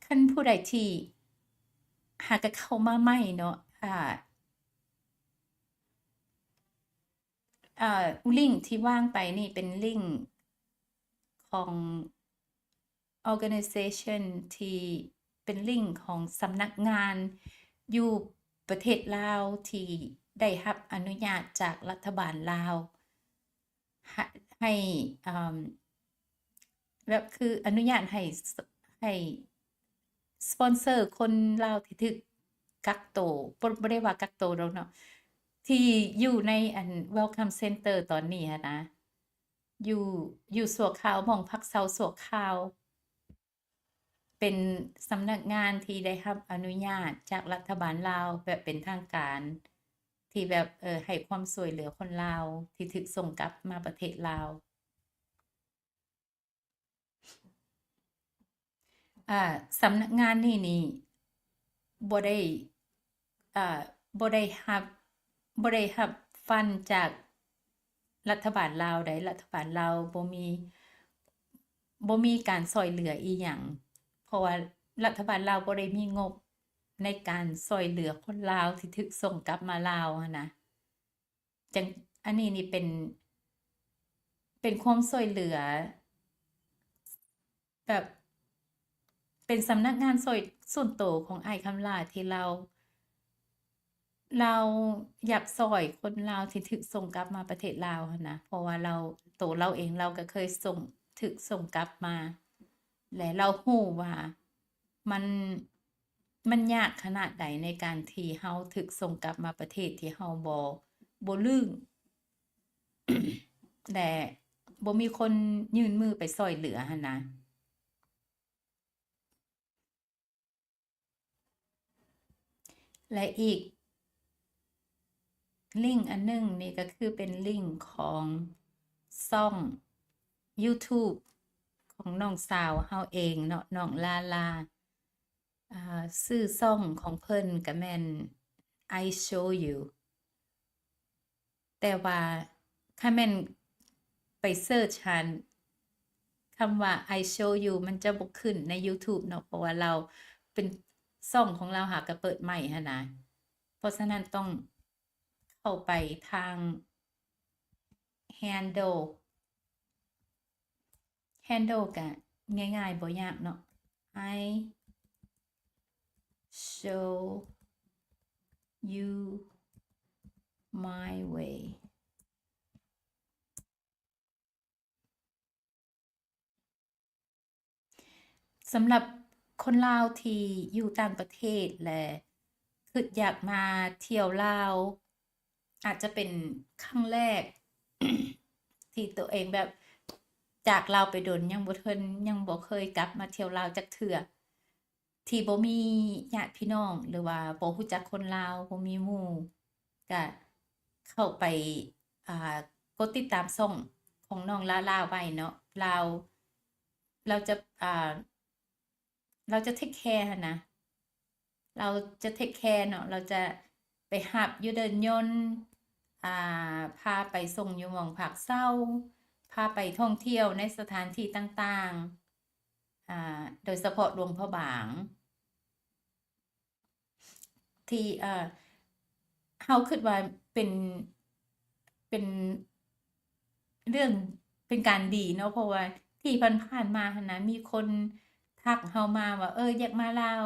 ຄັນຜູ້ໃດທີ່ ຫາກະເຂົ້າມາໃໝ່ເນາະ ອາ ອາ ລິ້ງທີ່ວາງໄປນີ້ເປັນລິ້ງຂອງ organization ທີ່ເປັນລິ້ງຂອງສຳນັກງານຢູ່ປະເທດລາວ ທີ່ໄດ້ຮັບອະນຸຍາດຈາກລັດຖະບານລາວ ໃຫ້ ໃຫ້ ເອີ່ມ ແບບຄືອະນຸຍາດໃຫ້ ໃຫ້ສະປອນເຊີຄົນລາວທີ່ຖືກກັກໂຕ ບໍ່ ບໍ່ໄດ້ວ່າກັກໂຕດອກເນາະ ທີ່ຢູ່ໃນອັນ Welcome Center ຕອນນີ້ຫັ້ນນະ ຢູ່ ຢູ່ຊົ່ວຄາວ ໝ່ອງພັກເຊົາຊົ່ວຄາວ ເປັນສຳນັກງານທີ່ໄດ້ຮັບອະນຸຍາດຈາກລັດຖະບານລາວແບບເປັນທາງການ ທີ່ແບບ ເອີ ໃຫ້ຄວາມຊ່ວຍເຫຼືອຄົນລາວທີ່ຖືກສົ່ງກັບມາປະເທດລາວ. ອາ ສຳນັກງານນີ້ນີ້ບໍ່ໄດ້ ອາ ບໍ່ໄດ້ຮັບ ບໍ່ໄດ້ຮັບຟັນຈາກລັດຖະບານລາວໃດ໋. ລັດຖະບານລາວບໍ່ມີ ບໍ່ມີການຊ່ອຍເຫຼືອອີ່ຫຍັງ ເພາະວ່າລັດຖະບານລາວບໍ່ໄດ້ມີງົບໃນການຊ່ອຍເຫຼືອຄົນລາວທີ່ຖືກສົ່ງກັບມາລາວຫັ້ນນະ. ຈັ່ງ ອັນນີ້ນີ້ເປັນ ເປັນຄວາມຊ່ວຍເຫຼືອ ແບບເປັນສຳນັກງານຊ່ອຍ ສ່ວນໂຕຂອງອ້າຍຄຳຫຼ້າ ທີ່ລາວ ລາວຢາກຊ່ອຍຄົນລາວທີ່ຖືກສົ່ງກັບມາປະເທດລາວຫັ້ນນະ ເພາະວ່າລາວ ໂຕລາວເອງລາວກໍເຄີຍສົ່ງ ຖືກສົ່ງກັບມາ ແລະ ລາວຮູ້ວ່າມັນ ມັນຍາກຂະໜາດໃດໃນການທີ່ເຮົາຖືກສົ່ງກັບມາປະເທດທີ່ເຮົາບໍ່ ບໍ່ລຶ້ງ ແລະ ບໍ່ມີຄົນຍື່ນມືໄປຊ່ອຍເຫຼືອຫັ້ນນະ. ແລະ ອີກລິ້ງອັນໜຶ່ງນີ້ກໍຄືເປັນລິ້ງຂອງຊ່ອງ YouTube ຂອງນ້ອງສາວເຮົາເອງເນາະ ນ້ອງລາລາ. ອາ ຊື່ຊ່ອງຂອງເພິ່ນກະແມ່ນ I Show You ແຕ່ວ່າຄັນແມ່ນໄປເສີດຫາຄຳວ່າ I Show You ມັນຈະບໍ່ຂຶ້ນໃນ YouTube ເນາະ ເພາະວ່າລາວເປັນ ຊ່ອງຂອງລາວຫາກະເປີດໃໝ່ຫັ້ນນະ ເພາະສະນັ້ນຕ້ອງເຂົ້າໄປທາງ Handle Handle ກະງ່າຍໆ ບໍ່ຍາກເນາະ I show you my way. ສຳລັບຄົນລາວທີ່ຢູ່ຕ່າງປະເທດ ແລະ ຄິດຢາກມາທ່ຽວລາວ ອາດຈະເປັນຄັ້ງແລກທີ່ໂຕເອງແບບຈາກລາວໄປດົນ ຍັງບໍ່ເຄີຍ ຍັງບໍ່ເຄີຍກັບມາທ່ຽວລາວຈັກເທື່ອ ທີ່ບໍ່ມີຍາດພີ່ນ້ອງ ຫຼືວ່າບໍ່ຮູ້ຈັກຄົນລາວ ບໍ່ມີໝູ່ ກະເຂົ້າໄປ ອ່າ ກົດຕິດຕາມຊ່ອງຂອງນ້ອງລາລາໄວ້ເນາະ ລາວ ລາວຈະ ອ່າ ລາວຈະ take care ຫັ້ນນະ ລາວຈະ take care ເນາະ ລາວຈະໄປຮັບຢູ່ເດີ່ນຍົນ ອ່າ ພາໄປສົ່ງຢູ່ໝ່ອງພັກເຊົາ ພາໄປທ່ອງທ່ຽວໃນສະຖານທີ່ຕ່າງໆ ອ່າ ໂດຍສະເພາະຫຼວງພະບາງ ທີ່ ເອີ ເຮົາຄິດວ່າເປັນ ເປັນເລື່ອງ ເປັນການດີເນາະ ເພາະວ່າທີ່ຜ່ານໆມາຫັ້ນນະ ມີຄົນທັກເຮົາມາວ່າ ເອີ ຢາກມາລາວ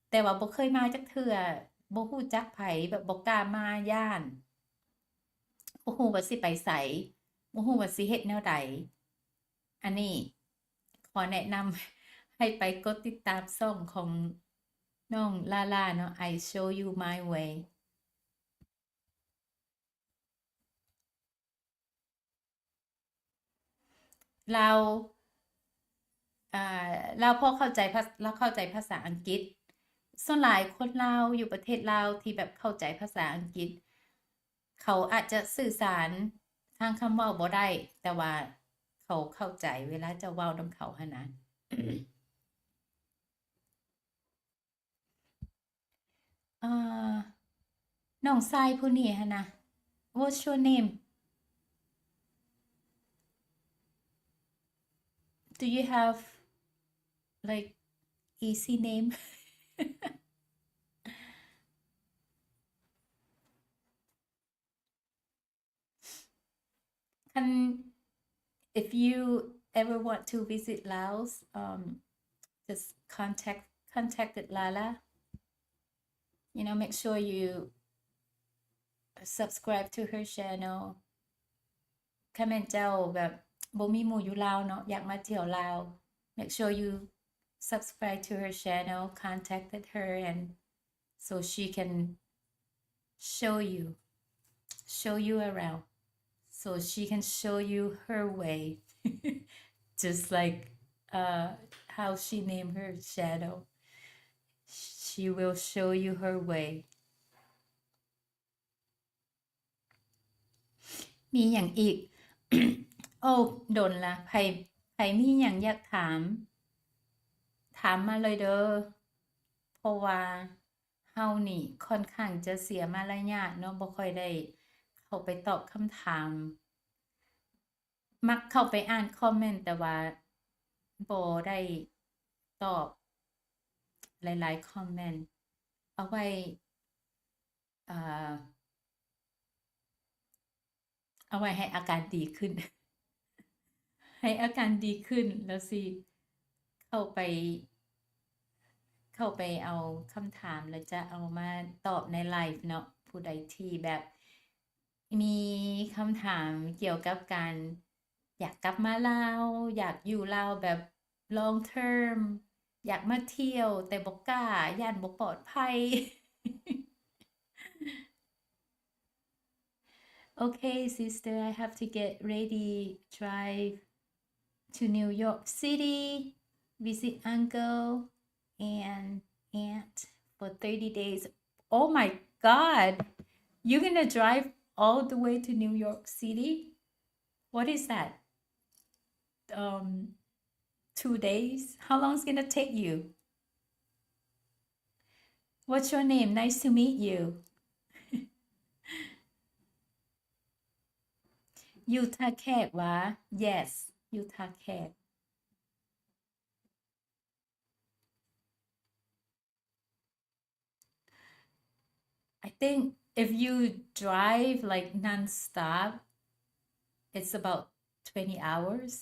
ແຕ່ວ່າບໍ່ເຄີຍມາຈັກເທື່ອ ບໍ່ຮູ້ຈັກໃຜ ແບບບໍ່ກ້າມາ ຢ້ານ ບໍ່ຮູ້ວ່າຊິໄປໃສ ບໍ່ຮູ້ວ່າຊິເຮັດແນວໃດ. ອັນນີ້ຂໍແນະນຳໃຫ້ໄປກົດຕິດຕາມຊ່ອງຂອງນ້ອງລາລາເນາະ I Show You My Way. ລາວ ອ່າ ລາວພໍເຂົ້າໃຈພາ ລາວເຂົ້າໃຈພາສາອັງກິດ. ສ່ວນຫຼາຍຄົນລາວຢູ່ປະເທດລາວທີ່ແບບເຂົ້າໃຈພາສາອັງກິດ ເຂົາອາດຈະສື່ສານທາງຄຳເວົ້າບໍ່ໄດ້ ແຕ່ວ່າເຂົາເຂົ້າໃຈເວລາເຈົ້າເວົ້ານຳເຂົາຫັ້ນນະ. ເອີ ນ້ອງຊາຍຜູ້ນີ້ຫັ້ນນະ What's your name? Do you have, like, easy name? Can, if you ever want to visit Laos, um, just contact, contacted Lala. You know, make sure you subscribe to her channel. ຄັນແມ່ນເຈົ້າແບບບໍ່ມີໝູ່ຢູ່ລາວເນາະ ຢາກມາທ່ຽວລາວ, make sure you subscribe to her channel, contacted her, and so she can show you, show you around, so she can show you her way, just like, uh, how she named her channel. She will show you her way. ມີຫຍັງອີກ? ໂອ້ ດົນລະ. ໃຜ ໃຜມີຫຍັງຢາກຖາມ ຖາມມາເລີຍເດີ, ເພາະວ່າເຮົານີ້ຄ່ອນຂ້າງຈະເສຍມາລະຍາດເນາະ, ບໍ່ຄ່ອຍໄດ້ເຂົ້າໄປຕອບຄຳຖາມ. ມັກເຂົ້າໄປອ່ານຄອມເມັນ ແຕ່ວ່າບໍ່ໄດ້ຕອບຫຼາຍໆຄອມເມັນ. ເອົາໄວ້ ເອີ ເອົາໄວ້ໃຫ້ອາການດີຂຶ້ນ, ໃຫ້ອາການດີຂຶ້ນ ແລ້ວຊິເຂົ້າໄປ ເຂົ້າໄປເອົາຄຳຖາມ ແລ້ວຈະເອົາມາຕອບໃນໄລຟ໌ເນາະ. ຜູ້ໃດທີ່ແບບ ມີຄຳຖາມກ່ຽວກັບການ ຢາກກັບມາລາວ, ຢາກຢູ່ລາວແບບ long term, ຢາກມາທ່ຽວແຕ່ບໍ່ກ້າ ຢ້ານບໍ່ປອດໄພ. Okay, sister, I have to get ready, drive to New York City, visit uncle and aunt for thirty days. Oh my God! You're gonna drive all the way to New York City? What is that? Um, two days? How long is gonna take you? What's your name? Nice to meet you. ຢູ່ທ່າແຂກຫວາ? Yes, ຢູ່ທ່າແຂກ. I think if you drive, like, nonstop, it's about twenty hours,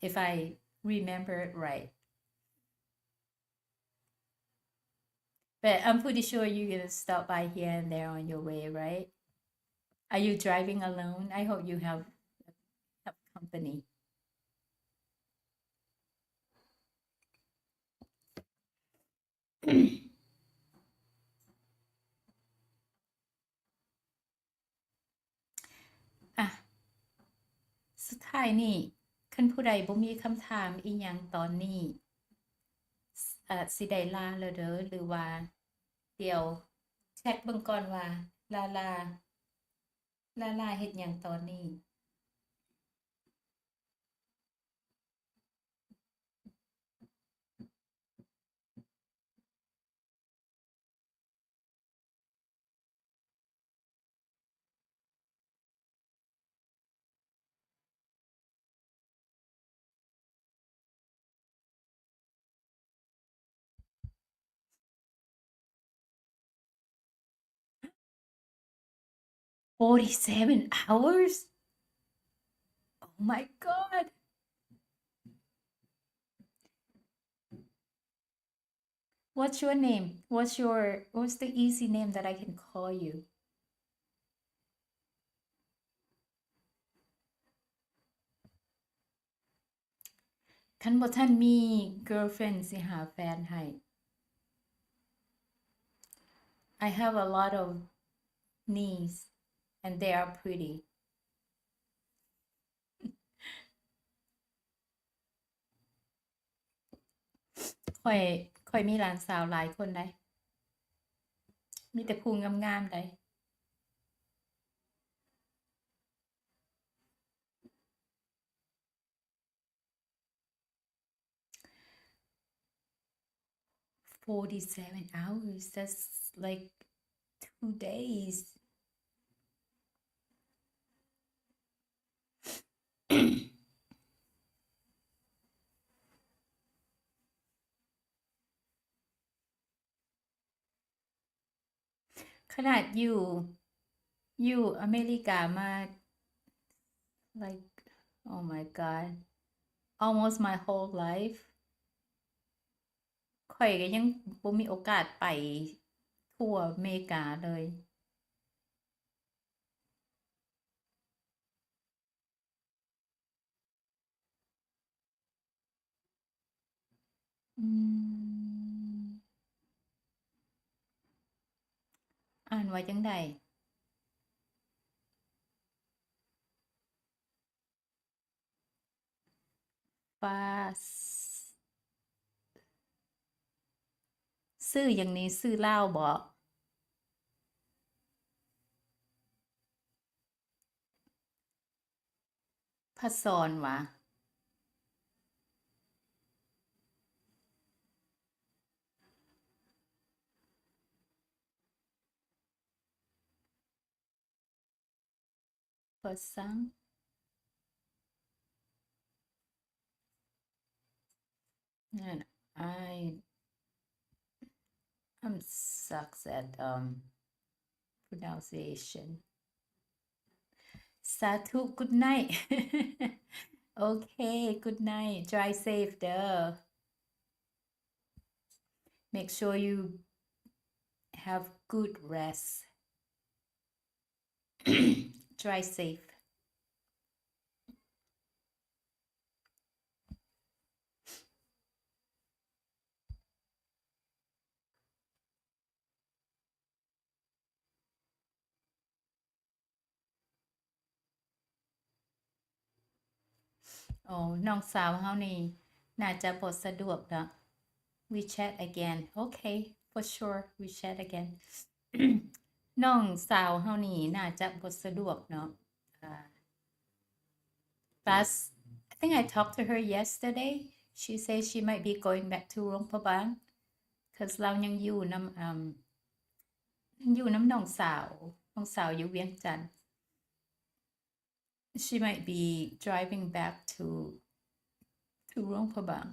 if I remember it right. But I'm pretty sure you're gonna stop by here and there on your way, right? Are you driving alone? I hope you have, have company. ອ່ະ ສຸດທ້າຍນີ້ ຄັນຜູ້ໃດບໍ່ມີຄຳຖາມອີ່ຫຍັງຕອນນີ້ ເອີ ຊິໄດ້ລາແລ້ວເດີ ຫຼືວ່າ ດຽວເຊັກເບິ່ງກ່ອນວ່າ ລາລາ ລາລາເຮັດຫຍັງຕອນນີ້? Forty-seven hours? Oh my God. What's your name? What's your, what's the easy name that I can call you? ຄັນບໍ່ທັນມີ girlfriend ຊິຫາແຟນໃຫ້. I have a lot of niece and they are pretty. ຂ້ອຍ ຂ້ອຍມີຫຼານສາວຫຼາຍຄົນໃດ໋ ມີແຕ່ຜູ້ງາມໆໃດ໋. Forty-seven hours, that's like two days. ຂະໜາດຢູ່ ຢູ່ອາເມລິກາມາ Like, oh my god, almost my whole life ຂ້ອຍກໍຍັງບໍ່ມີໂອກາດໄປທົ່ວອາເມລິກາເລີຍ. ອືມ ອ່ານວ່າຈັ່ງໃດ? ປາ ຊື່ຫຍັງນີ້? ຊື່ລາວບໍ? ພະສອນຫວາ? ພະສັງ and I, I'm sucks at, um, pronunciation. ສາທຸ good night. Okay, good night. Drive safe ເດີ. Make sure you have good rest. Drive safe. ໂອ້ ນ້ອງສາວເຮົານີ້ໜ້າຈະບໍ່ສະດວກເນາະ. We chat again. Okay, for sure, we chat again. ນ້ອງສາວເຮົານີ້ໜ້າຈະບໍ່ສະດວກເນາະ. Uh, but I think I talked to her yesterday. She says she might be going back to ຫຼວງພະບາງ 'cause ລາວຍັງຢູ່ນຳ um, ຍັງຢູ່ນຳນ້ອງສາວ. ນ້ອງສາວຢູ່ວຽງຈັນ. She might be driving back to, to ຫຼວງພະບາງ.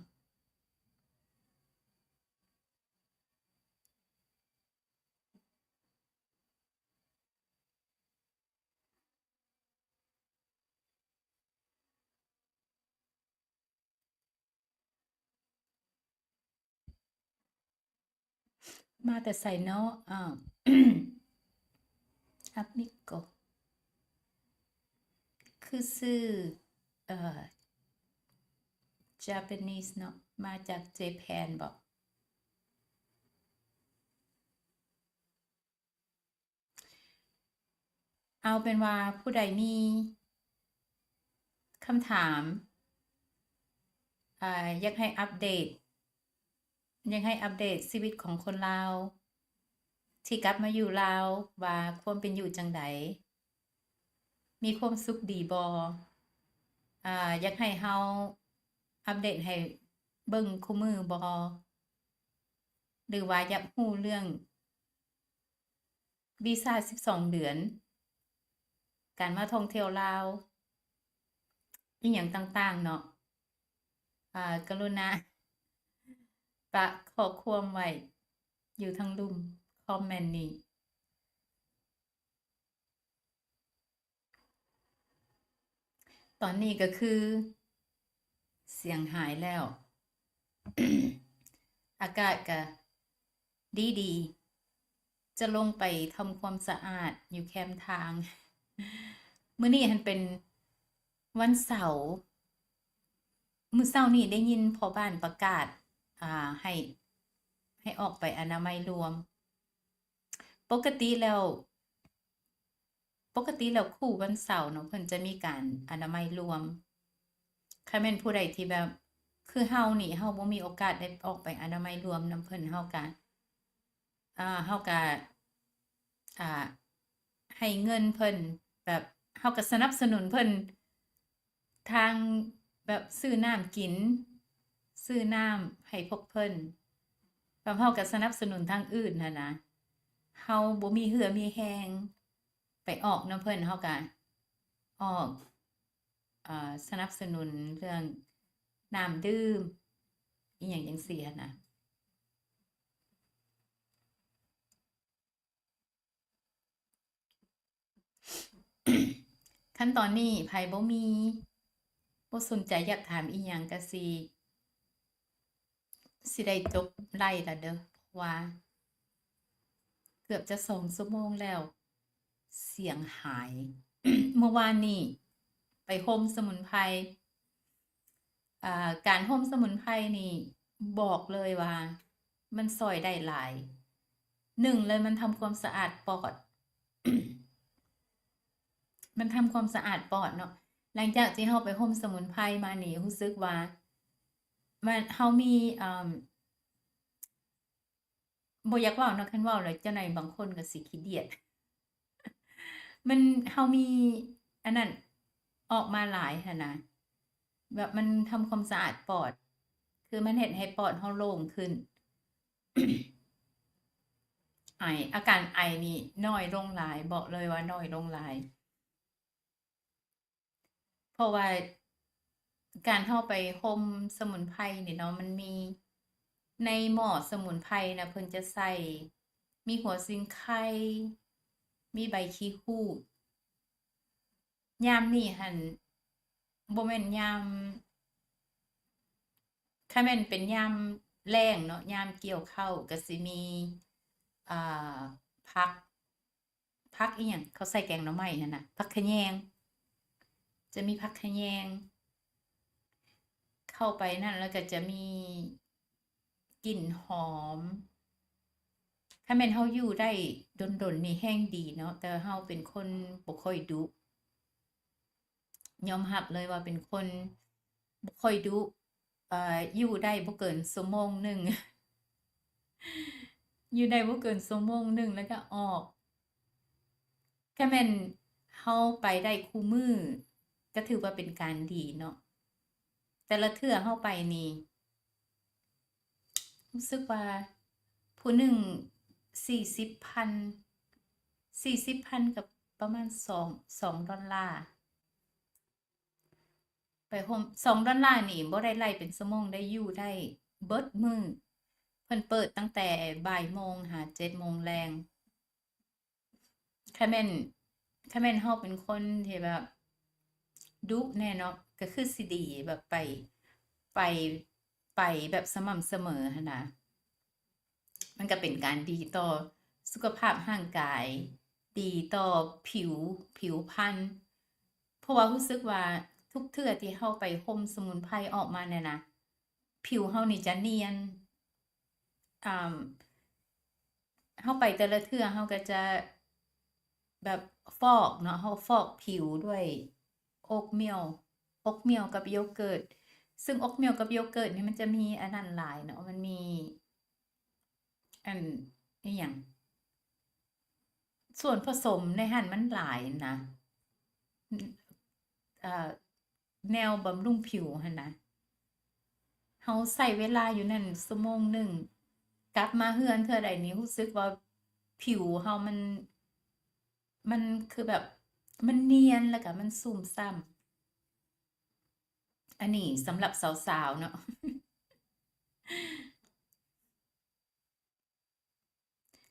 ມາແຕ່ໃສເນາະ? ອ້າວ ອາມິໂກ ຄືຊື່ ເອີ Japanese ເນາະ, ມາຈາກ Japan ບໍ? ເອົາເປັນວ່າຜູ້ໃດມີຄຳຖາມ ອາ ຢາກໃຫ້ອັບເດດ ຢາກໃຫ້ອັບເດດຊີວິດຂອງຄົນລາວທີ່ກັບມາຢູ່ລາວ ວ່າຄວາມເປັນຢູ່ຈັ່ງໃດ? ມີຄວາມສຸກດີບໍ່? ອາ ຢາກໃຫ້ເຮົາອັບເດດໃຫ້ເບິ່ງຄູ່ມື້ບໍ່? ຫຼືວ່າຢາກຮູ້ເລື່ອງ ວີຊາສິບສອງເດືອນ, ການມາທ່ອງທ່ຽວລາວ, ອີ່ຫຍັງຕ່າງໆເນາະ, ອາ ກະລຸນາປະຂໍ້ຄວາມໄວ້ຢູ່ທາງລຸ່ມຄອມເມັນນີ້. ຕອນນີ້ກໍຄືສຽງຫາຍແລ້ວ, ອາກາດກະດີໆ, ຈະລົງໄປທຳຄວາມສະອາດຢູ່ແຄມທາງ. ມື້ນີ້ຫັ້ນເປັນວັນເສົາ, ມື້ເຊົ້ານີ້ໄດ້ຍິນພໍ່ບ້ານປະກາດ ອາ ໃຫ້ ໃຫ້ອອກໄປອະນາໄມລວມ. ປົກກະຕິແລ້ວ ປົກກະຕິແລ້ວຄູ່ວັນເສົາເນາະ ເພິ່ນຈະມີການອະນາໄມລວມ. ຄັນແມ່ນຜູ້ໃດທີ່ແບບ ຄືເຮົານີ້ ເຮົາບໍ່ມີໂອກາດໄດ້ອອກໄປອະນາໄມລວມນຳເພິ່ນ, ເຮົາກະ ອາ ເຮົາກະ ອາ ໃຫ້ເງິນເພິ່ນ, ແບບເຮົາກະສະໜັບສະໜູນເພິ່ນ ທາງແບບຊື້ນ້ຳກິນ, ຊື້ນ້ຳໃຫ້ພວກເພິ່ນ, ແບບເຮົາກໍສະໜັບສະໜູນທາງອື່ນຫັ້ນນະ. ເຮົາບໍ່ມີເຫື່ອມີແຮງໄປອອກນຳເພິ່ນ, ເຮົາກໍອອກ ເອີ ສະໜັບສະໜູນເລື່ອງນ້ຳດື່ມ ອີ່ຫຍັງຈັ່ງຊີ້ຫັ້ນນະ. ຄ ຄັນຕອນນີ້ໃຜບໍ່ມີ ບໍ່ສົນໃຈຢາກຖາມອີ່ຫຍັງກະຊິ ຊິໄດ້ຈົບໄລຟ໌ລະເດີ ເພາະວ່າເກືອບຈະສອງຊົ່ວໂມງແລ້ວ ສຽງຫາຍ. ເມື່ອວານນີ້ໄປໂຮມສະໝຸນໄພ ເອີ ການໂຮມສະໝຸນໄພນີ້ບອກເລີຍວ່າມັນຊ່ອຍໄດ້ຫຼາຍ. ໜຶ່ງເລີຍ ມັນທຳຄວາມສະອາດປອດ ມັນທຳຄວາມສະອາດປອດເນາະ. ຫຼັງຈາກທີ່ເຮົາໄປໂຮມສະໝຸນໄພມານີ້ ຮູ້ສຶກວ່າມັນ ເຮົາມີ ເອີ ບໍ່ຢາກເວົ້າເນາະ ຄັນເວົ້າແລ້ວເຈົ້ານາຍບາງຄົນກໍຊິຂີ້ດຽດ. ມັນ ເຮົາມີອັນນັ້ນອອກມາຫຼາຍຫັ້ນນະ ແບບມັນທຳຄວາມສະອາດປອດ ຄືມັນເຮັດໃຫ້ປອດເຮົາໂລ່ງຂຶ້ນ. ໄອ ອາການໄອນີ້ນ້ອຍລົງຫຼາຍ ບອກເລີຍວ່ານ້ອຍລົງຫຼາຍ. ເພາະວ່າການເຮົາໄປໂຮມສະໝຸນໄພນີ້ເນາະ ມັນມີ ໃນໝໍ້ສະໝຸນໄພນະ ເພິ່ນຈະໃສ່ ມີຫົວຊິງໄຄ ມີໃບຂີ້ຫູດ. ຍາມນີ້ຫັ້ນ ບໍ່ແມ່ນຍາມ ຄັນແມ່ນເປັນຍາມແລ້ງເນາະ ຍາມກ່ຽວເຂົ້າ ກະຊິມີ ອ່າ ຜັກ ຜັກອີ່ຫຍັງ ເຂົາໃສ່ແກງໜໍ່ໄມ້ຫັ້ນນະ ຜັກຂະແຍງ ຈະມີຜັກຂະແຍງ ເຂົ້າໄປນັ້ນ ແລ້ວກໍຈະມີກິ່ນຫອມ. ຄັນແມ່ນເຮົາຢູ່ໄດ້ດົນໆນີ້ແຮງດີເນາະ ແຕ່ເຮົາເປັນຄົນບໍ່ຄ່ອຍດຸ ຍອມຮັບເລີຍວ່າເປັນຄົນບໍ່ຄ່ອຍດຸ ເອີ ຢູ່ໄດ້ບໍ່ເກີນຊົ່ວໂມງໜຶ່ງ ຢູ່ໄດ້ບໍ່ເກີນຊົ່ວໂມງໜຶ່ງແລ້ວກໍອອກ. ຖ້າແມ່ນເຮົາໄປໄດ້ຄູ່ມື້ ກໍຖືວ່າເປັນການດີເນາະ. ແຕ່ລະເທື່ອເຮົາໄປນີ້ ຮູ້ສຶກວ່າຜູ້ໜຶ່ງສີ່ສິບພັນ ສີ່ສິບພັນ ກໍປະມານສອງ ສອງດອນລາ. ໄປໂຮມ ສອງດອນລານີ້ບໍ່ໄດ້ໄລ່ເປັນຊົ່ວໂມງ ໄດ້ຢູ່ໄດ້ເບິດມື້. ເພິ່ນເປີດຕັ້ງແຕ່ບ່າຍໂມງຫາເຈັດໂມງແລງ. ຄັນແມ່ນ ຄັນແມ່ນເຮົາເປັນຄົນທີ່ແບບດຸແນ່ເນາະ ກໍຄືຊິດີ ແບບໄປ ໄປ ໄປແບບສະໝ່ຳສະເໝີຫັ້ນນະ. ມັນກໍເປັນການດີຕໍ່ສຸຂະພາບຮ່າງກາຍ ດີຕໍ່ຜິວ ຜິວພັນ ເພາະວ່າຮູ້ສຶກວ່າທຸກເທື່ອທີ່ເຮົາໄປໂຮມສະໝຸນໄພອອກມາແນ່ນະ ຜິວເຮົານີ້ຈະນຽນ ອ່າ ເຮົາໄປແຕ່ລະເທື່ອເຮົາກໍຈະແບບຟອກເນາະ ເຮົາຟອກຜິວດ້ວຍໂອດມິວ ໂອດມິວກັບໂຢເກີດ ຊຶ່ງໂອດມິວກັບໂຢເກີດນີ້ມັນຈະມີອັນນັ້ນຫຼາຍເນາະ ມັນມີ ອັນ ອີ່ຫຍັງ ສ່ວນປະສົມໃນຫັ້ນມັນຫຼາຍນະ ເອີ ແນວບຳລຸງຜິວຫັ້ນນະ. ເຮົາໃຊ້ເວລາຢູ່ນັ້ນຊົ່ວໂມງໜຶ່ງ ກັບມາເຮືອນເທື່ອໃດນີ້ຮູ້ສຶກວ່າຜິວເຮົາມັນ ມັນຄືແບບ ມັນນຽນ ແລ້ວກໍມັນຊຸ່ມຊ່ຳ. ອັນນີ້ສຳລັບສາວໆເນາະ.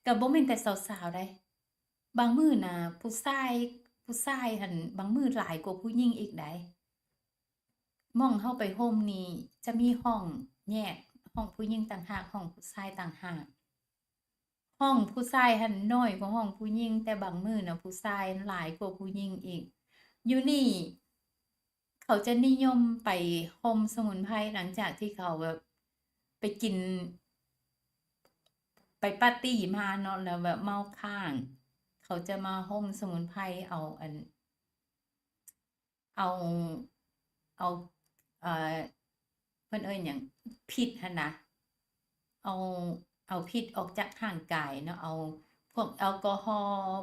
ກໍບໍ່ແມ່ນແຕ່ສາວໆໃດ໋ ບາງມື້ນະ ຜູ້ຊາຍ ຜູ້ຊາຍຫັ້ນບາງມື້ຫຼາຍກວ່າຜູ້ຍິງອີກໃດ໋. ໝ່ອງເຮົາໄປໂຮມນີ້ຈະມີຫ້ອງແຍກ ຫ້ອງຜູ້ຍິງຕ່າງຫາກ ຫ້ອງຜູ້ຊາຍຕ່າງຫາກ. ຫ້ອງຜູ້ຊາຍຫັ້ນນ້ອຍກວ່າຫ້ອງຜູ້ຍິງ ແຕ່ບາງມື້ນະ ຜູ້ຊາຍຫຼາຍກວ່າຜູ້ຍິງອີກ. ຢູ່ນີ້ ເຂົາຈະນິຍົມໄປໂຮມສະໝຸນໄພ ຫຼັງຈາກທີ່ເຂົາແບບໄປກິນ ໄປປາຕີ້ມາເນາະ ແລ້ວແບບເມົາຄ້າງ ເຂົາຈະມາໂຮມສະໝຸນໄພ ເອົາອັນ ເອົາ ເອົາ ເອີ ເພິ່ນເອີ້ນຫຍັງ ພິດຫັ້ນນະ ເອົາ ເອົາພິດອອກຈາກຮ່າງກາຍເນາະ ເອົາພວກແອລກໍຮໍ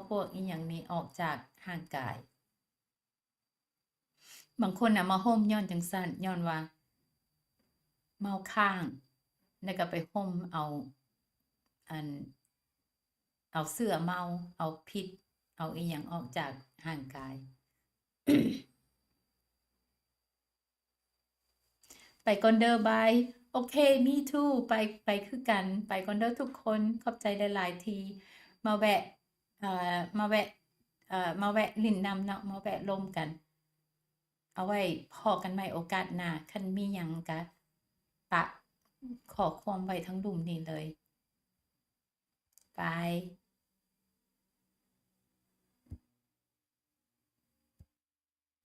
ພວກອີ່ຫຍັງນີ້ອອກຈາກຮ່າງກາຍ. ບາງຄົນນະມາໂຮມຍ້ອນຈັ່ງຊັ້ນ ຍ້ອນວ່າເມົາຄ້າງ ແລ້ວກໍໄປໂຮມເອົາ ອັນ ເອົາເຊື້ອເມົາ ເອົາພິດ ເອົາອີ່ຫຍັງອອກຈາກຮ່າງກາຍ. ໄປກ່ອນເດີ ບາຍ. ໂອເຄ me too ໄປ ໄປຄືກັນ. ໄປກ່ອນເດີທຸກຄົນ. ຂອບໃຈຫຼາຍໆທີ່ມາແວະ ເອີ ມາແວະ ເອີ ມາແວະຫຼິ້ນນຳເນາະ ມາແວະລົມກັນ. ເອົາໄວ້ພໍ້ກັນໃໝ່ໂອກາດໜ້າ ຄັນມີຫຍັງກະປະຂໍ້ຄວາມໄວ້ທາງລຸ່ມນີ້ເລີຍ. ບາຍ.